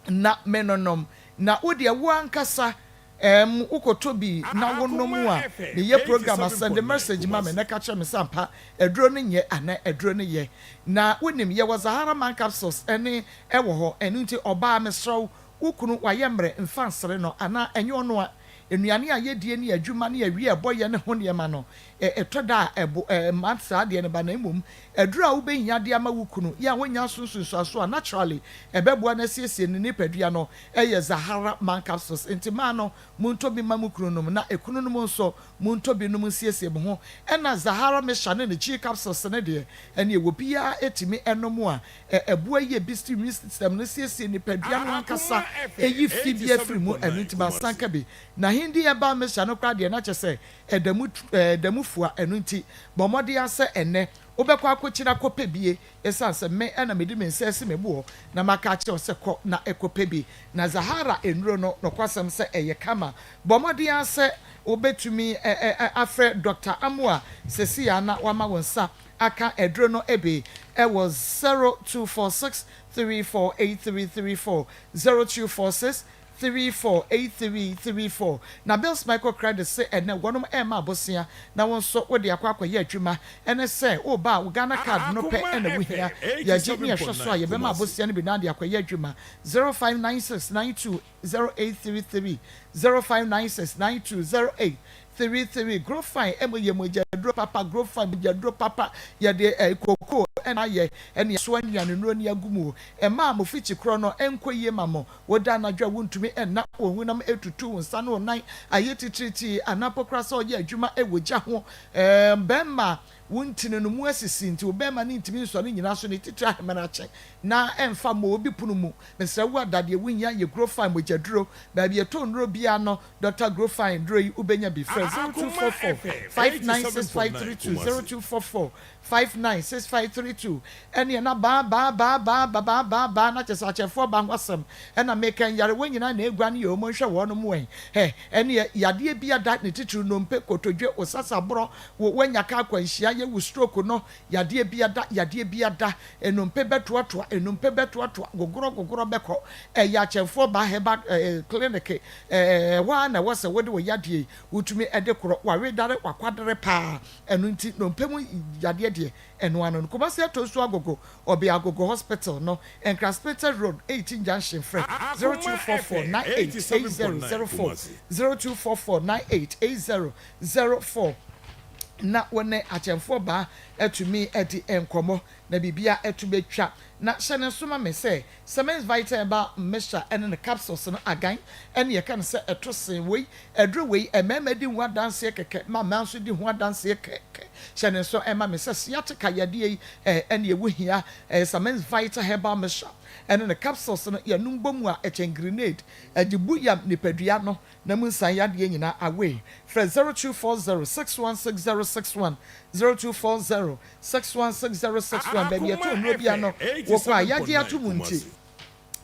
na menonom, na wo deɛ wo ankasa ɛɛm wokɔtɔ bi na wonom a, meyɛ program a sɛnde message ma me na ka kyerɛ me sɛ ampa aduro no nyɛ anaa aduro no yɛ. Na wonim yɛwɔ Zahara man capsules ɛne ɛwɔ hɔ, ɛno nti ɔbaa mesrɛ wo, wo kunu wayɛ mmerɛ mfa nsere no anaa ɛnyɛ ɔno a. Nnuane a yɛdie ne adwuma ne awia a ɛbɔ yɛn ho nneɛma no, ɛtɔ da a ɛbo ɛmma saa adeɛ no ba na mmom aduro a wobɛhia de ama wo kunu yɛ a wonnya so nsunsuansoɔ a naturally ɛbɛboa no asiesie ne nipadua no yɛ Zahara Man Capsules. Nti mmaa no montɔ bi mma mo kununom na ekununom nso montɔ bi nom nsiesie mo ho. Ɛna Zahara Mixture ne ne G Capsules no deɛ ɛneɛ obiara tumi nom a ɛboa yie bi immune system no siesie nipadua no ankasa ɛyi fi biara firi mu ɛno nti masan ka bi. Na Hindi Herbal Mixture no koraa deɛ na kyerɛ sɛ ɛda mu ɛda mu fua ɛno nti bɔ mmɔden ara sɛ ɛnnɛ wobɛkɔ akɔkyini akɔpɛ bie ɛsiane sɛ me na mede me nsa asi me boɔ na maka akyerɛ wo sɛ kɔ na kɔpɛ bi. Na Zahara nnuro no nokwasɛm sɛ ɛyɛ kama. Bɔ mmɔden ara sɛ wobɛtumi afrɛ Dɔkta Amoah seesei ara na wama wo nsa aka aduro no bi wɔ 0246 348334, 0246 348334. Na Bills Microcredit se ɛnɛ wɔnom ɛrema abosea na wo nso wode akɔ akɔyɛ adwuma. Ɛne sɛ woba a wo Ghana card no pɛ na wohia. Yɛgye ne yɛhwɛ so a yɛbɛma abosea no bi na ade akɔyɛ adwuma. 0596 92 0833 0596 92 0833 Grofine ɛmo yɛ mogyaduro papa Grofine mogyaduro papa yɛde ɛɛ cocoa ɛna ayɛ ɛne asoa nnuane nnuro ne agu mu ɛma mo fikyi korɔ no ɛnkɔ yie ma mo Woda anadwo a wuntumi nna, wo honam retutu, wo nsa ne wo nan ayɛ titiritii, anaa mpo koraa sɛ ɔyɛ adwuma wɔ gya ho. Barima, wo ntini no mu asisi nti wo barima no ntumi nsɔre nnyina so, ne titiri ahemene akye na ɛmfa mmɔ obi pono mu. Mesrɛ wo ada, deɛ wuhia yɛ Grofine mogyaduro. Baabi yɛtɔn nnuro biara no, Dɔkta Grofine duro yi wobɛnya bi. Frɛ 0244 596532, 0244 596532 ɛneɛ na baa baa baa baa ba baa baa baa na kyɛsɛ akyɛfoɔ ba ho asɛm ɛna meka nyarewa nyinaa na ɛguane yɛ ɔmo nhwɛ wɔnom wɛn hɛ ɛneɛ yadeɛ bi ada ne titiriw nnompe kotodwe osasaborɔ wo wanya ka akwanhyia yɛ wo stroke no yadeɛ bi ada yadeɛ bi ada nnompe bɛtoatoa nnompe bɛtoatoa gogorɔ gogorɔ bɛkɔ ɛyɛ akyɛfoɔ ba herbal clinic ɛhɔ ara na ɛwɔ sɛ wode wo yadeɛ yi wotumi ɛde korɔ wawedare wakwadare paa Ɛno nti nnompe mu yadeɛ deɛ, ɛno ano no. Kumasi Atonsu Agogo, ɔbea Agogo Hospital no, Nkran Spintex Road, 18 Junction, frɛ 0244 988004, 0244 988004 na wo ne akyɛmfoɔ baa atumi adi nkɔmmɔ na biribiara atumi atwa. Na hyɛ no nso ma me sɛ Semens Vital Herbal Mixture ne ne capsules no agan ne yɛka no sɛ ɛto sen wei Aduro wei, mmarima di ho adanseɛ kɛkɛ, ma mmaa nso di ho adanseɛ kɛkɛ. Hyɛ no nso ma me sɛ sciatica yadeɛ yi ɛne ɛwɔ hia. Ɛyɛ Samens Vital Herbal Mixture ɛne ne capsules no yɛnom bɔ mu a ɛkyɛn grenade. Ɛgye bu yam nipadua no na mu nsan yadeɛ nyinaa away. Frɛ 0240 616061, 0240 616061 baabi yɛtɔn nnuro biara no wokɔ a yɛagye ato mu nti.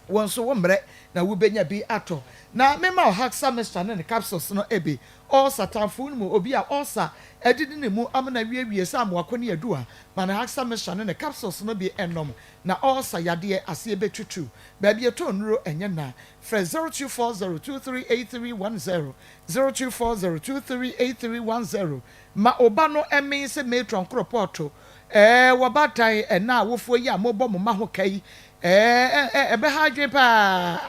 Wo nso wo mmerɛ na wobɛnya bi atɔ. Na mema wo Haxa mixture ne ne capsules no bi. Ulcer tamfo no mu obi a ulcer adidi ne mu amena awiewie sɛ amoako ne adu a, ma no Haxa mixture ne ne capsules no bi nnom na ulcer yadeɛ aseɛ bɛtutu. Baabi yɛtɔn nnuro ɛnyɛ na. Frɛ 0240238310, 0240238310. Ma wo ba no mmee sɛ matron koropɔɔto. Ɛɛ, wɔ baatan ɛna awofoɔ yi a mobɔ mo mma ho ka yi, Ɛɛ, ɛ, ɛbɛha adwene paa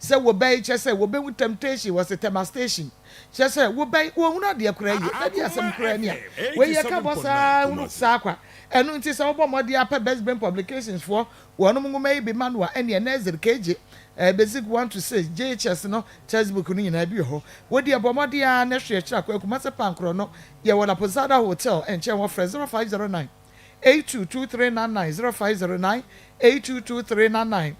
sɛ wɔbɛn, kyerɛ sɛ, wɔbɛhu temptation, wɔse temastation, kyerɛ sɛ, wobɛn, wɔnhunu adeɛ koraa yie, na deɛ asɛm koraa ni a, wei yɛka bɔ saa hunu saa kwa. Ɛno nti sɛ wobɔ mmɔden ara pɛ Best Brain Publications foɔ wɔnom nwoma yi bi ma no a, ɛnneɛ Nursery, KG, ɛɛ, Basic 1 to 6, JHS no textbook no nyinaa bi wɔ hɔ. Wo deɛ bɔ mmɔden ara na hwɛ akyiri akɔ Kumasi Pankorɔ no, yɛwɔ La Posada Hotel nkyɛn hɔ, frɛ 0509 822399 0509 822399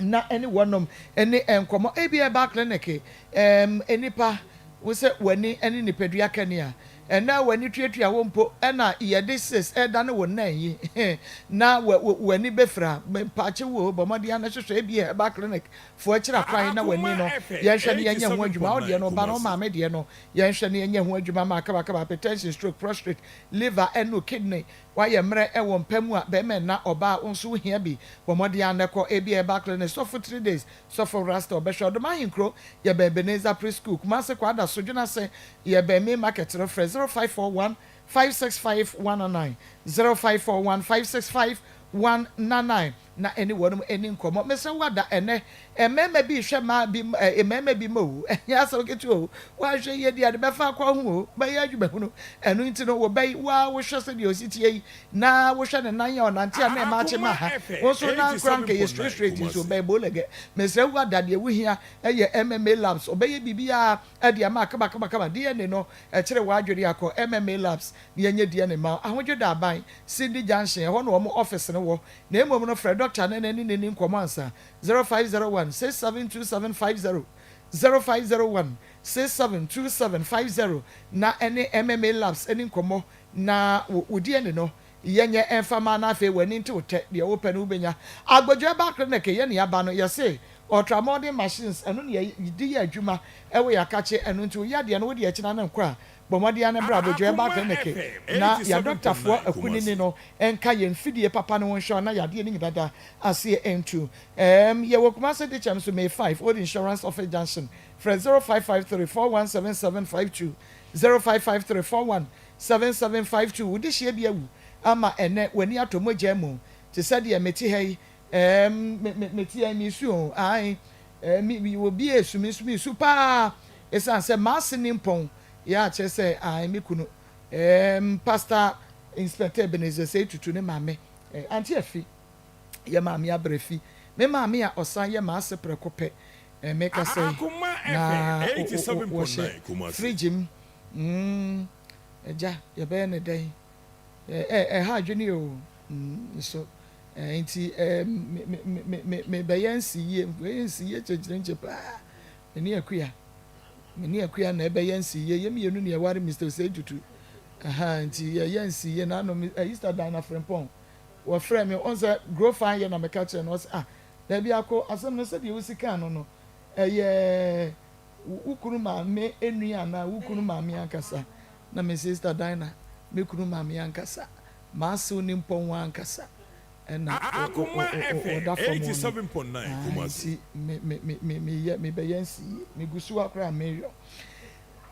na ɛne wɔnom ne nkɔmmɔ. Ebia ɛbaa clinic ɛɛm nnipa wo sɛ w'ani ne nipadua kani a, ɛnɛ w'ani tuatua wo mpo ɛna yɛde sis ɛredane wo nan yi na w'ani bɛfira. Mpaakye wo bɔ mmɔden ara na hwehwɛ ebia ɛbaa clinic foɔ akyiri akwan na w'ani no yɛnhwɛ na yɛnyɛ ho adwuma. Wo deɛ no ba no wo maame deɛ no yɛnhwɛ na yɛnyɛ ho adwuma ma kabakaba, hypertension, stroke, prostrate, Liver ɛno kidney wayɛ mmerɛ ɛwɔ mpa mu a bɛɛma nna ɔbaa wo nso wo hia bi bɔ mmɔden ara nɛkɔ ebia ɛba clinic sɔfo 3 days sɔfo rasta ɔbɛhwɛ ɔdom ahenkuro yɛ bɛn Ebenezer pre school Kumasi Kwadaso Dwenase yɛ bɛn main market no frɛ 0541 565 199 0541 565 199. na ɛne wɔnom ɛni nkɔmmɔ. Mesrɛ wo ada ɛnɛ mmarima bi rehwɛ mmaa bi eh, mmarima bi ma o, ɛnyɛ asɛm ketewa o, woanhwɛ yie deɛ ade bɛfa akɔ ho o, bɛyɛ adwuma hunu. Ɛno nti no wo ba yi, wo ara wohwɛ sɛdeɛ ɔsi teɛ yi, na wohwɛ ne nan a ɔnante a na ɛma akye ma ha, wo nso nan koraa nka ɛyɛ straight straight nso bɛyɛ bolɛgɛ. Mesrɛ wo ada deɛ wohia ɛyɛ MMA Labs, ɔbɛyɛ biribiara de ama kama kama kama, DNA no ɛkyere w'adwene akɔ MMA Labs na yɛnyɛ DNA ma wo. Ahodwo da aban, Cindy Junction, ɛhɔ na wɔn office no wɔ. Na mmom no frɛ dɔkta no na ne no nni nkɔmmɔ ansa, 0501 672750, 0501 672750, na ɛne MMA Labs nni nkɔmmɔ na wo wo DNA no yɛnyɛ ɛmfa ma na afei w'ani nte wo tɛ, deɛ wopɛ no wobɛnya. Agbodwo Herbal Clinic yɛ nea aba no yɛse ultramodern machines ɛno na yɛde yɛ adwuma ɛwɔ yɛn akakye ɛno nti wo yadeɛ no wode akyina no nkɔ a bɔ mmɔden ara na bra Agbodwo Herbal Clinic na yɛn adɔktafoɔ akunini no nka yɛn mfidie papa no ho nhwɛ na yadeɛ no nyina da aseɛ ntu. Ɛɛm yɛwɔ Kumasi Dekyɛm so May 5 Old Insurance Office Junction frɛ 0553 417752 0553 417752 Wo dehyeɛ bi awu ama ɛnɛ w'ani atɔ mogya mu te sɛ deɛ mete ha yi ɛɛm me me mete ha yi mesu oo ae ɛɛ me me obi resu me nso mesu paa ɛsiane sɛ m'ase nimpɔn yɛ a kyerɛ sɛ ae me kunu ɛɛm Pastor Inspector Ebenezer Osei Tutu ne maame eh, Auntie Afi, yɛ maame Abrafi, me maame a ɔsan yɛ m'ase prɛko pɛ eh, mekasa yi na wɔhyɛ fridge mu mm, agya yɛbɛyɛ ne dɛn eh, eh, ɛha adwene o mm, so eh, nti eh, me, me, me, me, mebɛyɛ nsi yie, mebɛyɛ nsi yie kyenkyerenkye paa, me ne Akua. Me ne Akua na ɛbɛyɛ nsiyie, yɛn mmienu na yɛware Mister Osei Tutu, ahaa, nti yɛyɛ nsiyie na ano me, Easter dan na Frimpong, wɔfrɛɛ me, wɔn sɛ Grow Fine yɛ na meka kyerɛ no, ɔse ah, daabi Ako, asɛm no sɛdeɛ wosi kaa no no, ɛyɛ wo kunu maame nua anaa wo kunu maame ankasa? Na mese Easter Dinah, me kunu maame ankasa, m'asew nimpɔn ankasa. ɛna ɔda fam hɔ no, aah nti me me me me meyɛ mebɛyɛ nsiyie, megu so ara koraa a meyɔ,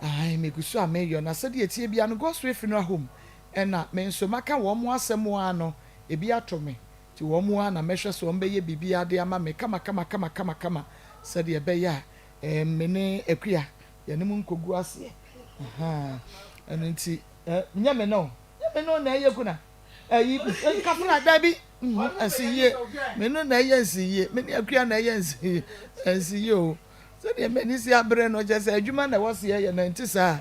aah megu so a meyɔ, na sɛdeɛ ɛteɛ biara no God's Way Funeral Home ɛna me nso maka wɔn asɛm ara no ebi ato me, nti wɔn ara na mɛhwɛ sɛ wɔn bɛyɛ biribiara de ama me kama kama kama kama kama sɛdeɛ ɛbɛyɛ a ɛɛ me ne Akua yɛne mo nkɔgu aseɛ, ahaa ɛno nti ɛɛ nyɛ me no, nyɛ me no na ɛyɛ kuna. Ayi nkafra dabi nsiyie me no na ɛyɛ nsiyie me ne akua na ɛyɛ nsiyie nsiyie o sɛdeɛ m'ani si abere no kyɛ sɛ adwuma na ɛwɔ se yɛyɛ na nti saa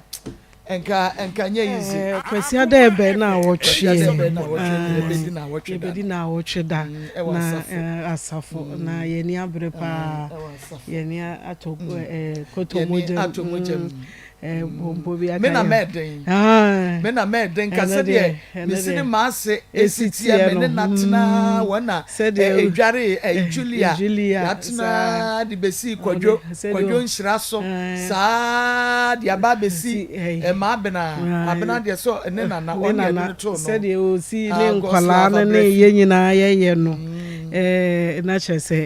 nka nka nyɛ easy. Eh, Kwasi ada ɛbɛn na awɔtwe yɛbɛdi na awɔtwe da na asafo na yɛni abere paa yɛni atɔ kɔtɔ mogya mu. Me na mɛɛden. Me na mɛɛden ka sɛdeɛ mesi ne m'ase esi teɛ me ne na tena wɔn na edware ɛyi Julia yɛatena de besi kwadwo kwadwo nhyira so saa de aba abesi ɛma abena abena deɛ so ne nana wɔn deɛ de no too no sɛdeɛ osi ne nkwadaa no ne yɛn nyinaa yɛyɛ no na kyerɛ sɛ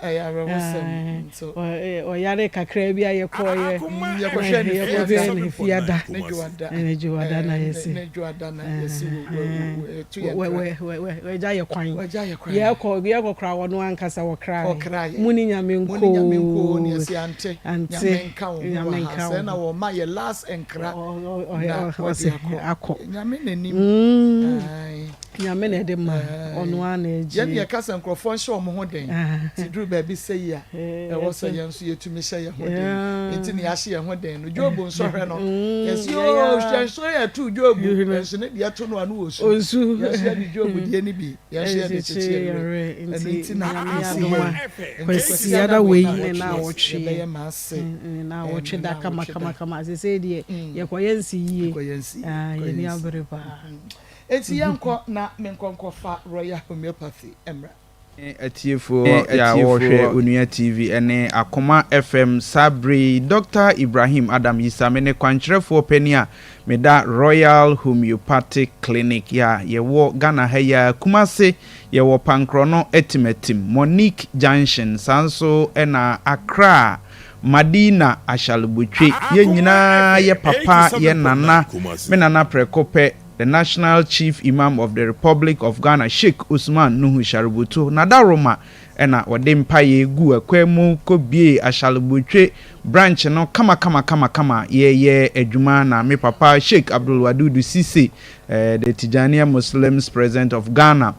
ɛyɛ awerɛhosɛm nso. Ɔyare kakraa bi a yɛkɔɔyɛ. Yɛkɔhwɛɛ ne Yɛkɔhwɛɛ ne fiada. Ne dwoada. Ne dwoada na yɛsi. Ne dwoada na yɛsi wɔ tu yɛn kra. Wagya yɛ kwan. Wagya yɛ kwan. Yɛkɔ yɛkɔ kora wɔn ankasa wɔkra. Wɔkra yɛ. Mu ne nyame nko. Mu ne nyame nko ne yɛsi ante. Ante. Nyame nka wo ho wɔ ha. Sɛ na wɔn ma yɛ last nkra. Na wɔde akɔ. Nyame n'anim. Nyame na ɛde ma, ɔno ara na ɛgye. Yɛn na yɛka sɛ nkurɔfoɔ nhyɛ wɔn ho den, nti duru baabi sɛ yi a, ɛwɔ sɛ yɛn nso yɛtumi hyɛ yɛn ho den. Nti na yɛahyɛ yɛn ho den no. Job nsɔhwɛ no, yɛsi oo, yɛn nso yɛto Job, nso ne deɛ to no ano wɔ su. Yɛn nso yɛde Job deɛ no bi, yɛn nso yɛde kyekye yɛn werɛ. Ɛno nti na yɛsi yɛn. Kwasiada wei ne naawɔtwe. Yɛbɛyɛ m'ase. Naawɔtwe da kama kama kama. Sesei deɛ yɛkɔyɛ nsi yie. Yɛkɔyɛ nsi yie. Yɛn ani abere paa. Enti yɛnkɔ na menkɔ nkɔfa Royal Homeopathy mmra. Atiefoɔ a wɔrehwɛ Onua TV ne Akoma FM saa berɛ yi, Dɔkta Ibrahim Adam Yisa, me ne kwankyerɛfoɔ panin a meda Royal Homeopathic Clinic a yɛwɔ Ghana ha yi ara, Kumasi, yɛwɔ Pankrɔno Atimatim, Monique Junction, saa nso na Accra, Madina Ashalebotwe, yɛn nyinaa yɛ papa, yɛ nana, me nana prɛko pɛ. The National Chief Imam of the Republic of Ghana, Sheikh Usman Nuhu Sharubutu Nadaroma na ɔde mpaeɛ guu ɛkwan mu kɔbuee Ashalebotwe branch no kamakamakamakama. Yɛreyɛ adwuma na me papa Sheikh Abdul Wadudu Sise, the Tijaniya Muslims President of Ghana,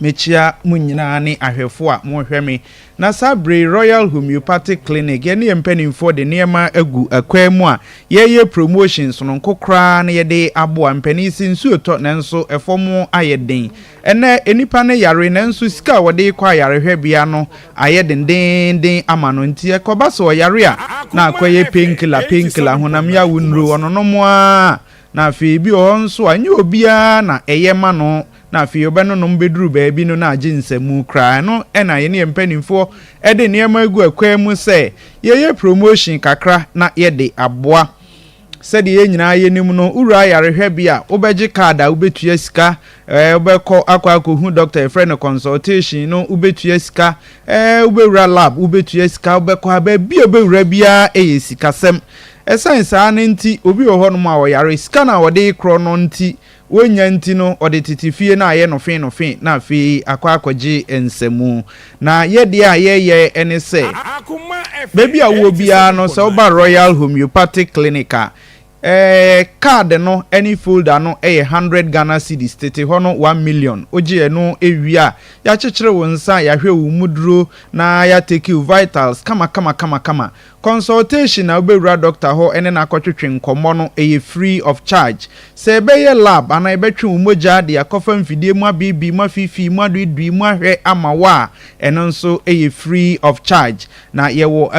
Mekyea mo nyinaa ne ahwɛfo a mohwɛ me. Na saa bere yi Royal Homeopathic Clinic yɛne yɛn mpanimfoɔ de nneɛma agu akwan mu a yɛreyɛ promotion sononko koraa na yɛde aboa. Mpanin se nsuo tɔ nanso ɛfam ayɛ den. Ɛnnɛ nnipa no yare nanso sika a wɔde rekɔ ayarehwɛbea no ayɛ dendeenden ama no nti ɛkɔba sɛ ɔyare a na akɔyɛ painkiller painkiller honam yaw nnuro ɔnonom ara na afei ebi wɔ hɔ nso a ɛnyɛ obiara na ɛyɛ ma no na afei ɔbɛnonom bɛduru baabi no na agye nsamu koraa. Ɛno na yɛne yɛn mpanimfoɔ de nneɛma agu akwan mu sɛ yɛyɛ promotion kakra na yɛde aboa. Sɛdeɛ yɛn nyinaa yɛnim no, wowura ayarehwɛbea a, wobɛgye card a wobɛtua sika, ɛɛ wobɛkɔ akɔ akɔhu doctor yɛfrɛ no consultation no, wobɛtua sika, ɛɛ wobɛwura lab wobɛtua sika, wobɛkɔ ha baabi a wobɛwura biara ɛyɛ sikasɛm. Ɛsiane saa no nti, obi wɔ hɔnom a ɔyare, sika no a ɔde rekorɔ no nti, Wonnya nti no, ɔde tete fie no ayɛ no fe no fe na afei akɔ akɔgye nsamu. Na yɛ deɛ a yɛyɛ ne sɛ, baabi a wowɔ biara no, sɛ woba Royal Homeopathic Clinic a, eh, card no ne folder no yɛ 100 Ghana cedis, tete hɔ no 1 million. Wogye ɛno wie a, yɛakyekyere wo nsa, yɛahwɛ wo mu duro, na yɛatake wo vitals kama kama kama kama. Consultation a wobɛwura doctor hɔ ne no akɔtwetwe nkɔmmɔ no, ɛyɛ free of charge. Sɛ yɛbɛyɛ lab anaa yɛbɛtwe wo mogya de akɔfa mfidie mu abeebee mu afiifii mu aduidui mu ahwɛ ama wo a, ɛno nso yɛ free of charge. Na yɛwɔ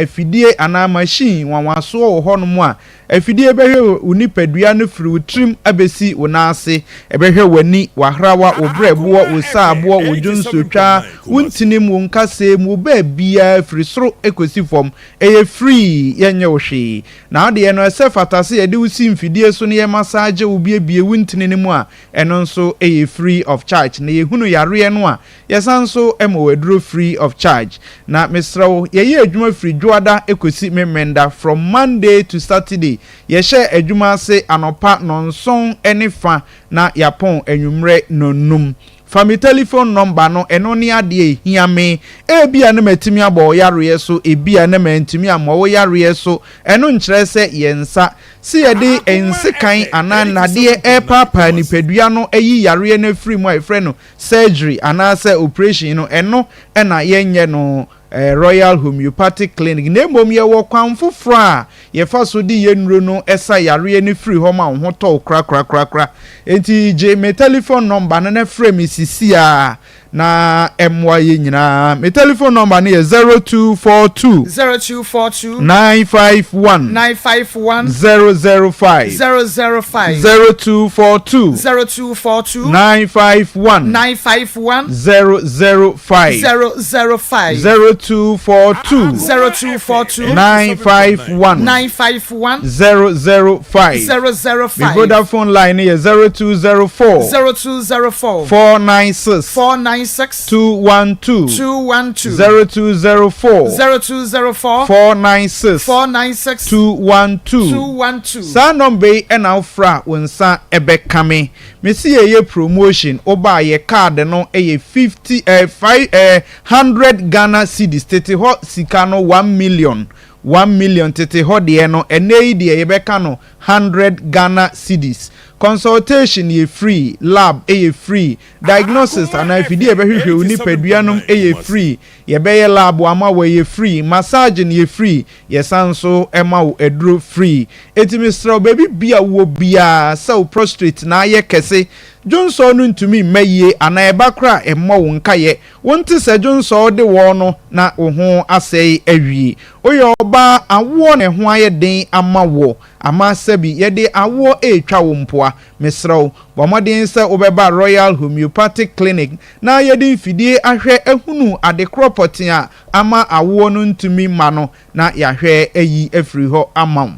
afidie anaa machine nwanwasoɔ wɔ hɔnom a Afidie bɛhwɛ wo nipadua no firi wo tirim abɛsi wo nan ase. Ɛbɛhwɛ w'ani, w'ahrawa, wo berɛboɔ, wo saaboɔ, wo dwonsotwa, wo ntinim, wo nkasɛɛ mu, wo baabiara firi soro kɔsi fam. Ɛyɛ free, yɛnyɛ wo hwee. Na wo deɛ no, ɛsɛ fata sɛ yɛde wo si mfidie so na yɛmasaagye wo buebue wo ntini no mu a, ɛno nso yɛ free of charge. Na yɛhunu yareɛ no a, Yɛsan nso ma wo aduro free of charge. Na mesrɛ wo, yɛyɛ adwuma firi Dwoada kɔsi Memenda, from Monday to Saturday. Yɛhyɛ adwuma ase anɔpa nnɔnson ne fa na yɛapɔn anwummerɛ nnɔnnum. Fa me telephone number no, ɛno ne adeɛ a ɛhia me. Ebia na matumi abɔ wo yareɛ so, ebia na mantumi ammɔ wo yareɛ so. Ɛno nkyerɛ sɛ yɛn nsa. Se yɛde nsekan anaa nnadeɛ repaapaa nipadua no ayi yareɛ no afiri mu a yɛfrɛ no surgery anaasɛ operation no, ɛno na yɛnyɛ no Royal Homeopathic Clinic, na mmom yɛwɔ kwan foforɔ a yɛfa so de yɛn nnuro no sa yareɛ no firi hɔ ma wo ho tɔ wo korakorakorakora. Enti gye me telephone number no na frɛ me sisiaa na ɛmmoa yɛn nyinaa. Me telephone number no yɛ 0242. 0242. 951. 951. 005. 005. 0242. 0242. 951. 951. 005. 005. 0242. 0242. 951. 951. 005. 005. Me Vodafone line no yɛ 0204. 0204. 496. 496. 212. 212. 0204. 0204. 496. 496. 212. 212. Saa nɔmba yi na wofrɛ a wo nsa bɛka me. Mese yɛyɛ promotion, woba a yɛ card no yɛ 50 eh, 5 eh, 100 Ghana cedis, tete hɔ sika no 1 million, 1 million tete hɔ deɛ no, ɛnnɛ yi deɛ yɛbɛka no 100 Ghana cedis. Consultation yɛ free, lab yɛ free, diagnosis anaa afidie a yɛbɛhwehwɛ wo nipadua nom yɛ free, yɛbɛyɛ lab ama wo ɛyɛ free, massaging yɛ free, yɛsan nso ma wo aduro free. Enti mesrɛ wo baabi bia wowɔ biara sɛ wo prostrate na ayɛ kɛse, dwonsɔɔ no ntumi mma yie anaa ɛba koraa a ɛmmɔ wo nkayɛ, wonte sɛ dwonsɔɔ de wɔɔ no na wo ho asɛe awie. Woyɛ ɔbaa awoɔ na ɛho ayɛ den ama wo ama sɛbi yɛde awoɔ retwa wo mpoa, mesrɛ wo bɔ mmɔden sɛ wobɛba Royal Homeopathic Clinic na yɛde mfidie ahwɛ ahunu adekorɔ pɔtee a ama awoɔ no ntumi mma no na yɛahwɛ ayi afiri hɔ ama wo.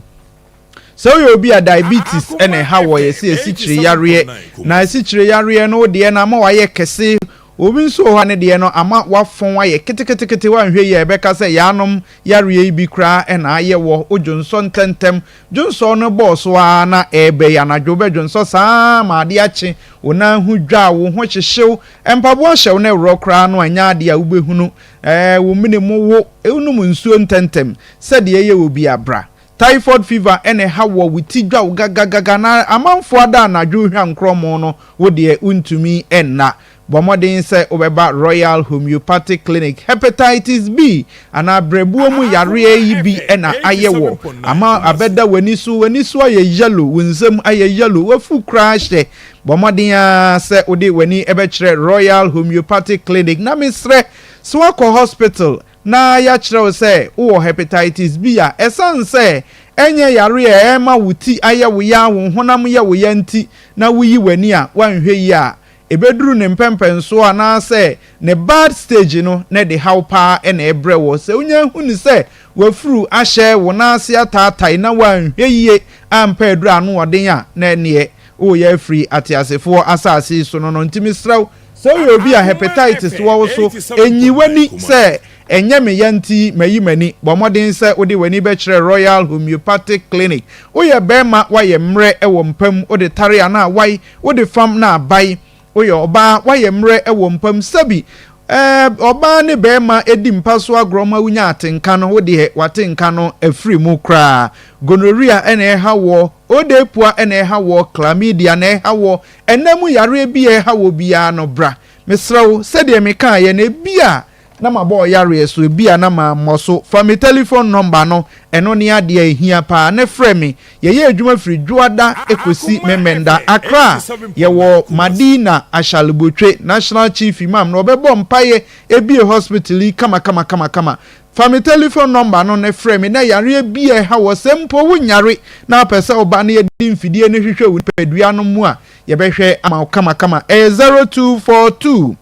Sɛ woyɛ obi a diabetes na ɛha wɔ yɛse asikyire yareɛ na asikyire yareɛ no wodeɛ no ama wayɛ kɛse. Obi nso wɔ hɔ a ne deɛ no ama wafɔn ayɛ keteketekete, woanhwɛ yie a ɛbɛka sɛ yaanom yareɛ yi bi koraa na ayɛ wɔ, wodwonsɔ ntɛntɛm, dwonsɔ no bɔɔ so ara na ɛreba yi, anadwo wobɛdwonsɔ saa ara ma adeɛ akye, wo nan ho dwa, wo ho hyehye wo, mpaboa hyɛ wo na ɛworɔ koraa no a ɛnyɛ adeɛ a wobɛhunu, ɛɛ wo mene mu wo, wonom nsuo ntɛntɛm sɛdeɛ ɛyɛ wɔ bi a bra. Typhoid fever na ɛha woɔ, wo ti dwa wo gagagaga na amanfoɔ ada anadwo rehwa nkorɔmo no, wo deɛ wontumi nna. Bɔ mmɔden sɛ wobɛba Royal Homeopathic Clinic. Hepatitis B anaa berɛboɔ mu yareɛ yi bi na ayɛ wɔ ama abɛda w'ani so, w'ani so ayɛ yellow, wo nsam ayɛ yellow, w'afu koraa hyɛ. Bɔ mmɔden ara sɛ wode w'ani bɛkyerɛ Royal Homeopathic Clinic. Na mesrɛ sɛ woakɔ hospital na yɛakyerɛ wo sɛ wowɔ hepatitis B a, ɛsiane sɛ ɛnyɛ yare a ɛma wo ti ayɛ wo ya, wo honam yɛ wo ya nti na woyi w'ani a, woanhwɛ yie a, ɛbɛduru ne mpɛmpɛnsoɔ anaasɛ ne bad stage no na ɛde haw paa na ɛbrɛ woɔ. Sɛ wonya hu no sɛ w'afuru ahyɛ, wo nan ase ataatae na woanhwɛ yie ampɛ aduru a ano ɔden a, na ɛnneɛ woreyɛ afiri ateasefoɔ asase yi so no no. Nti mesrɛ wo, Sɛ woyɛ obi a hepatitis wɔ wo so, nyi w'ani sɛ ɛnyɛ me ya nti mayi m'ani. Bɔ mmɔden sɛ wode w'ani bɛkyerɛ Royal Homeopathic Clinic. Woyɛ barima, woayɛ mmerɛ wɔ mpa mu, wode tare anaa awae, wode fam na abae. Woyɛ ɔbaa, woayɛ mmerɛ wɔ mpa mu. Sɛbi, ɛɛ, ɔbaa ne barima di mpa so agorɔ ma wonya atenka no, wo deɛ w'atenka no afiri mu koraa. Gonorrhea na ɛha woɔ, odeepua na ɛha woɔ, chlamydia na ɛha woɔ, Ɛnna mu yareɛ bi a ɛha wɔ biara no, bra. Mesrɛ wo, sɛdeɛ mekaeɛ no, ebia na mabɔ wo yareɛ so, ebia na mammɔ so. Fa me tɛlifon nɔmba no, ɛno ne adeɛ a ɛhia pa ara, na frɛ me. Yɛyɛ adwuma firi Dwoada kɔsi Memenda. Accra, yɛwɔ Madina Ashalebotwe, National Chief Imam no, ɔbɛbɔ mpaeɛ abue hospital yi kamakamakamakama. Fa me tɛlifon nɔmba no na frɛ me na yareɛ bi a ɛha wɔ, sɛ mpo wonyare na wopɛ sɛ woba na yɛde mfidie no hwehwɛ wo nipadua no mu a, yɛbɛhwɛ ama wo kamakama. Ɛyɛ 0242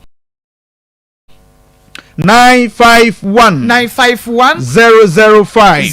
951 951 005 005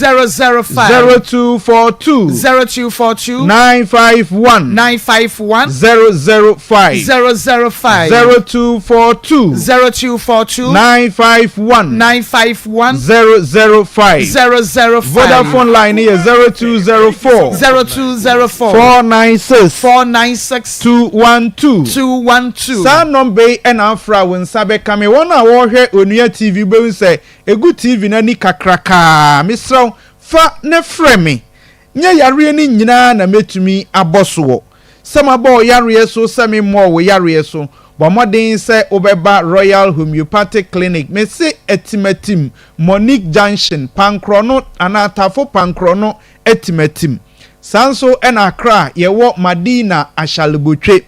0242 0242 951 951 005 005 0242 0242 951 951 005 005 Vodafone line no yɛ 0204 0204 496 496 212 212 Saa nɔmba yi na afrɛ a wo nsa bɛka me. Wɔn a wɔrehwɛ Onua TV wobɛhu sɛ ɛgu TV no ani kakrakaa. Mesrɛ wo, fa na frɛ me. Nyɛ yareɛ no nyinaa na mɛtumi abɔ soɔ. Sɛ mabɔ wo yareɛ so, sɛ memmɔɔ wo yareɛ so, bɔ mmɔden sɛ wobɛba Royal Homeopathic Clinic. Mese Atimatim, Monique Junction, Pankorɔno anaa Tafo Pankorɔno Atimatim. Saa nso na Accra yɛwɔ Madina Ashalebotwe.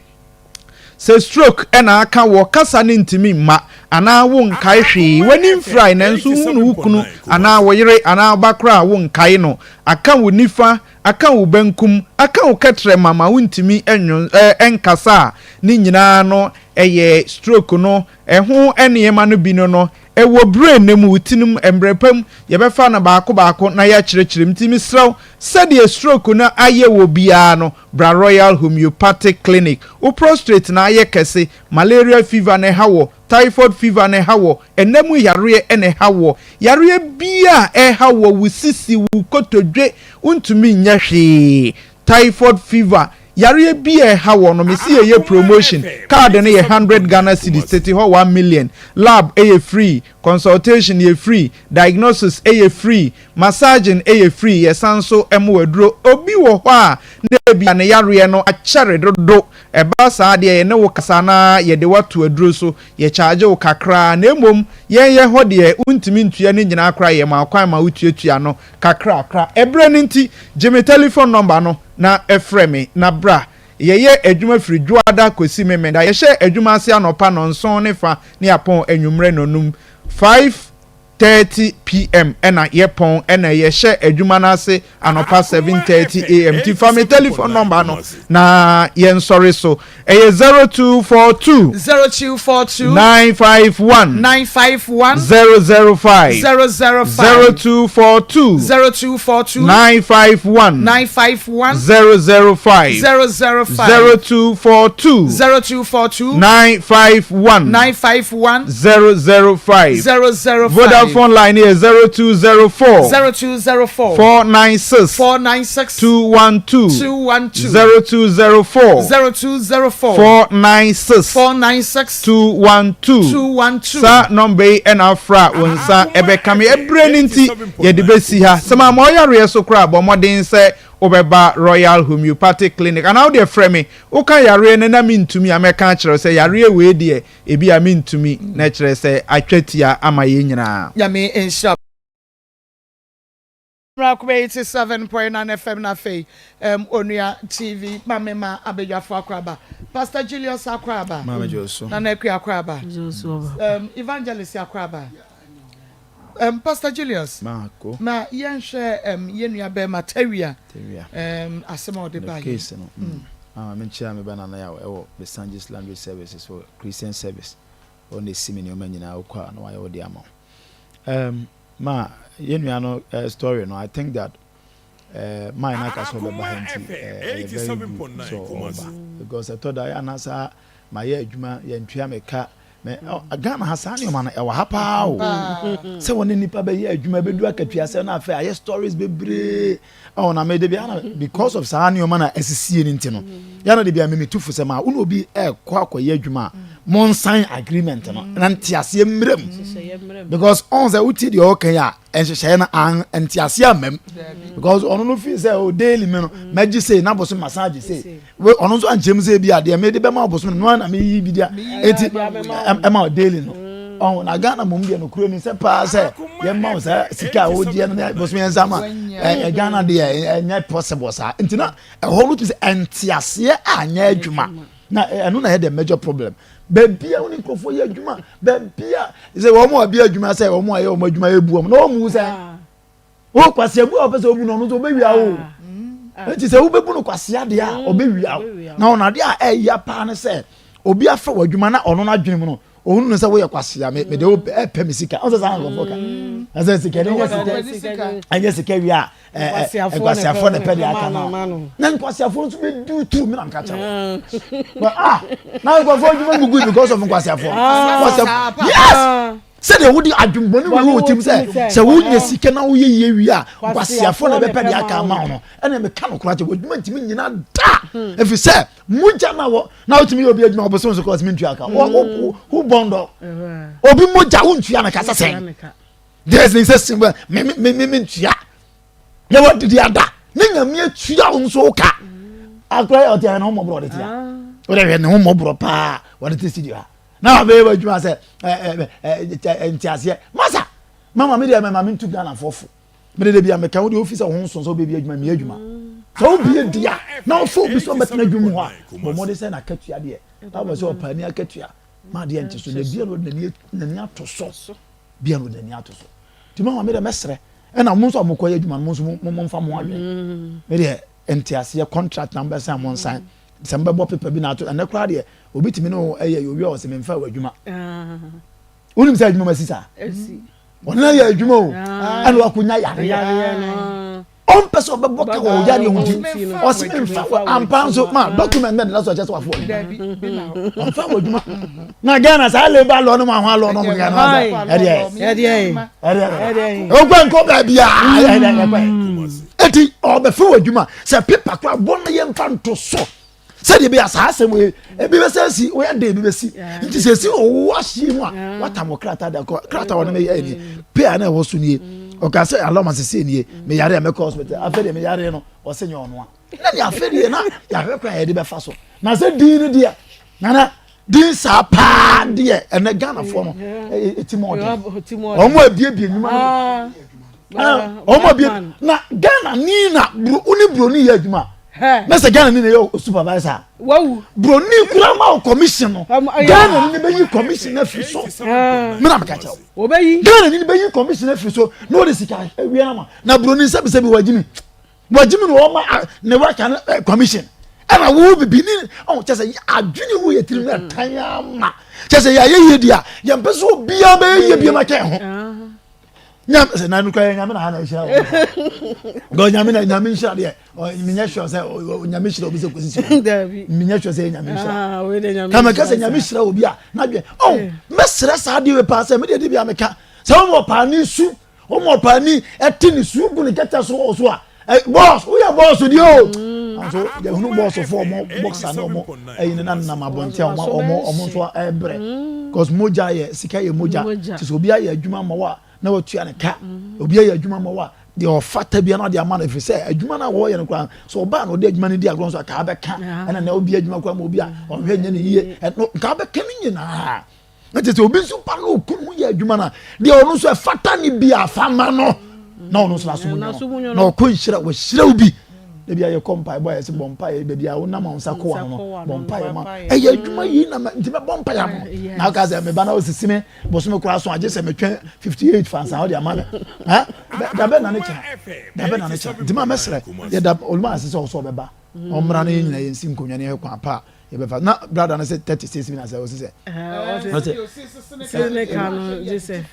Sɛ stroke na aka wɔ kasa no ntumi mma anaa wonkae hwee, w'ani mfirae nanso wohunu wo kunu anaa wo yere anaa wo ba koraa a wonkae no, aka wo nifa, aka wo benkum, aka wo kɛtrɛma ma wontumi nkasa a, ne nyinaa no ɛyɛ stroke no ɛho nneɛma no bi no no ɛwɔ brain no mu, wo ti no mu, mmerɛ pa mu yɛbɛfa no baako baako na yɛakyerɛkyerɛ mu. Nti mesrɛ wo sɛdeɛ stroke no ayɛ wɔ biara no, Bra Royal Homeopathic Clinic. Wo prostrate na ayɛ kɛse, malaria fever na ɛha wɔ, typhoid fever na ɛha wɔ, ɛna mu yareɛ na ɛha wɔ, yareɛ biara a ɛha wɔ, wo sisi, wo kotodwe, wontumi nyɛ hwee, typhoid fever, yareɛ biara a ɛha wɔ no, mese yɛyɛ promotion, card no yɛ hundred Ghana cedis, tete hɔ 1,000,000, lab yɛ free, consultation yɛ free, diagnosis yɛ free, Massaging yɛ free, yɛsan nso ma wo aduro. Obi wɔ hɔ a na ebia ne yareɛ no akyɛre dodo, ɛba saa deɛ yɛne wo kasa na yɛde wo ato aduro so, yɛ charge wo kakra, na mmom yɛn yɛ hɔ deɛ wontumi ntua ne nyinaa koraa, yɛma wo kwan ma wotuatua no kakrakra. Ɛberɛ no nti, gye me telephone number no na frɛ me na bra. Yɛyɛ adwuma firi Dwoada kɔsi Memenda. Yɛhyɛ adwuma ase anɔpa nnɔnson ne fa ne apɔn anwummerɛ nnɔnum, 5. 30 pm ɛna yɛpɔn ɛna yɛhyɛ adwuma no ase anɔpa 7:30 am. Nti fa me telephone number no na yɛnsɔre so. Ɛyɛ 0242. 0242. 951. 951. 005. 005. 0242. 0242. 951. 951. 005. 005. 0242. 0242. 951. 951. 005. 005. Vodafone line yɛ 0204. 0204. 496. 496. 212. 212. 0204. 0204. 496. 496. 212. 212. Saa nɔmba yi ɛna afra wo nsa ɛbɛka me. Ɛberɛ no nti yɛde bɛsi ha. Sɛ maama ɔyareɛ so koraa, bɔ mmɔden sɛ wobɛba Royal Homeopathic Clinic anaa wodeɛ frɛ me. Woka yareɛ no na mentumi a, mɛka akyerɛ wo sɛ yareɛ wei deɛ ebi a mentumi, na kyerɛ sɛ atwa tia ama yɛn nyinaa. Nyame nhyira wo. Akoma 87.9 FM na afei Onua TV ma me ma abadwafo akoraba. Pastor Julius akoraba. Maame Josu. Nana Akua akoraba. Evangelist akoraba. Pastor Julius. Maako. Ma yɛnhwɛ yɛn nua bɛrima Tawia. Tawia. Asɛm a ɔde ba yi. Case no. Mama me nkyia me ba Nana Yaw ɛwɔ Besanges Laundry Services for Christian Service. Ɔno na esi me nneɛma nyinaa wokɔ a na wayɛ wo de ama wo. Ma yɛn nua no story no, I think that man na aka sɛ ɔbɛba ha nti ɛyɛ very good sɛ ɔba because ɛtɔ da yɛ anasa ma yɛ adwuma yɛntua me ka mɛ Ghana ha saa nneɛma no ɛwɔ ha paa o, sɛ wɔne nipa bɛyɛ adwuma bɛdu akatua sɛ na afei ayɛ stories bebree ɔwɔ na mɛ de bi ana because of saa nneɛma na ɛsisie ne nti no yɛn de bi a mɛ tu fo sɛ ma wɔn obi ɛkɔ akɔyɛ adwuma a mo sign agreement no na nteaseɛ mmerɛ mu because ɔn sɛ wotie deɛ ɔka yi a, nhyehyɛeɛ no an nteaseɛ amam because ɔno no fi sɛ o daily mi no mɛgye sei na bosom masan agye sei. Ɔno nso ankyerɛ mu sɛ bi adeɛ mede bɛma bosom no na meyi bi deɛ eti ɛma o daily no ɔn na Ghana mom deɛ no kuro ni sɛ paa sɛ yɛma wo saa sika a wogyeɛ no ne bosom yɛn nsa ma ɛ Ghana deɛ ɛnyɛ possible saa. Nti na ɛhɔ no tu sɛ nteaseɛ anyɛ adwuma na ɛno na yɛ the major problem. Baabi a wɔne nkurɔfoɔ yɛ adwuma, baabi a sɛ wɔn a bi adwuma sɛ wɔn a yɛ wɔn adwuma yɛ bu wɔn na wɔn mu sɛ o kwasia bu a wɔpɛ sɛ obu no, ɔno nso ɔbɛwia o. Nti sɛ wobɛbu no kwasia deɛ a, ɔbɛwia o. Na ɔno adeɛ a ɛyɛ paa ne sɛ obi afa wɔ adwuma na ɔno n'adwene mu no ohun no sɛ woyɛ kwasia, me de wo ɛpɛ me sika. Ɔsɛ saa nkurɔfoɔ ka ɛsɛ sika ne nyɛ sika, ɛnyɛ sika wie a nkwasiafoɔ na ɛpɛ deɛ aka no, na nkwasiafoɔ nso bɛ di tu mi na nka kyerɛ wɔ ah na nkurɔfoɔ adwuma gugu because of nkwasiafoɔ. Nkwasiafoɔ, yes, sɛdeɛ wode adwemmɔne wei wɔ tirim sɛ sɛ wonya sika na woyɛ yie wie a nkwasiafoɔ na ɛbɛpɛ deɛ aka ama wo no, ɛna meka no koraa kyɛ w'adwuma ntumi nyina da, ɛfiri sɛ mogya na wɔ na wotumi yɛ obi adwuma ɔbosom so kɔ ɔsɛ mentua ka wo bɔndɔ obi mogya wontua no ka sɛ sɛn. There's ne sɛ simba me me me me ntua na wadidi ada ne Nyame atua wo nso ka akora yɛ ɔte ayɛ ne ho mmɔborɔ ɔde tea wode hwɛ ne ho mmɔborɔ paa wɔde te studio ha na wabɛyɛ w'adwuma sɛ nteaseɛ masa mama me deɛ mama mentu Ghanafoɔ fo. Mede de bia meka wo deɛ ofi sɛ wo ho nso sɛ wobɛbi adwuma meyɛ adwuma sɛ wobie di a na wofa obi sɛ ɔbɛtena adwuma mu hɔ a, bɔ mmɔden sɛ n'akatua deɛ Bible sɛ ɔpaani akatua ma adeɛ nte so na bia na ɔde n'ani ato so, bia na ɔde n'ani ato so. Nti mama me deɛ mɛsrɛ ɛna mo nso a mokɔyɛ adwuma no mo nso mo momfa mo adwene mm. Me deɛ nteaseɛ contract na mobɛsan mo nsan sɛ mobɛbɔ paper bi na ato. Ɛnɛ koraa deɛ obi tumi ne wo ɛyɛ owi a ɔsɛ memfa wɔ adwuma ah. Wonim sɛ adwuma ma si saa ɔno na yɛ adwuma o ah. Ɛna wakɔnya yareɛ, ɔmpɛ sɛ ɔbɛbɔ ka wɔ yareɛ ho nti ɔsɛ memfa wɔ ampa nso ma document na deda so ɔkyɛ sɛ wafo adwuma, ɔmfa wɔ adwuma. Na Ghana saa labour law no mu ahoa law no mu Ghana ɛdeɛ ɛdeɛ ɔkɔ nkɔ baabi a ɛdeɛ ɛti ɔbɛfɛ wɔ adwuma sɛ pepa kora bɔ no yɛmfa nto so sɛdeɛ bi a saa asɛm yi ebi bɛ sɛ si oyɛ de ebi bɛ si nti sɛ esi ɔwɔ ahyia mu a watam wɔ krataa de akɔ krataa wɔn yɛ nie pay a na ɛwɔ so nie ɔka sɛ alɔma sese nie mɛ yare a mɛkɔ hospital afɛ deɛ mɛ yare no ɔsɛ nyɛ ɔnoa na deɛ afɛ deɛ na yɛahwɛ kwan a yɛde bɛfa so na sɛ din no deɛ nana din saa paa deɛ ɛnɛ Ghanafoɔ no eti mu ɔden wɔn abiebie nnwuma no wɔn abie na Ghana ni na buro ne buroni yɛ adwuma. Na sɛ Ghana ni na ɛyɛ supervisor. Wawu. Broni kura ma o commission no. Ghana ni bɛ yi commission na firi so. Mi na mi ka kyerɛ o. Wɔbɛyi. Ghana ni bɛ yi commission na firi so na o de sika ewia na ma na broni sɛbi sɛbi wagyi mi wagyi mi na ɔma ne waka no eh, commission ɛna wo bibi ni ɔn kyɛ sɛ adwene wo yɛ tirim na tan ama kyɛ sɛ yɛayɛ yie di a yɛn pɛ so obiara bɛyɛ yie bi ma kyɛn ho. Nyame sɛ na nukura yɛ nyame na ha na ehyira wɔn. Because nyame na nyame nhyira deɛ menyɛ sure sɛ nyame hyira obi sɛ kɔsi si menyɛ sure sɛ nyame nhyira ah, na meka sɛ nyame hyira obi a na dwɛ ɔn eh. mɛsrɛ saa deɛ wei paa sɛ medeɛ de bia meka sɛ wɔn ɔpaani su wɔn ɔpaani ɛte ne su gu ne kɛtɛ so wɔ so a bɔs woyɛ bɔs deɛ o mm. nso yɛhunu bɔs fo ɔmo bɔksa ne ɔmo ɛyi ne nanam abɔnten a ɔmo ɔmo ɔmo nso ɛbrɛ mm. cause mogya yɛ sika yɛ mogya te sɛ obi ayɛ adwuma ma wa na watua ne ka mm. obi ayɛ adwuma ma wa deɛ ɔfata bia na ɔde ama no ɛfiri sɛ adwuma no a wɔyɛ no koraa sɛ ɔbaa na ɔde adwuma no di agorɔ nso a kaa bɛka ɛna na obi adwuma koraa ma obi a ɔhwɛ nyɛ ne yie ɛno kaa bɛka ne nyinaa na kyerɛ sɛ obi nso ba na okunu ho yɛ adwuma no a deɛ ɔno nso ɛfata ne bi afa ma no na ɔno nso n'asom nyo no na ɔkɔ nhyira wɔhyira wo bi ebi a yɛkɔ mpaebɔ a yɛsɛ bɔ mpaeɛ baabi a wonam a wo nsa kɔ wa no bɔ mpaeɛ ma ɛyɛ adwuma yi na nti mɛbɔ mpaeɛ ama na ɔka sɛ meba na ɔsisi me bosome koraa so agye sɛ metwɛn 58 fansa wode ama me dabɛ na ne kyɛ dabɛ na ne kyɛ nti ma mɛsrɛ yɛda oluma ase sɛ ɔsɛ ɔbɛba ɔmmra no yɛ nyina yɛnsi nkonnwa ne yɛhwɛ kwan pa a yɛbɛfa na brada no sɛ 36 bi na sɛ ɔsi sɛ ɔsɛ sɛ ne ka no gye sɛ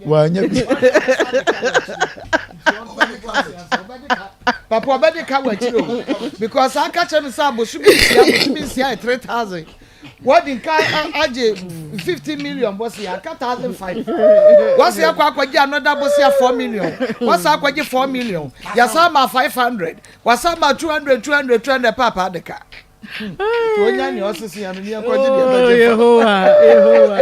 wanya bi papa ɔbɛde ka wɔ akyire o because aka kyerɛ me sɛ abosomi nsia abosomi nsia yɛ 3000 wɔde nka agye 50 million bɔsi aka 1005 wɔsi akɔ akɔgye another bɔsi 4 million wɔsi akɔgye 4 million yasa ma 500 wɔsa ma 200 200 200 papa de ka nti onya nea ɔsese ya no ni ɛkɔgye deɛ bɛgye fa. Yehowa Yehowa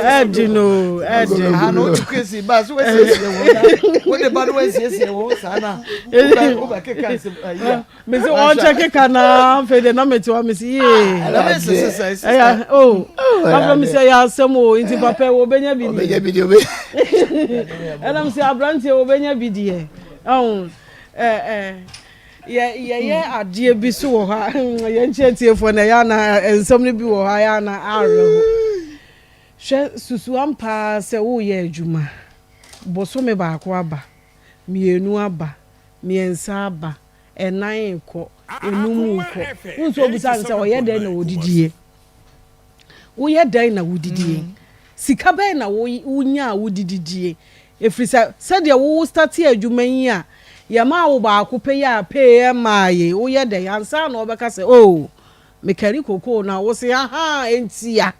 ɛdi no ɛdi. Aha na otu kesi ba so wasiesie wo na wode ba no wasiesie wo saa na wobɛ keka nsɛm ayi a. Mesi ɔnkyɛ keka na afei de na mete hɔ mesi yie. Ɛyɛ o afei mesi ɛyɛ asɛm o nti papa wɔbɛnya bi deɛ. Ɛna mesi aberanteɛ wɔbɛnya bi deɛ ɛho ɛɛ. Yɛ yɛyɛ adeɛ bi so wɔ hɔ a yɛn kyerɛtiefoɔ na ɛyɛ ana nsɛm no bi wɔ hɔ a ɛyɛ ana awerɛho. Hwɛ susu ampa ara sɛ woreyɛ adwuma, bosome baako aba, mmienu aba, mmiɛnsa aba, ɛnan rekɔ, enum rekɔ. Wohu sɛ obisa no sɛ ɔyɛ dɛn na ɔdidie? Woyɛ dɛn na wodidie? Sika bɛn na wonya a wode didie? Ɛfiri sɛ sɛdeɛ wo startee adwuma yi a yɛmaa wo baako pɛ yi a pay ɛmmaa yei, woyɛ dɛn ansa na wɔbɛka sɛ oh mekari kokoo no a wose ahaa ɛntia.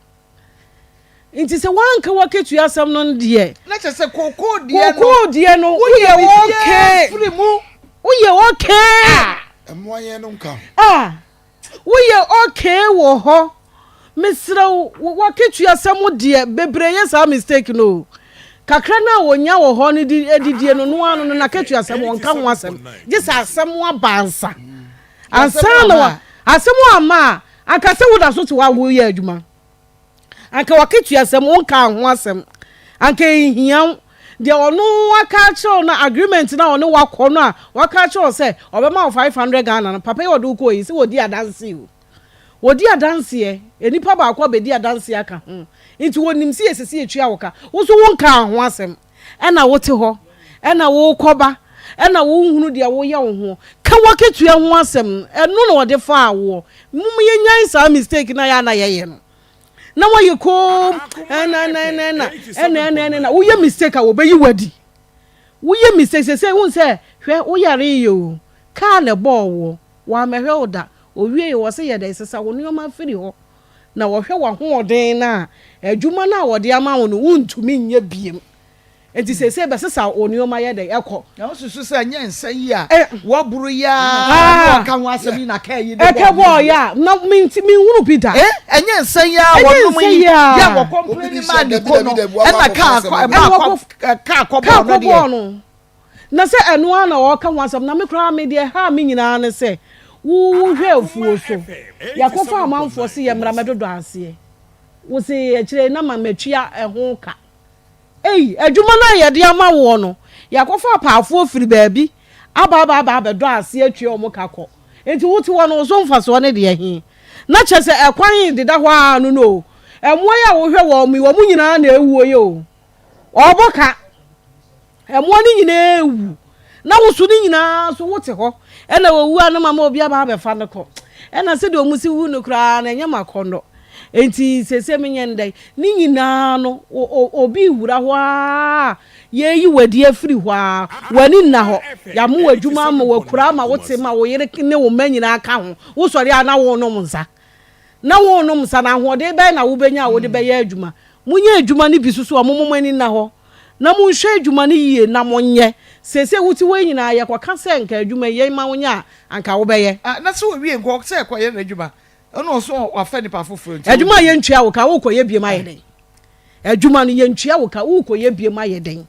Nti sɛ woanka w'akatua asɛm no deɛ. Na kyerɛ sɛ kokoo deɛ no. Kokoo deɛ no woyɛ okay. Firi mu. Woyɛ okay. Ah. Ɛmmoa yɛn no nka ho. Ah. Woyɛ okay wɔ hɔ. Mesrɛ wo w'akatua sɛm deɛ bebree yɛ saa mistake no o. Kakra no a wɔnya wɔ hɔ no de adidie no no ara no n'akatua sɛm wɔnka ho asɛm. Gye sɛ asɛm aba ansa. Ansa na wa asɛm amma a anka sɛ woda so te hɔ a woyɛ adwuma. Anka w'akatuasɛm wonkaa ho asɛm. Anka enhia wo. Deɛ ɔno aka akyerɛ wo no agreement no a ɔne wo akɔ no a waka akyerɛ wo sɛ ɔbɛma wo 500 Ghana no papa yi a ɔde wo kɔɔ yi sɛ wɔdi adanseɛ o. Wɔdi adanseɛ. Nnipa baako abɛdi adanseɛ aka ho. Nti wɔnim sɛ yɛsɛ sɛ yɛtua wo ka. Wo nso wonkaa ho asɛm. Ɛna wote hɔ. Ɛna wokɔba. Ɛna wonhunu deɛ woyɛ wo ho. Ka w'akatua ho asɛm. Ɛno na ɔde faa woɔ. Mom yɛnyae saa mistake no a yɛ a na yɛyɛ no. Na woayɛ koom. Ɛna ɛna ɛna ɛna ɛna ɛna ɛna ɛna woyɛ mistake a wɔbɛyi wo adi. Woyɛ mistake sɛsɛ wohu sɛ hwɛ woyaree yɛ o. Kaa na ɛbɔɔ woɔ. Wɔammɛhwɛ wo da. Ɔwieeɛ wɔse yɛ dɛn sesa wo nneɛma firi hɔ. Na wɔhwɛ w'ahoɔden no a, adwuma no a wɔde ama wo no wontumi nyɛ biem. Enti seesei bɛsesa wo nneɛma yɛ dɛn? Ɛkɔ. Na wosusu sɛ ɛnyɛ nsa yi a wɔboro yi ara na wɔka ho asɛm yi na kaa yi de bɔɔ Ɛkɛ bɔɔ yɛ a, na menti menhunu bi da. Ɛnyɛ nsa yi ara wɔnom yi yɛ wɔ kɔmpleni maa ne ko no ɛna kaa kɔ ɛmaa kaa kɔ bɔɔ no deɛ. Na sɛ ɛno ara na ɔreka ho asɛm, na me koraa me deɛ ɛhaa me nyinaa ne sɛ, wo wohwɛ afuo so, yɛakɔfa amanfoɔ se yɛmmra mmɛdodɔ aseɛ, wo se akyire yi na ma matua ɛho ka. Ei, adwuma no a yɛde ama woɔ no, yɛakɔfa apaafoɔ firi baabi aba aba aba abɛdɔ ase atua wɔn ka kɔ. Nti wote hɔ no wo so mfasoɔ ne deɛ he? Na kyerɛ sɛ ɛkwan deda hɔ ara no no o. Mmoa yi a wohwɛ wɔn yi, wɔn nyinaa na ɛwuo yi o. Ɔrebɔ ka. Mmoa no nyinaa rewu. Na wo so ne nyinaa so wote hɔ. Ɛna wɔwu a na mama obi aba abɛfa no kɔ. Ɛna sɛdeɛ wɔn si wu no koraa no ɛnyɛ m'akɔnnɔ. Enti seesei menyɛ no dɛn? Ne nyinaa no, obi rewura hɔ ara a, yɛreyi wo adi afiri hɔ ara. W'ani nna hɔ. Yɛama wo adwuma ama woakura ama wote ma wo yere ne wo mma nyinaa ka ho. Wosɔre a na worenom nsa. Na worenom nsa no, ahoɔden bɛn na wobɛnya a wode bɛyɛ adwuma? Monyɛ adwuma no bi so so a, momma mo ani nna hɔ na monhwɛ adwuma no yie na monyɛ. Seesei wote hɔ yi nyinaa, yɛkɔka sɛ nka adwuma yi yɛmma wonyɛ a, anka wobɛyɛ. Ah, na sɛ owie nka ɔsɛ ɛkɔyɛ n'adwuma. Ɛna ɔso wafa nipa foforɔ nti. Adwuma a yɛntua wo ka, worekɔyɛ biom ayɛ dɛn? Adwuma no, yɛntua wo ka, worekɔyɛ biom ayɛ dɛn?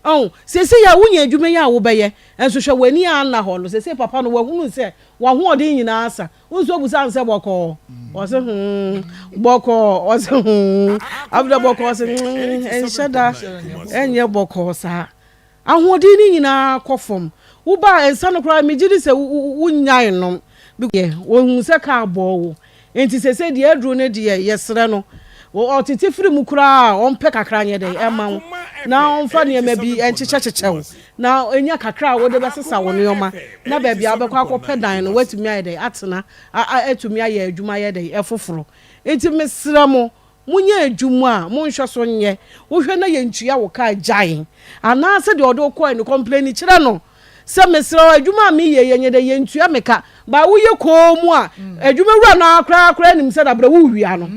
Ɔho, seesei a wonya adwuma yi a wobɛyɛ, nso hwɛ w'ani anna hɔ no, seesei papa no wahunu sɛ w'ahoɔden nyinaa asa. Wo nso wobusa no sɛ bɔkɔɔ? Ɔse hoo, bɔkɔɔ, ɔse hoo. Afei deɛ bɔkɔɔ ɔse mm, ɛnhyɛ da ɛnyɛ bɔkɔɔ saa. Ahoɔden no nyinaa kɔ fam. Woba a, nsa no koraa megye di sɛ wonnyae nom. Yɛ, wɔhuu sɛ kaa bɔɔ wo. Enti seesei deɛ aduru no deɛ, yɛsrɛ no, ɔtete firi mu koraa a, ɔmpɛ kakra nyɛ dɛn mma wo, na ɔmfa nneɛma bi nkyekyɛkyekyɛ wo, na nya kakra a wode bɛsesa wo nneɛma, na baabi a wobɛkɔ akɔpɛ dan no, woatumi ayɛ dɛn atena, atumi ayɛ adwuma ayɛ dɛn foforɔ. Enti mesrɛ mo, Monyɛ adwuma a, monhwɛ so nyɛ. Wohwɛ na yɛntua wo ka a, gyae. Anaasɛ deɛ ɔde wo kɔe no, kɔmpleni kyerɛ no sɛ, Mesrɛ wo, adwuma a meyɛ yi, ɛnyɛ dɛ yɛntua me ka. But woyɛ komm a, adwumawura no ara koraa koraa nim sɛ dabrɛ worewia no.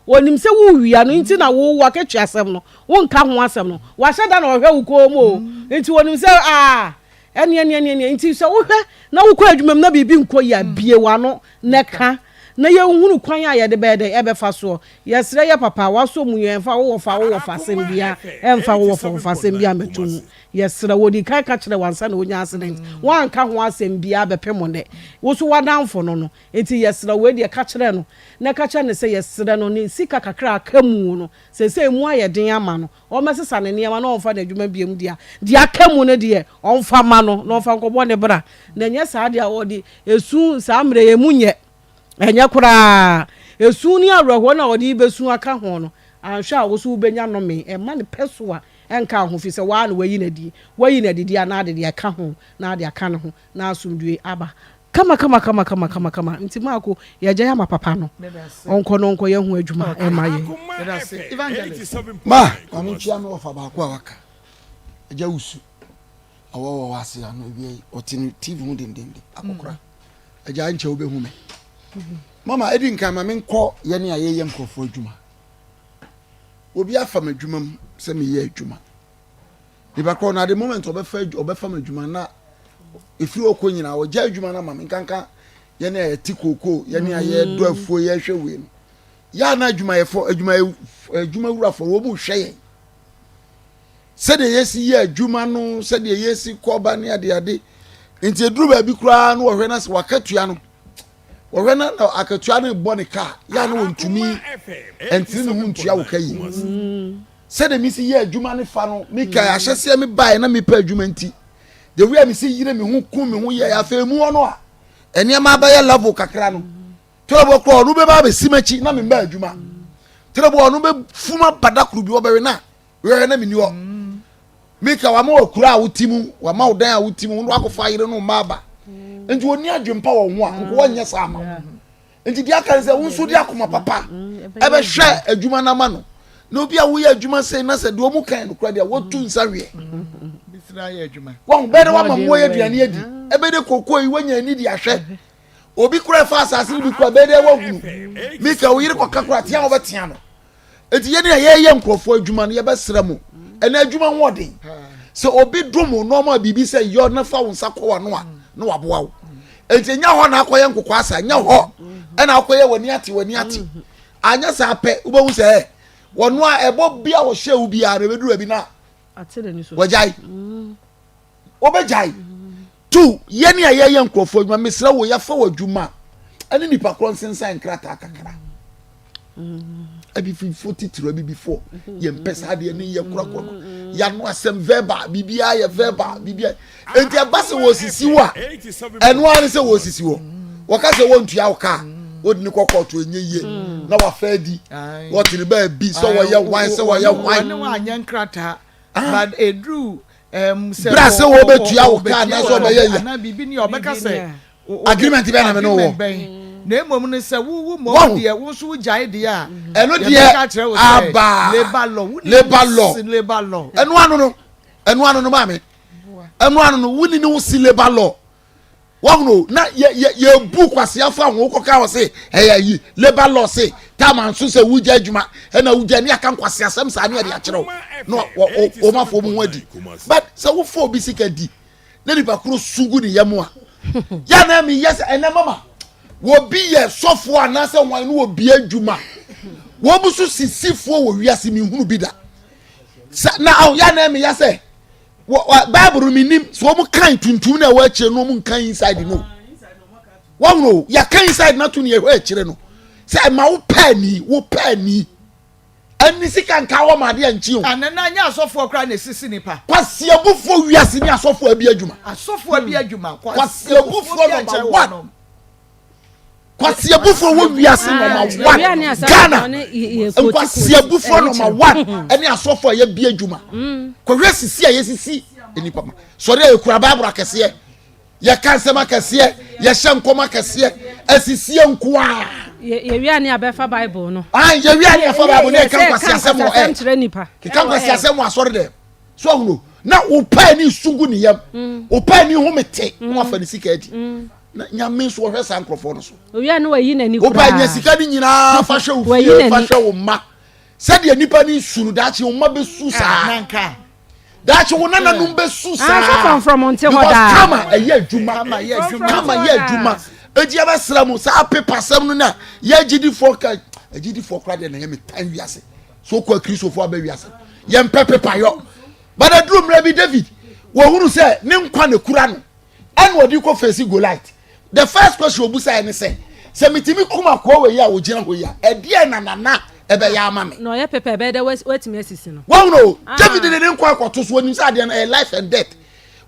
Ɔnim sɛ worewia no nti na wo w'akatuasɛm no, wonka ho asɛm no. Wahyɛ da na ɔhwɛ wo komm o. Nti ɔnim sɛ ah, ɛneɛ neɛ neɛ neɛ. Nti sɛ wohwɛ na wokɔ adwuma mu na biribi nkɔ yie a, bue w'ano na ka. Na yɛnhunu kwan a yɛde bɛyɛ dɛn ɛbɛfa soɔ. Yɛsrɛ yɛ papa, wasɔ mu yɛn mfa wo wɔfa wo wɔfa asɛm biara ɛmfa wo wɔfa wɔfa asɛm biara mmɛto mu. Yɛsrɛ wo, ɔdii kan ka kyerɛɛ wo ansa na ɔnya accident, woanka ho asɛm biara bɛpem nnɛ. Wo nso w'adamfo no no, nti yɛsrɛ wo, wei deɛ ka kyerɛ no, na ka kyerɛ no sɛ yɛsrɛ no ne sika kakra a aka mu no, seesei emu ayɛ den ama no, ɔmmɛsesa ne nneɛma na ɔmfa n'adwuma biom deɛ a, deɛ aka mu no deɛ ɔmfa mma no na ɔmfa nkɔbɔ ne bra, na ɛnyɛ saa deɛ a ɔde esu saa mmerɛ yi emu nyɛ, ɛnyɛ koraa. Esu ne awerɛhoɔ no a ɔde rebɛsu aka ho no, anhwɛ a wo nso wobɛnya nnome. Ɛmma no pɛ so a ɛnka wo ho, firi sɛ wo ara na woayi no adie. Woayi no adidi a na ade deɛ ɛka ho na ade aka ne ho na asomdwoeɛ aba. Kama kama kama kama kama kama nti Marko yɛgyae ama papa no ɔnkɔ na ɔnkɔ yɛ ho adwuma ɛma yɛn. Ma maame nkyia me wɔfa baako a waka agya wusu ɔwɔ wɔ wɔ ase ano awia yi ɔte ne tv ho dendenden akɔkora agya nkyɛ wobɛhu me mama ɛdi nkan ma menkɔ yɛne a yɛyɛ nkurɔfoɔ adwuma obi afa m'adwuma mu sɛ meyɛ adwuma Nipa korɔ no at the moment ɔbɛfa ɔbɛfa mu adwuma na efiri hɔ kɔ nyinaa ɔgya adwuma no ama me nkanka yɛne a yɛte kookoo yɛne a yɛdɔ mm. afuo yɛhwɛ wei no yɛ a na adwumayɛfo adwumayɛ adwumawurafo wɔn mu hwɛ yɛn sɛdeɛ yɛsi yɛ adwuma no sɛdeɛ yɛsi kɔba ne adeade nti eduru baabi koraa no wɔhwɛ na sɛ wakatua no wɔhwɛ na akatua no bɔ ne kaa yɛ a na wɔntumi ntene ne ho ntua wɔ ka yi. Mm. Sɛdeɛ mesi yɛ adwuma no fa no, mekae ahyɛseɛ mebaeɛ na mepɛ adwuma nti, the way a mesi yere me ho ku me ho yɛ afei mu hɔ no a nneɛma abɛyɛ level kakra no, tɛrɛbɔ korɔ ɔno bɛba abɛsi m'akyi na memba adwuma. Tɛrɛbɔ ɔno bɛfum aba da koro bi ɔbɛwe na wɛhwɛ na menni hɔ. Mika wama wɔ kura a wote mu, wama wo dan a wote mu, wo akɔfa yere no mma aba. Nti wɔnni adwempa wɔ ho a, nka wɔnyɛ saa ma wo. Nti deɛ aka ne sɛ wo nso de akoma papa ɛbɛhwɛ adwuma no ama no na obi a woyɛ adwuma sei na sɛ deɛ ɔmu kan no kora deɛ wotu nsa weɛ wɔn bɛyɛ dɛ wama mmoa yɛ aduane adi ɛbɛyɛ dɛ koko yi woanya ani de ahwɛ obi kora ɛfa asase no bi kora bɛyɛ dɛ woahunu mika wo yere kɔka kora tea wobɛtea no Enti yɛn a yɛyɛ nkurɔfoɔ adwuma no, yɛbɛsrɛ mo, ɛnɛ adwuma ho ɔden. Sɛ obi dom wo nneɛma biribi sɛ yɔ na fa wo nsa kɔ w'ano a, na waboa wo. Enti ɛnyɛ hɔ na akɔyɛ nkokɔ asa, ɛnyɛ hɔ ɛna akɔyɛ w'ani ate w'ani ate. Anyɛ saa pɛ, wobɛhu sɛ ɛ wɔn a ɛbɔ bi a wɔhyɛ wo biara no ɛbɛduru baabi na wɔgyae. Wobɛgyae. Tu, yɛne a yɛyɛ nkurɔfoɔ adwuma, mesrɛ wo, yɛfa w'adwuma ɛne nipa korɔ nsensan nkrataa kakra. Abibifoɔ titiri abibifoɔ yɛmpɛ saa adeɛ ne yɛ korakora. Yano asɛm verbal, biribiara yɛ verbal, biribiara. Enti ɛba sɛ wɔsisi wo a, ɛno ara ne sɛ wɔsisi wɔ. Wɔka sɛ wɔntua wo ka a, wode ne kɔ kɔɔto ɛnyɛ yie na wafa adi. Wɔte ne baabi sɛ wɔyɛ hwan sɛ wɔyɛ hwan. Wɔne wɔanyɛ nkrataa but ɛduru sɛ Berɛ a sɛ wɔbɛtua wo ka anaasɛ wɔbɛyɛ yɛ. Anaa biribi ni a ɔbɛka sɛ Agreement bɛn na me ne wo wɔ? Na mmom no sɛ wowu mmom deɛ wo nso wogyae deɛ a, ɛno deɛ yɛbɛka akyerɛ wo sɛ aba labour law wonni labour law labour law. Ɛno ano no ɛno ano no maame ɛno ano no wonni ne wo si labour law wɔn na yɛ yɛ yɛbu kwasiafo a wɔn kɔka wɔ se ɛyɛ ayi labour law se taama nso sɛ wogya adwuma ɛna wogya ne aka nkwasiasɛm saa ne yɛde akyerɛw na wɔn afɔ wɔn ho adi but sɛ wofa obi sika di na nipa koro su gu ne yam a yɛ na mi yɛ sɛ ɛnɛ mama wɔbi yɛ sɔfoɔ anaasɛ wɔn ne wɔbi adwuma wɔn nso sisifoɔ wɔ wiase mi hunu bi da sɛ na awo yɛ na mi yɛ sɛ wɔ baabulu mi nim sɛ wɔn kan tuntum na ɛwɔ akyire no wɔn nkan inside no wɔn no yɛ kan inside na to ne ɛwɔ akyire no sɛ ɛma wo pɛɛ ni wo pɛɛ ni. Ɛnni sika nka hɔ ma adeɛ nkye o. Ana na nyɛ asɔfoɔ koraa na esisi nipa. Kwasiabufoɔ wiase ne asɔfoɔ abi adwuma. Asɔfoɔ abi adwuma. Kwasiabufoɔ number one. Kwasiabufoɔ wɔ wiase number one. Ghana nkwasiabufoɔ number one ɛne asɔfoɔ a yɛbi adwuma. Kɔhwɛ sisi a yɛsisi nipa ma. Sɔre a yɛkura Bible akɛseɛ. Yɛka nsɛm akɛseɛ, yɛhyɛ nkɔm akɛseɛ, asisie nkoaa. Yɛwia ne abɛfa Bible no. Ah, yɛwia ne afa Bible ne yɛka nkwasi asɛm wɔ ɛ. kyerɛ nipa. Keka nkwasi asɛm wɔ asɔre dɛm. So ahuno na wo paa ni sungu ne yam. Mm. Wo paa ni home te na wafa ne sika adi. Mm. Na nyame nso wɔhwɛ saa nkurɔfoɔ no so. Owia ne wayi n'ani koraa. Wo paa nya sika ne nyinaa fa hwɛ wo fie, fa hwɛ wo mma. Sɛdeɛ nipa ne su no daakye wo mma bɛsu saa. Ah, daakye wo nananom bɛsu ah, saa because kama ɛyɛ adwuma kama yɛ adwuma eti ɛbɛsrɛ mo saa pepa sɛm no na yɛ agyidifoɔ ka agyidifoɔ kora deɛ na yɛ me tan wiase so kɔ akristofoɔ abɛ wiase yɛn pɛ pepa yɔ but aduru mmerɛ bi David wɔhunu sɛ ne nkwa na ekura no. Ɛna ɔde kɔ face Goliath. The first question obusa yɛ ne sɛ, sɛ metumi kum akoa wei a ogyina hɔ yi a, ɛdeɛn na nana ɛbɛyɛ ama me? Na ɔyɛ pɛpɛ ɛbɛyɛ dɛ watumi asisi no. Wɔn no, ah. David de ne nkwa akɔto so onim sɛ adeɛ no ɛyɛ life and death.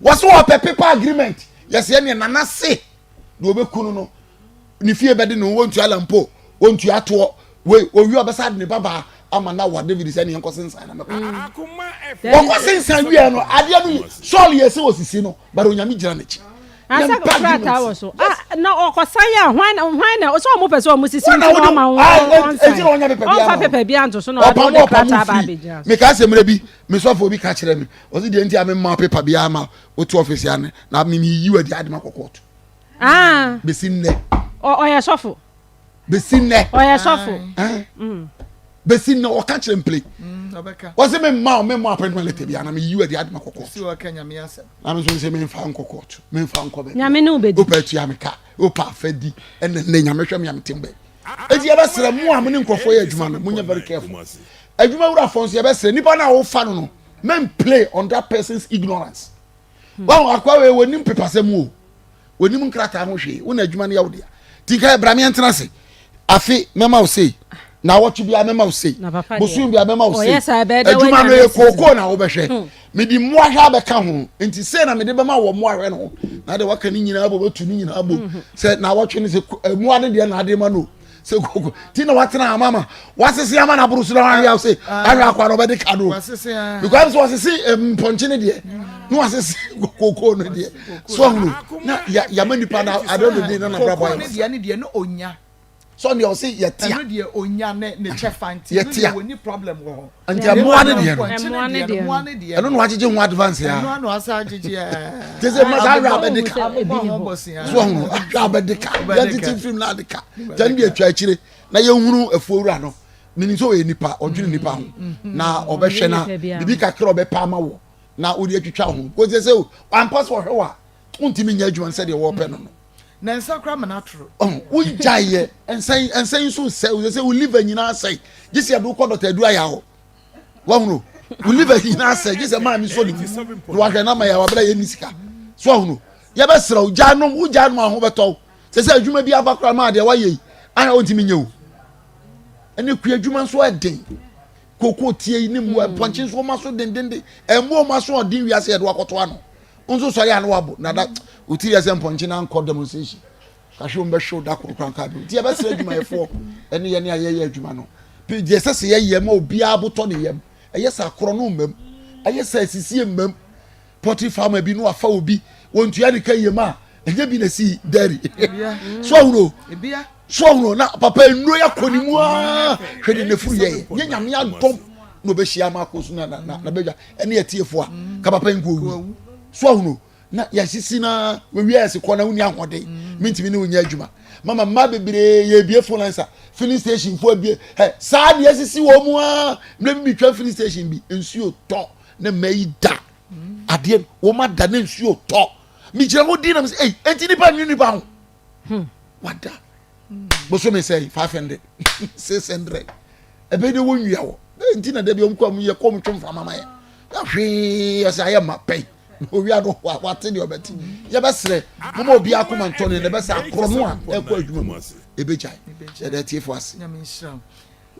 Wɔsɛ wɔpɛ paper agreement. Yɛsɛ ɛneɛ nana se deɛ ɔbɛku no no ne fie bɛde ne ho wɔntua lampo wɔntua toɔ wei owie ɔbɛsa de ne babaa ama na wa David sɛ neɛ nkɔ sensan na mɛkɔ mm. wɔkɔ sensan wie no adeɛ no Saul yɛ sɛ osisi no but onyame gyina n'akyi asɛ krataa wɔ so ah, na ɔkɔsan yɛ a hwan hwan na sɛ ɔmo pɛ sɛ ɔmo sisi nti na ɔma wɔn ɔnsan ɔmfa pepa bi anto so na ɔde ɔde krataa ba abɛgyina so. meka sɛ mmerɛ bi mesɔfo bi ka kyerɛ me ɔse deɛ nti a memma pepa biara ma wote ɔfisi ane na memeyi wadi ade makɔ kɔɔto Ah. Besi nnɛ. Ɔyɛ sɔfo. Besi nnɛ. Ɔyɛ sɔfo. Eh? Mm. Besi nnɛ ɔka kyerɛ mpire. Mm, Wɔsi mi mma o mi mma appointment letter bi ana mi yi wadi adi ma kɔ court. Na mi nso sɛ mi nfa nkɔ court mi nfa nkɔ baabi. Nyame ne obedi. Opa etua mi ka opa afɛ di ɛna nnɛ nyame hwɛ mi a mi ti mbɛ. Eti yɛ bɛ srɛ mu a mo ne nkurɔfoɔ yɛ adwuma no mo nyɛ very careful. Adwuma wura fɔ nso yɛ bɛ srɛ nipa na awofa no no men play on that person's ignorance. Wɔn akwa wei wɔnim pepasɛm o wɔnim nkrataa ho hwee wo na adwuma no yɛ wo dea nti nka bra meɛntena ase afe mɛma wo sei na awɔtwe biara mɛma wo sei bosom biara mɛma wo sei adwuma no yɛ kookoo na wobɛhwɛ hmm. mede mmoa hwɛ abɛka ho nti sei na mede bɛma wɔ mmoa hwɛ no ho na de waka ne nyinaa bɔ bɛtu ne nyinaa bɔ hmm. sɛ na awɔtwe no sɛ eh, mmoa no deɛ na ade ma no sɛ koko ti na watena ama ma wasese ama na aboro so na wahwɛ ase ahwɛ akwa na ɔbɛde ka no because wasese eh, mpɔnkye ne deɛ na wasese koko no deɛ so ahunu na yama nipa na ade no de na na brabɔ ayɛ deɛ ne deɛ no onya so deɛ ɔse yɛtea ɛno deɛ onya ne ne kyɛfa nti yɛtea deɛ wɔni problem wɔ hɔ nti ɛmoa ne deɛ no ɛmoa ne deɛ ɛno na wagyegye ho advance ya ɛno ano asa agyegye ɛɛ te sɛ masa ahwɛ abɛde ka so ahunu ahwɛ abɛde ka yɛntete mfirim na ade ka kyɛn deɛ atwa akyire na yɛnhunu afuo wura no menim sɛ ɔyɛ nipa ɔdwene nipa ho na ɔbɛhwɛ na biribi kakra ɔbɛpa ama wɔ na wode atwitwa ho kɔsi sɛ wampa sɛ ɔhwɛ wɔ a wontumi nyɛ adwuma no sɛdeɛ wɔpɛ no no na nsa kora mena atoro wogyaeɛ nsa nsa yi nso sɛ sɛ wo liver nyinaa sɛe gye sɛ yɛde wokɔ dɔta adu ayɛ hɔ wahunu wo liver nyinaa sɛe gye sɛ maame sɔ ne mu na wahwɛ na ma yɛ wabrɛ yɛ ni sika so wahunu yɛbɛserɛ wo gyaa nom wogyaa nom aho bɛtɔ wo sɛ sɛ adwuma bi aba koraa maa deɛ wayɛ yi ayɛ wontumi nyɛ o ɛne kua adwuma nso ɛden. Koko tie yi ne mmoa hmm. mpɔnkye nso wɔn aso dendenden mmoa wɔn aso ɔden wiase yɛde wakɔto ano nso sɔre ano wabo na da otiri yɛ sɛ mpɔnkye na nkɔ demonstration kahwɛ wɔn bɛhwɛ da koro kora nka bi nti yɛbɛsrɛ adwumayɛfoɔ ɛne yɛne a yɛyɛ adwuma no pii deɛ ɛsɛ sɛ yɛyɛ ma obiara botɔ ne yam ɛyɛ sɛ akorɔ no mmam ɛyɛ sɛ asisie mmam poultry farmer bi no afa obi wɔntua ne ka yie ma ɛnyɛ bi na si dairy so ahuro so ahuro na papa nnuro yɛ akɔ ne mu aa hwɛ de nefuru yɛ yɛ nyame adɔm na ɔbɛhyia ama akɔ so na na na bɛdwa ɛne ɛtiefo a ka papa nko owu so ahuro na yɛasisi na wɔwie ayɛ se kɔ na wonni ahoɔden mentumi ne wonyɛ adwuma mama mmaa bebree yɛbie phone lines a filling station fo abie ɛ saa deɛ asisi wɔ mu aa mmerɛ bi metwa filling station bi nsuo tɔ ne mma yi da adeɛ wɔn ada ne nsuo tɔ megyina hɔ din na mesɛ ei enti nipa nwi nipa ho hmm. wada bosome sɛ 500 600 ɛbɛyɛ dɛ wɔnwia wɔ nti na da bi ɔmkɔ mu yɛ kɔm twom mframa ma yɛ hwee ɔsɛ ayɛ ma pɛn owia no wate deɛ ɔbɛte yɛbɛserɛ moma obi akoma ntɔ ne na ɛbɛsɛ akorɔ no a ɛkɔ adwuma mu ɛbɛgyae yɛde atiefo ase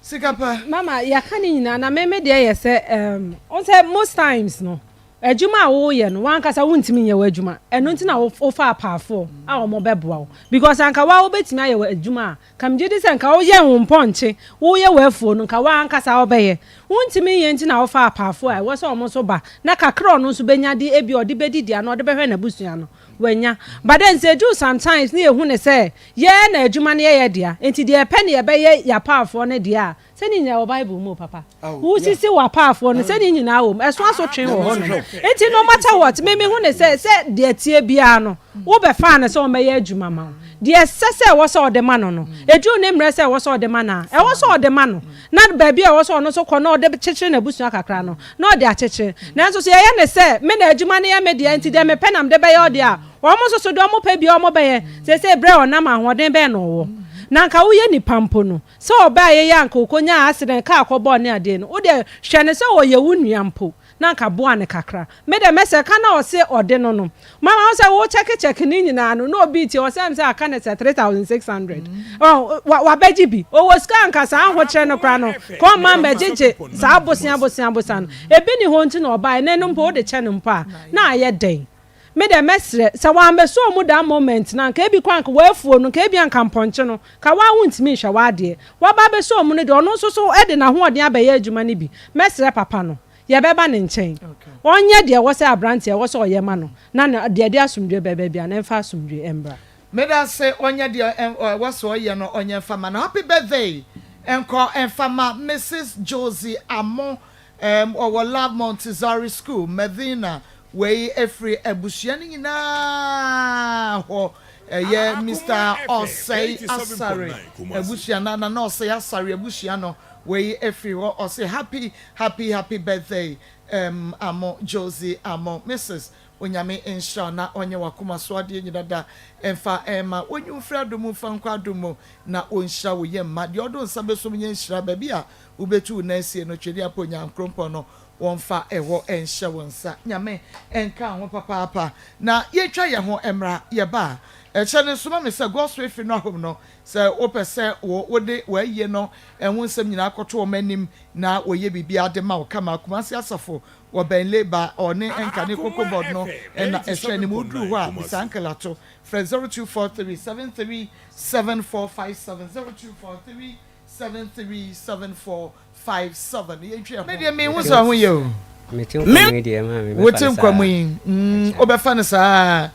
Sika pa. Mama yɛaka ne nyinaa na me me deɛ yɛ sɛ um, sɛ most times no adwuma a woyɛ no wankasa wontumi nyɛ w'adwuma ɛno nti na wofa apaafoɔ a wɔn bɛboa wo because anka wa wobɛtumi ayɛ w'adwuma a ka megye di sɛ nka woyɛ wo mpɔnkye woyɛ w'afuo no nka wankasa wobɛyɛ wontumi nyɛ nti na wofa apaafoɔ a ɛwɔ sɛ wɔn nso ba na kakra ɔno nso bɛnya de ebi ɔde bɛdidi anaa ɔde bɛhwɛ n'abusua no wanya. But then sɛ ɛduru sometimes ne yɛhu no sɛ yɛn na adwuma no yɛ yɛ dea, nti deɛ yɛpɛ ne yɛbɛyɛ yɛapaafoɔ no deɛ a, sɛ ne nyinaa ɛwɔ Bible mu o papa. Wosisi w'apaafoɔ no, sɛ ne nyinaa wɔ mu, ɛso asotwe wɔ hɔ nom. Nti no matter what, me mehu no sɛ, sɛ deɛ ɛteɛ biara no, wobɛfaa no sɛ ɔmmɛyɛ adwuma ma wo. Deɛ ɛsɛ sɛ ɛwɔ sɛ ɔde ma no no, ɛduru ne mmerɛ sɛ ɛwɔ sɛ ɔde ma no a, ɛwɔ sɛ ɔde ma no. Na baabi a ɛwɔ sɛ ɔno nso kɔ na ɔde kyekyere n'abusua kakra no, na ɔde akyekyere. Nanso sɛ yɛyɛ no sɛ, me na adwuma no yɛ me dea nti deɛ mepɛ na mede bɛyɛ ɔde a, wɔn nso so deɛ wɔpɛ biara wɔbɛyɛ. Seesei berɛ a ɔnam ahoɔden bɛn na ɔwɔ? Na anka woyɛ nipa mpo no, sɛ ɔbaa yei a anka ɔkɔnyaa accident, kaa kɔbɔɔ ne adeɛ no, wo deɛ hwɛ no sɛ ɔyɛ wo nua mpo. na anka boa no kakra. Me deɛ mɛsɛ ka na ɔse ɔde no no. Mama wo sɛ wo kyɛke kyɛke ne nyinaa no na obi tie ɔsɛ ɛm sɛ aka no sɛ 3600. Oh, wabɛgye bi. Ɔwɔ sika anka saa ahokyerɛ no koraa no ka ɔmma mmɛgyegye saa bosea bosea bosea no. Ebi ni hɔ nti na ɔbaeɛ na ɛno mpo wode kyɛ no mpo a na ayɛ dɛn. Me deɛ mɛsrɛ sɛ wammɛsɔ mu that moment no anka ebi koraa anka w'afuo no nka ebi anka mpɔnkye no ka waa wontumi nhwɛ w'adeɛ waba abɛsɔ mu no deɛ ɔno nso so de n'ahoɔden abɛyɛ adwuma no bi mɛsrɛ papa no yɛbɛba ne nkyɛn ɔnyɛ deɛ ɛwɔ sɛ abranteɛ ɛwɔ sɛ ɔyɛ ma no na deɛ ɛde asomdwoeɛ bɛba biara no ɛmfa asomdwoeɛ mmra. Medase ɔnyɛ deɛ ɛwɔ sɛ ɔyɛ no ɔnyɛ nfa ma no happy birthday nkɔ nfa ma Mrs Josie Amoh Erm ɔwɔ Love Montessori School, Medina. Wei firi abusua no nyinaa hɔ. Ɛyɛ Mister Osei Asare abusua no, Nana Osei Asare abusua no. Wei firi hɔ. Ɔse happy happy happy birthday erm Amo Josie Amo Mrs. Onyame nhyira wo na ɔnyɛ w'akoma so adeɛ nyina da mfa mma wo. Ɔnyi wo mfiri adom mu mfa nkɔ adom mu na ɔnhyira wo yam ma deɛ ɔde wo nsa bɛsom nyɛ nhyira baabi a Wobɛtu wo nan asie no, Twedeapo Nyankoropɔn no, wɔmfa ɛhɔ nhyɛ wo nsa. Nyame nka wo ho papaapa. Na yɛntwa yɛn ho mmra, yɛba a, hyɛ no nso ma me sɛ Gospel Funeral Home no, sɛ wopɛ sɛ wo wode w'ayie no ho nsɛm nyinaa kɔto wɔn anim na wɔyɛ biribiara de ma wo kama. Kumasi Asafo wɔ bɛn Labour ɔne Nkane Cocoa Board no na ɛhwɛ anim. Woduru hɔ a, bisa Uncle Ato. Frɛ 0243 73 7457, 0243 737457 yɛntwi ɛho. Me deɛ menhu sɛ ɔho yɛ o. Mete nkwa mu yi deɛ maame mɛfa Wote nkwa mu yi mm, wobɛfa no saa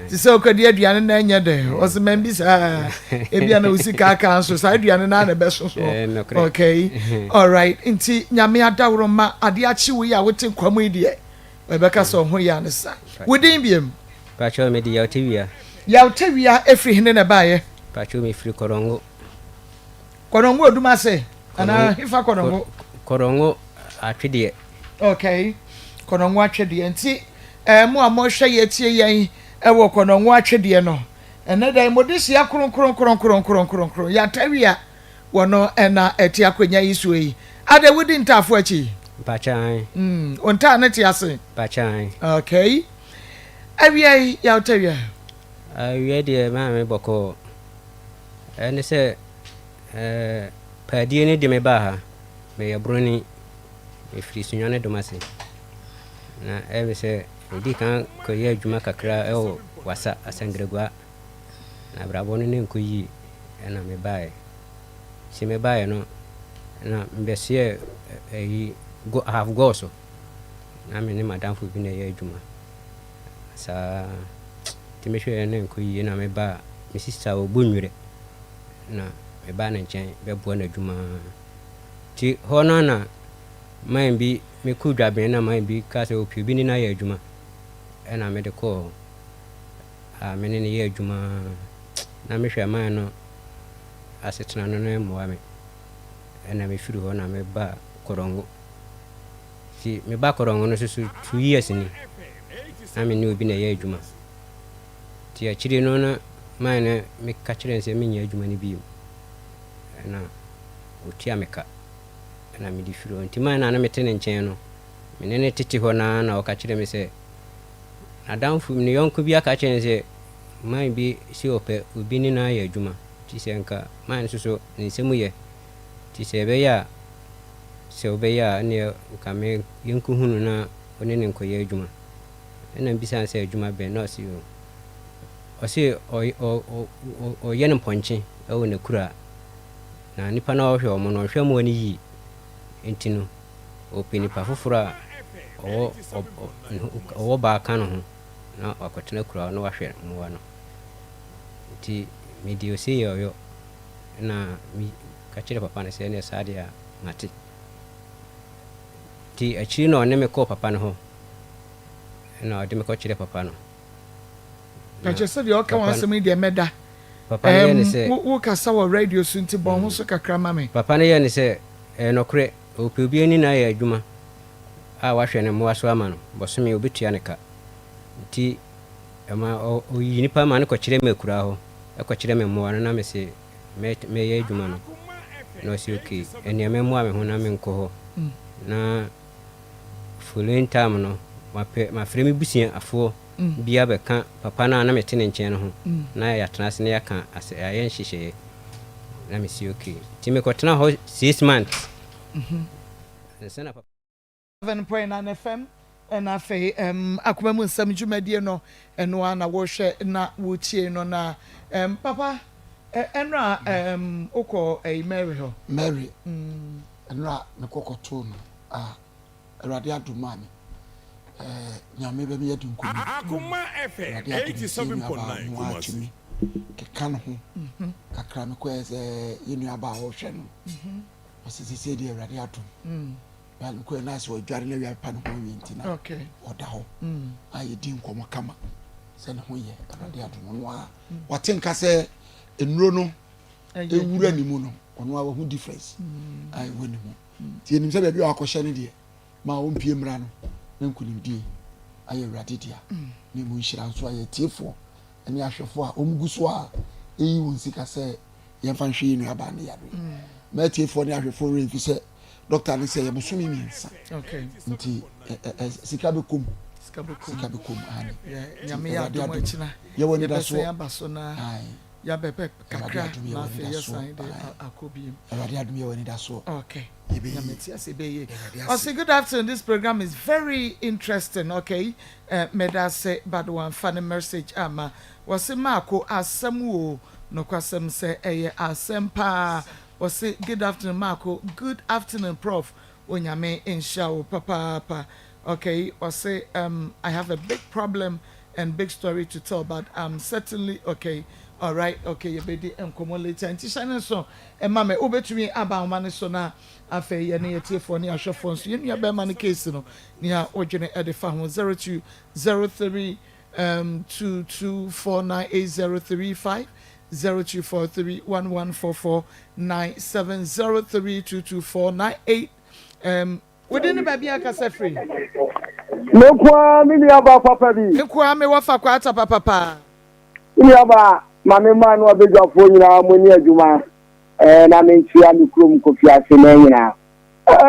te sɛ wokɔdi aduane na ɛnyɛ dɛ ɔse mambi saa ebia na wosi kaakaa nso saa aduane no na ɛbɛso so eh, okay alright nti nyame adaworo ma adeɛ akye wo yi a wote nkwa mu yi deɛ ɛbɛka sɛ ɔho yɛ ane sa wodin biam Pacho mede Yawtewia. Yawtewia ɛfiri hene na ɛbaeɛ? Pacho mefiri Korongo. Kɔnɔngo Odumase anaa hefa Kɔnɔngo? Kɔnɔngo Atwedeɛ. Okay, Kɔnɔngo Atwedeɛ. Nti eh, mo a mohwɛ yɛ tie yɛn ɛwɔ Kɔnɔngo Atwedeɛ no, ɛnɛ da yi mode hyia kronkron kronkron kronkron kronkron yɛatawia wɔ no ɛna ɛte akonnwa yi soɔ yi. Ade wodi ntaafo akyi? Mpakyan. Mm, wo ntaa no te ase? Mpakyan. Okay. Awia yi, yɛatawia. Awia deɛ maame bɔkɔɔ. Ɛne sɛ, paadie no de me baa ha. Meyɛ broni. Mefiri Sunyani Domase. Na ɛyɛ me sɛ medii kan kɔyɛɛ adwuma kakra wɔ Wassa, Asankragua. Na abrabɔ no na ɛnkɔ yie ɛna mebaeɛ. Nti mebaeɛ no na mebɛsoɛɛ ɛyi half gɔɔ so. Na me ne m'adamfo bi na ɛyɛ adwuma. Saa nti mehwɛeɛ na ɛnkɔ yie na mebaa me sista wɔ Bonwire na mebaa ne nkyɛn bɛboa no adwuma. Nti hɔ no na man bi mekɔɔ Dwaben na man bi kaa sɛ ɔpɛ obi ne no ayɛ adwuma ɛna mede kɔɔ hɔ a me ne no yɛ adwuma na mehwɛ man no asetena no na ɛmmoa me ɛna mefiri hɔ na mebaa Korongo. Nti meba Korongo no nso so 2 years ni na me ne obi na ɛyɛ adwuma. Nti akyire no na man no meka kyerɛ no sɛ menyɛ adwuma no bio ɛna ɔtua me ka ɛna mede firi hɔ. Nti man no a na mete ne nkyɛn no me ne no tete hɔ naa na ɔka kyerɛ me sɛ n'adamfo ne yɔnko bi aka kyerɛ no sɛ man bi si ɔpɛ obi ne no ayɛ adwuma nti sɛ nka man no nso so ne nsɛm yɛ nti sɛ ɛbɛyɛ a sɛ wobɛyɛ a ɛneɛ nka me yɛnkɔhu no na ɔne ne nkɔyɛ adwuma. Ɛna mbisa no sɛ adwuma bɛn na ɔse o ɔse ɔyɛ no mpɔnkye ɛwɔ n'akura na nipa no a ɔhwɛ ɔmo no ɔnhwɛ mmoa no yie nti no ɔpɛ nipa foforɔ a ɔwɔ baa ka ne ho na wakɔtena kura hɔ na wahwɛ mmoa no. Nti mede ose yɛ ɔyɔ na meka kyerɛ papa no sɛ ɛneɛ saa deɛ a mate. Nti akyiri na ɔne me kɔɔ papa no hɔ na ɔde me kɔkyerɛ papa no. Na kyerɛ sɛ deɛ ɔka wɔn asɛm yi deɛ mɛda. Papa no yɛ ne sɛ Wokasa wɔ radio so nti bɔ ho so kakra ma me. Papa no yɛ ne sɛ ɛyɛ nokorɛ ɔpɛ obi ani na ayɛ adwuma a wahwɛ ne mmoa so ama no bɔsome obɛtua ne ka. Nti ɛma ɔyi nipa ma no kɔkyerɛ me akuraa hɔ ɛkɔkyerɛ me mmoa no na mese mɛyɛ adwuma no na ɔse okay ɛneɛ mɛmmoa me ho na menkɔ hɔ na following time no mapɛ mafrɛ me busuafoɔ bi abɛka papa no a na mete ne nkyɛn no ho na yɛatena ase na yɛaka asɛ ayɛ nhyehyɛeɛ na mesi okay. Nti mekɔtena hɔ 6 months ansa na papa 7.9 FM ɛna afei akoma mu nsɛm dwumadie no ɛno a na wɔhwɛ na wɔtie no na papa ɛnora wokɔ ɛyi Mary hɔ. Mary ɛnora mekɔ kɔtoo no a Awurade adom maa me Nyame bɛ mi adi nkonim. Akoma FM Awurade adom nti yɛn nuabaa 87.9 ho Kumasi. Atumi keka ne ho kakra. Mekɔɛ sɛ yɛn nuabaa a ɔhwɛ no ɔsɛ sɛ deɛ Awurade adom ba mekɔɛ na sɛ ɔdware no awia pepa ne ho awie nti na ɔda hɔ a yɛdi nkɔmmɔ kama sɛ ne ho yɛ. Awurade adom ɔno a wate nka sɛ nnuro no ɛwura ne mu no ɔno a wahu difference a ɛwɔ ne mu. Nti yɛnim sɛ baabi a wakɔhyɛ no deɛ ma ɔmpie mmra no na nkonimdie ayɛ Awurade dea na emu nhyira nso ayɛ atiefoɔ ne ahwɛfoɔ a wɔn gu so a ɛyi wɔn sika sɛ yɛmfa nhwɛ yɛn nuabaa ne yareɛ. Ma atiefoɔ ne ahwɛfoɔ werɛ mfi sɛ dɔkta ne sɛ yɛ bosome 3 nti sika bɛkɔ mu, sika bɛkɔ mu ane. Nyame yɛ adom akyina yɛwɔ yɛbɛsɛn anidasoɔ aba so na yɛabɛpɛ kakra na afei yɛsan de akɔ biem. Awurade adom yɛwɔ anidasoɔ. Okay. Nyame te ase bɛyie. Ɔse good afternoon, this program is very interesting. Okay. Meda ase but wamfa ne message ama. Wɔse maako asɛm wo nokwasɛm sɛ ɛyɛ asɛm paa. Wɔse good afternoon maako, good afternoon prof. Onyame nhyira wo papaapa. Okay, ɔse I have a big problem and big story to tell but I'm certainly okay. All right, okay, yɛbɛdi nkɔmmɔ later. Nti hyɛ ne nso ɛma me wobɛtumi aba ahoma ne so na afei yɛne yɛtiefoɔ ne ahwɛfoɔ nso yɛn nua bɛrima no case no nea wodwene ɛde fa ho 0203 22498035 0243 114497 032249 8 wode ne baabi akasa firi. Me nkoa me nua papa bi. Me nkoa me wɔfa kɔ ata papapa. Me nua ba maame mmaa no abadwafoɔ nyinaa mo ani adwuma na menkyia me kurom Kofi ase na nyinaa.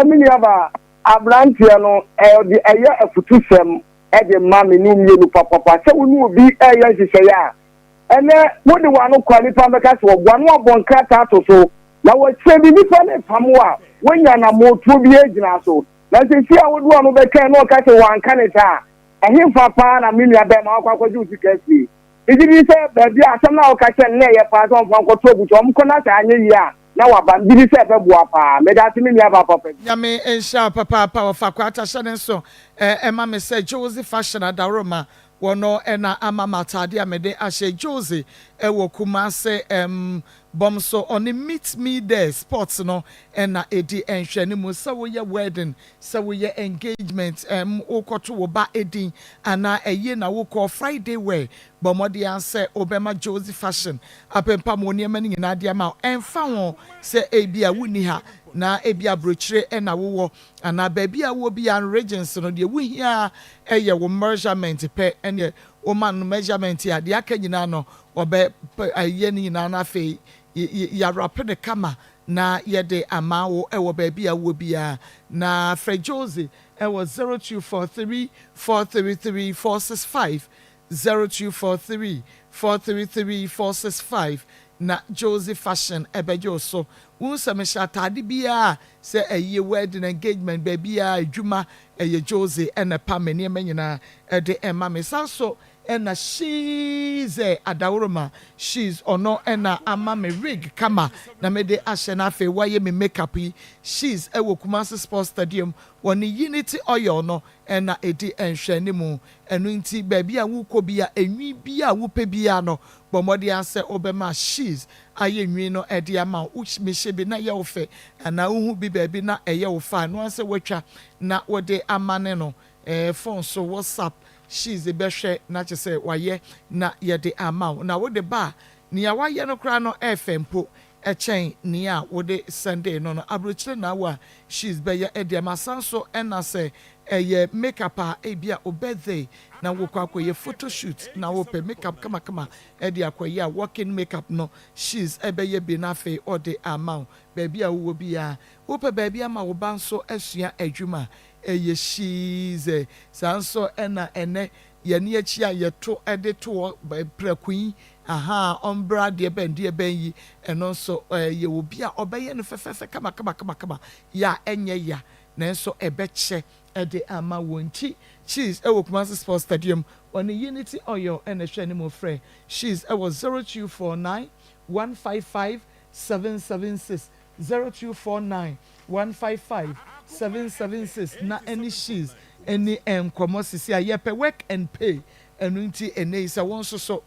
Me nua ba aberanteɛ no ɛde ɛyɛ afutusɛm ɛde ma me no mmienu papapa sɛ wo ne obi ɛyɛ nhyehyɛeɛ a ɛnɛ wode w'ano kɔ a nipa bɛka sɛ wɔboa no abɔ nkrataa to so na wɔkyerɛ bi nipa ne pam a woanya nammɔtuo bi agyina so. Na seesei a wode w'ano bɛkae na ɔka sɛ wanka ne saa a, ɛhefa paa na me nua bɛrima wakɔ akɔgye wo sika afiri? Megye di sɛ baabi a asɛm no a woka kyerɛɛ no na ɛyɛ paa sɛ ɔmfa nkɔto abusua, ɔmkɔ na sɛ anyɛ yie a na waba. Megye di sɛ ɛbɛboa paa. Meda ase me nuabaa papa bi. Nyame nhyira wo papaapa wɔfa kwata hyɛ ne nso ɛma me sɛ Josie fashion adaworoma wɔno na ama me ataade a mede ahyɛ Josie ɛwɔ Kumase ɛm bɔm so ɔne meet me there sports no na ɛdi nhwɛanimu sɛ woyɛ wedding sɛ woyɛ engagement ɛm wokɔto wo ba edin anaa ɛyie na wokɔ Friday wear bɔ mmɔden ara sɛ wobɛma Josie fashion apempam wo nneɛma no nyinaa de ama wo ɛmfa ho sɛ ebia wonni ha na ebia abrokyire na wowɔ anaa baabi a wowɔ biara no regions no deɛ wohia ara yɛ wo measurement pɛ ɛneɛ woma no measurement a deɛ aka nyinaa no wɔbɛ yɛ ne nyinaa na afei yɛawrape no kama na yɛde ama wo wɔ baabi a wowɔ biara. Na frɛ Josie wɔ 0243 433 465, 0243 433 465, na Josie Fashion bɛgye wo so. Wohu sɛ mehyɛ ataade biara a, sɛ ayie, wedding, engagement, baabiara, adwuma, ɛyɛ Josie na ɛpam me nneɛma nyinaa de ma me. San so Ɛna she's ɛ adaworoma she's ɔno ɛna ama me wig kama na mede ahyɛ na afei wayɛ me makeup yi she's ɛwɔ Kumasi sports stadium wɔ ne unity oil no ɛna ɛdi nhwɛanimu ɛno nti baabi a wokɔ bia ɛnwi bia a wopɛ bia no bɔ mmɔden ara sɛ wobɛma she's ayɛ nwi no ɛde ama wo mehyɛ bi na ɛyɛ wo fɛ anaa wohu bi baabi na ɛyɛ wo fɛ a ɛno ara sɛ woatwa na wode amane no ɛɛ phone so whatsapp She's bɛhwɛ na kyerɛ sɛ wayɛ na yɛde ama wo. Na wode ba a, nea wayɛ no koraa no ɛyɛ fɛ mpo kyɛn nea wode sɛndee no no. Aburokyire na wo a She's bɛyɛ de ama. San nso na sɛ ɛyɛ make up a, ebia wo birthday na wokɔ akɔyɛ photo shoot na wopɛ make up kamakama de akɔyɛ a, walk in make up no She's bɛyɛ bi na afei ɔde ama wo. Baabi a wowɔ biara, wopɛ baabi ama wo ba nso asua adwuma a, Ɛyɛ hyii Saa nso na ɛnnɛ yɛne akyi a yɛto de to hɔ prɛko yi, ahaa, ɔmbra deɛ bɛn deɛ bɛn yi, ɛno nso yɛ obi a ɔbɛyɛ no fɛfɛɛfɛ kama-kama-kama-kama, yɛ a ɛnyɛ ya, nanso ɛbɛkyɛ de ama wɔn nti. Cheese wɔ Kumasi Sports Stadium, wɔne Unity Oil na ɛhwɛ anim. Frɛ Cheese wɔ 0249 155 776. 0249 155 776 na ɛne Shiz ɛni nkɔmɔ sisi a yɛpɛ work and pay ɛno nti ɛnɛ yi sɛ wo nso so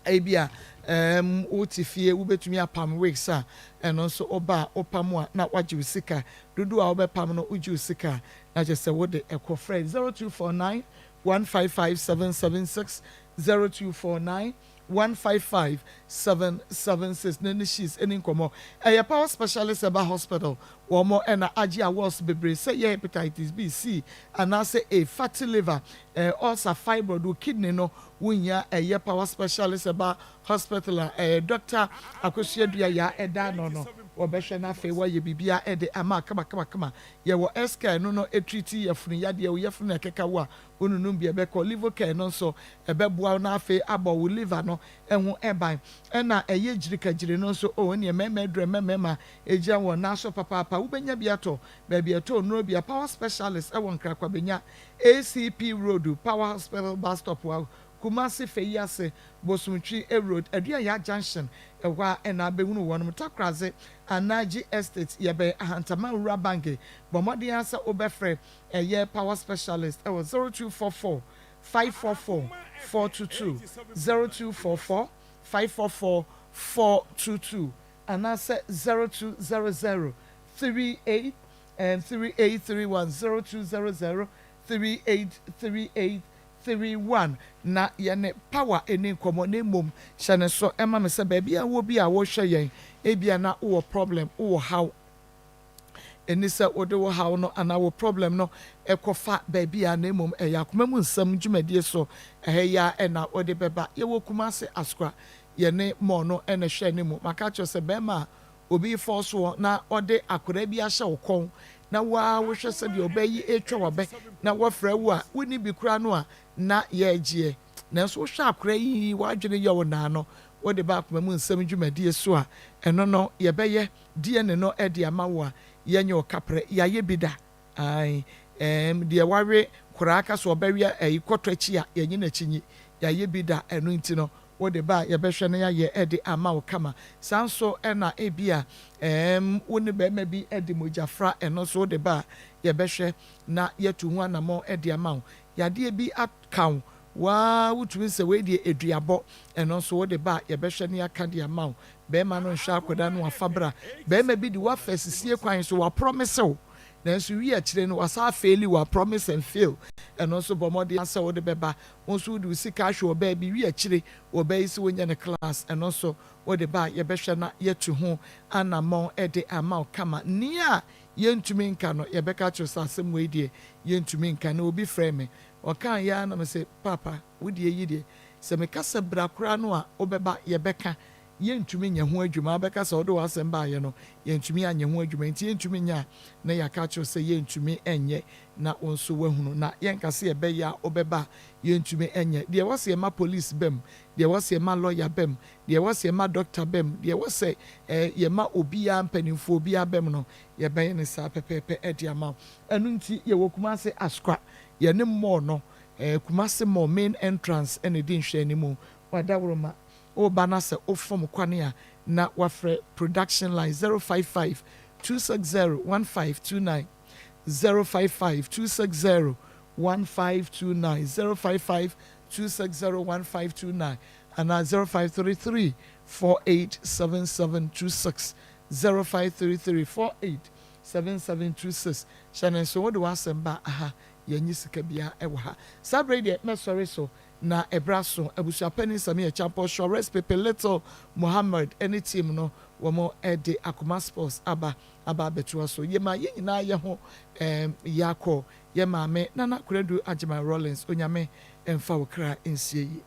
ebi a ɛɛm wo te fie wobɛtumi apam wigs a ɛno nso woba a wopam a na wagye wo sika dodoɔ a wobɛpam no wogye wo sika na kyerɛ sɛ wode ɛkɔ frɛ 0249 155 776 0249 155 776 ne ne she's ɛni nkɔmmɔ. Ɛyɛ Power Specialist Herbal Hospital wɔn ɛna agye awards bebree sɛ yɛ Hepatitis B, C anaasɛ A, fatty liver, eh, ulcer, fibroid, wo kidney no wo hia ɛyɛ Power Specialist Herbal Hospital a ɛyɛ Doctor Akosua Dua Yaa ɛda ano no wɔbɛhwɛ na afei wɔayɛ biribiara ɛde ama kama kama kama. Yɛwɔ S-Care ɛno no ɛtreati yafunu yadeɛ, wo yafunu na ɛkeka wo a Wonunom bi a ɛbɛkɔ Livocare no nso, ɛbɛboa wo na afei abɔ wo liver no ho ban. Ɛna ɛyɛ gyirikagyiri no nso, oh, ɛneɛ mmarima aduru ɛma mmarima gyina wɔn nan so papaapa. Wobɛnya bi atɔ baabi a ɛtɔ nnuro bi a Power Specialist wɔ Nkrakwabenya, ACP Road, Power Hospital Bus Stop wɔ Kumasi, Feyiase, Bosomtwi Road, Aduayaa Junction, ɛhɔ ara na abɛhunu wɔnom. Takoradze anaa G Estate, yɛbɛn Ahantaman Rural Bank. Bɔ mmɔden ara sɛ wobɛfrɛ Ɛyɛ power specialist wɔ 0244 544 422, 0244 544 422 anaasɛ 0200 38 3831, 0200 38 38 31 na yɛne power nni nkɔmmɔ na mmom hyɛ no so ma me sɛ baabi a wowɔ bi a worehwɛ yɛn ebia na wowɔ problem, wowɔ haw. Ɛnni sɛ wode wo haw no anaa wo problem no kɔfa baabi a na mmom ɛyɛ akoma mu nsɛm dwumadie so ɛha yi ara na wode bɛba. Yɛwɔ Kumasi Asokwa, yɛne mall no na ɛhwɛ anim. Maka akyerɛ wo sɛ barima a obi refɔɔ soɔ na ɔde akwadaa bi ahyɛ wo kɔn na wo ara wohwɛ sɛdeɛ ɔbaa yi retwa w'abɛ na wafrɛ wo a wonni bi koraa no a na yɛregyeɛ. Nanso wohwɛ akwadaa yi w'adwene yɛ wo naa no wode ba akoma mu nsɛm dwumadie so a ɛno no yɛbɛyɛ DNA no de ama wo a, yɛnyɛ wo kaprɛ. Yɛayɛ bi da. Ae, ɛɛm, deɛ wawe koraa ka sɛ ɔbɛwe ɛyi kɔtɔ akyi a, yɛnye n'akyi nyi. Yɛayɛ bi da, ɛno nti no, wode ba a, yɛbɛhwɛ na yɛayɛ de ama wo kama. Saa nso na ebia, ɛɛm, wo ne barima bi de mogya fra, ɛno nso wode ba a, yɛbɛhwɛ na yɛatu ho anammɔn de ama wo. Yadeɛ bi aka wo, wo ara wotumi hu sɛ wei deɛ aduabɔ, ɛno nso wode ba a, yɛbɛhwɛ na yɛaka de ama wo. Barima no nhwɛ akwadaa no wafa bra. Barima bi de wo afa asisie kwan so, waprɔmise wo, nanso wie akyire no wasan afeeli wo, promise and fail. Ɛno nso bɔ mmɔden ara sɛ wode bɛba. Wo nso wode wo sika ahwɛ ɔbaa bi, wie akyire ɔbaa yi sɛ wonyɛ no class, ɛno nso wode ba a, yɛbɛhwɛ na yɛatu ho anammɔn de ama wo kama. Nea yɛntumi nka no, yɛbɛka akyerɛ wo sɛ asɛm wei deɛ yɛntumi nka. Na obi frɛɛ me, ɔkaeɛ ara na mese, Paapa, wo deɛ yi deɛ, sɛ meka sɛ bra koraa no a, wobɛba, yɛbɛka. Yɛntumi nyɛ ho adwuma. Wobɛka sɛ wode w'asɛm baeɛ no, yɛantumi anyɛ ho adwuma, enti yɛntumi nyɛ a, na yɛaka akyerɛ wo sɛ yɛntumi nyɛ, na wo nso woahunu. Na yɛnka sɛ yɛbɛyɛ a wobɛba a, yɛntumi nyɛ. Deɛ ɛwɔ sɛ yɛma police ba mu, deɛ ɛwɔ sɛ yɛma lɔya ba mu, deɛ ɛwɔ sɛ yɛma dɔkta ba mu, deɛ ɛwɔ sɛ yɛma obiara, mpanimfoɔ obiara ba mu no, yɛbɛyɛ no saa pɛpɛɛpɛ de ama wo. Ɛno nti, yɛwɔ Kumasi Asokwa, yɛne mall no, Kumasi Mall main entrance na ɛdi nhwɛanimu. Wadaworoma. Woba na sɛ wofom kwan a na wafrɛ production line 055 260 1529, 055 260 1529, 055 260 1529 anaa 0533 487726, 0533 487726. Hyɛ no nso wode w'asɛm ba aha, yɛnnye sika biara wɔ ha. Saa berɛ yi deɛ mɛsɔre so Na ɛberɛ aso, Abusuapanin Samir Acheampong, Shores Pepe Little Mohammed ne team no wɔn de Akoma Sports aba aba abɛtoa so. Yɛma yɛn nyinaa yɛ ho yɛ akɔ yɛ maame Nana Konadu Agyeman Rawlings Onyame mfa wo kra nsie yie.